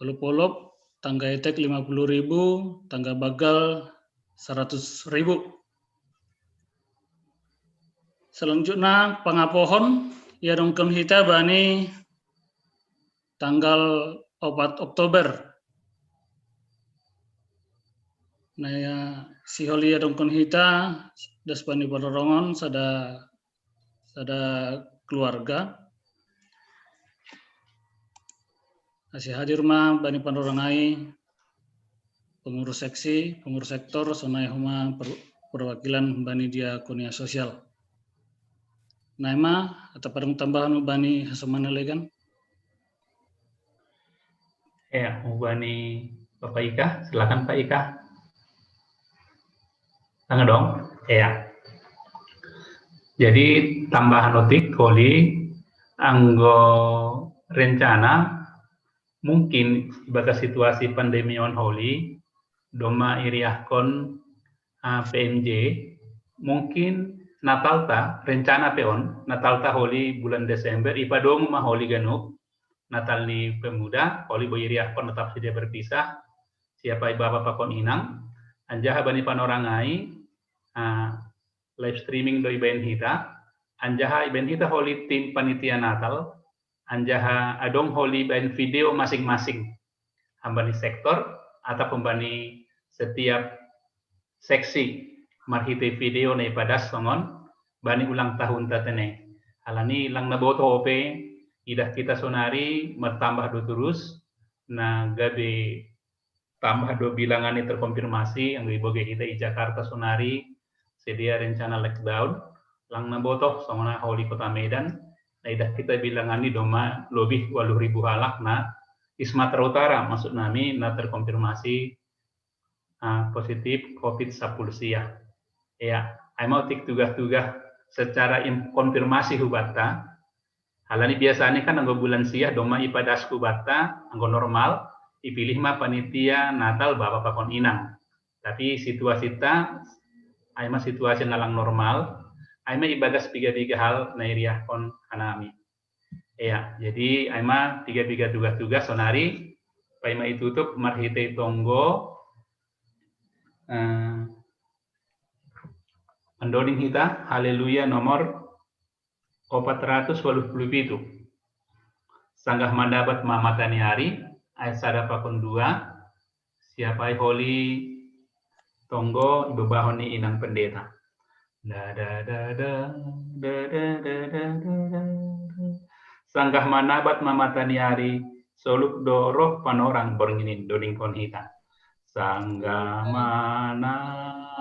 olup-olup, tangga etek lima puluh ribu, tangga bagal seratus ribu. Selanjutnya, pangapohon, ia dongkon hita bani tanggal opat Oktober. Nah, ia sihol ia dongkon hita, das bani parorongkon, sada, sada keluarga. Asi hadir ma bani parorongkon ai, pengurus seksi, pengurus sektor, sonai homa per-, perwakilan bani diakonia sosial. Nah, ima, atau padang tambahan bani hasomana legan? Ya, bani Bapak Ika, silakan Pak Ika. Tangga dong? Ya. Jadi tambahan otik holi anggo rencana mungkin ibagas situasi pandemi on holi domma iriahkon uh, P M J, mungkin Natalta, rencana pe on, Natalta holi bulan Desember, ipadomu ma holi ganup, Natal ni Pemuda, holi boi iriahkon tetap sedia berpisah, siapa i bapa pakon inang, anjaha bani panorang ai, uh, live streaming do ibaen hita, anjaha ibaen hita holi tim panitia Natal, anjaha adong holi baen video masing-masing. Hambani sektor, atau hambani setiap seksi marhite video na ipadas songon bani ulang tahun tatene. Alani lang na boto ope, idah kita sonari martambah do terus, na gabe tambah do bilangan ni terkonfirmasi, anggo iboge hita i Jakarta sonari, sedia rencana lockdown, lang na boto, songon holi kota Medan, na idah hita bilangan ni domma lobih waluh ribu halak na i Sumatera Utara, maksud nami na terkonfirmasi uh, positif covid sapuluh sia. Ya, ai ma otik tugas-tugas secara konfirmasi hubanta. Alani biasanya kan anggo bulan sia domma ipadas hubanta, anggo normal, ipilih ma panitia Natal bapa pakon inang. Tapi situasi ta, ai ma situasi na lang normal, ai ma ibagas piga-piga hal na iriahkon hanami. Ya, jadi ai ma piga-piga tugas-tugas sonari, paima itutup marhite tonggo, uh, mandoding hita, Haleluya nomor opat ratus waluh puluh pitu. Sanggah mandabat ma mata ni ari, ayat sada pakon dua, siapa i holi tonggo ibebahon ni inang pendeta. Da, da, da, da, da, da, da, da, da, da. Sanggah mandabat ma mata ni ari, solup do roh panorang borngin i, dodingkon hita. Sanggah mandabat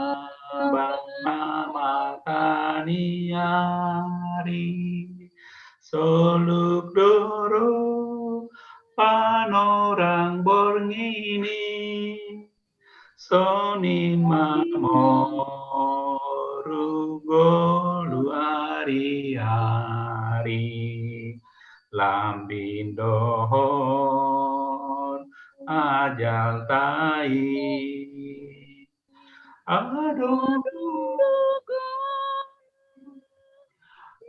ma mata ni ari, solup do roh panorang borngin i, sonin ma moru ngolu ari-ari, lambin dohot ajalta i. Adong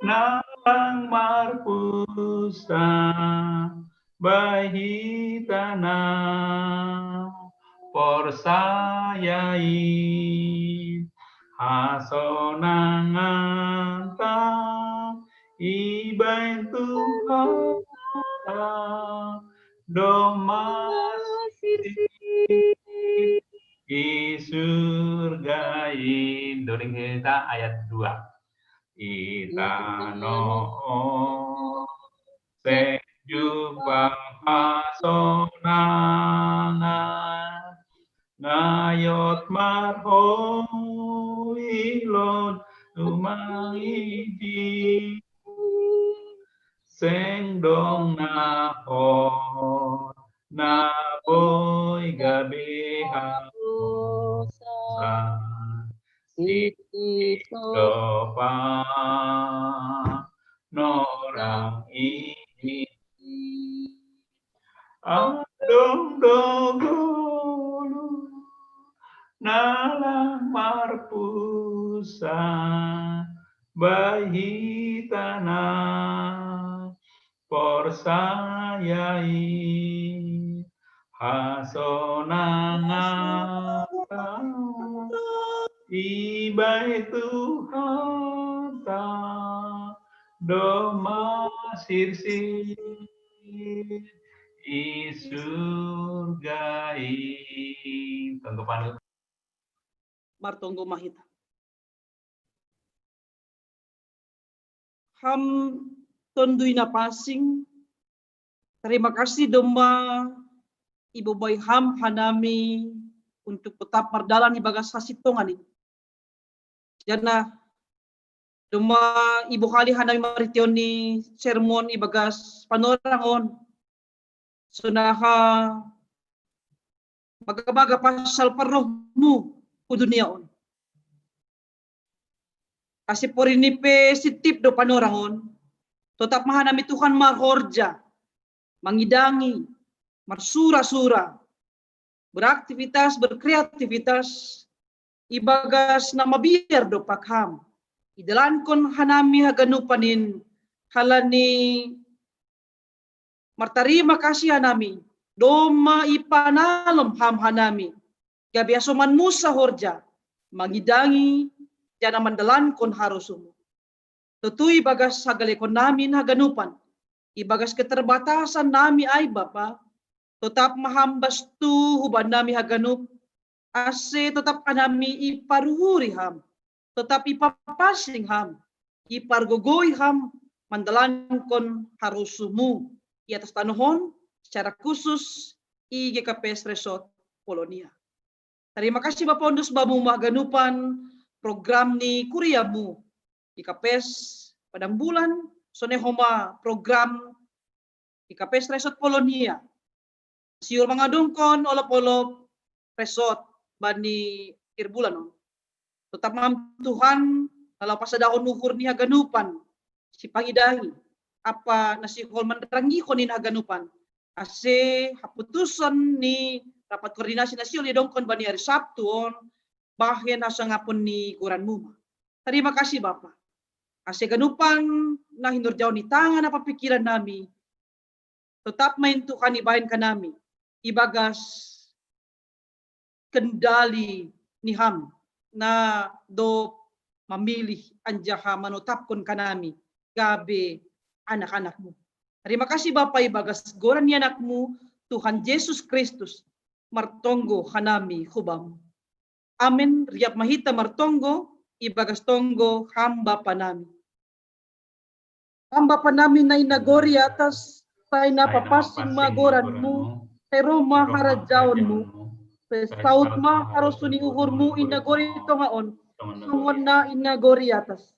na lang marpusat, bai hita na porsaya i, hasonanganta ibaen Tuhanta domma sirsir i surga i. Doding hita ayat dua. I tano on seng jumpa hasonangan, ngayot marhoilon tumang i, seng dong na hot na boi gabe halosan. Sititi do panorang i. Adong do ngolu na lang marpusat, bai hita na porsaya yai. Hasonangata ibai Tuhanta do masirsir i surga i. Tanggapan. Martonggo ma hita. Ham Tonduy Napasing, tarima kasih domma ibobai Ham hanami untuk tetap mardalan ibagas hasintongan i. Janah domma ibohali hanami marhitehon ni sermon ibagas panorang on, sonaha magabaga pasal parroh-Mu hu dunia on. Ase porini pe sintip do panorang on, totap ma hanami Tuhan marhorja, mangidangi, marsura-sura, beraktivitas, berkreativitas ibagas na mabiar dompak Ham. Idalankon hanami haganupan in, halani martarima kasih hanami, domma ipanalom Ham hanami, gabe hasoman Musa horja, mangidangi, janah mandalankon harosuh-Mu. Tutu ibagas hagalekon nami haganupan, ibagas keterbatasan nami ai Bapa, totap ma Ham bastu huban nami haganup, ase totap hanami iparuhuri Ham, totap ipapasing Ham, ipargogoi Ham mandalankon harosuh-Mu i atas tanoh on, secara khusus i G K P S Resort Polonia. Tarima kasih Bapa, ondos Bamu ma haganupan program ni kuria-Mu, G K P S Padang Bulan, sonai homa program G K P S Resort Polonia. Sihol mangadongkon olop-olop resort bani akhir bulan on. Totap ma Ham Tuhan, na laho pasadahon uhur ni haganupan, sipangidangi, ampa na sihol manrangihon ni haganupan, ase haputusan ni rapat koordinasi na sihol idongkon bani ari Sabtu on, bahen hasangapon ni goran-Mu ma. Tarima kasih Bapa. Ase ganupan na hinorjahon ni tangan ampa pingkiran nami, totap ma in Tuhan ibahen hanami ibagas kendali ni Ham, na dob mamilih anjaha manotapkon hanami gabe anak-anak-Mu. Tarima kasih Bapa, ibagas goran ni Anak-Mu, Tuhan Jesus Kristus, martonggo hanami hu Bamu. Amen. Riap ma hita martonggo, ibagas tonggo Ham Bapa nami. Ham Bapa nami na i nagori atas, sai na papasing ma goran-Mu, sai roh ma harajaon-Mu, sai saut ma harosuh ni uhur-Mu i nagori tonga on, songon na i nagori atas.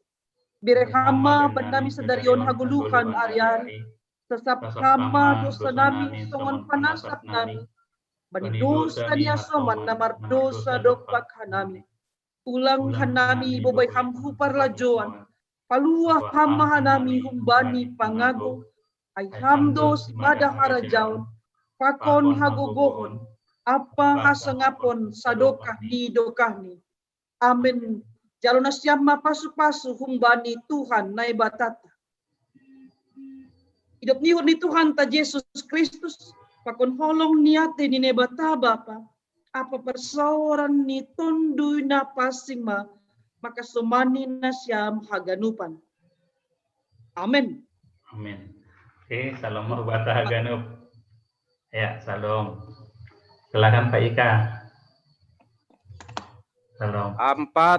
Bere Ham ma bannami sadari on hagoluhan ari-ari, sasap Ham ma dosa nami songon panasap nami bani dosa ni hasoman na mardosa dompak hanami. Unang hanami ibobai Ham hu parlajouan, palua Ham ma hanami humbani pangago, ai Ham do simada harajaon, pakon hagogohon, ampa hasangapon sadokah ni dokahni. Amen. Jalo nasiam ma pasu-pasu humbani Tuhan Naibatanta. Idop ni uhur ni Tuhanta Jesus Kristus, pakon holong ni atei ni Naibata Bapa, ampa parsaoran ni Tonduy Napasing ma, mangkasomani nasiam haganupan. Amen. Amen. Oke, salam horibata haganup. Ya, salam. Silakan Pak Ika. Salam. Ampat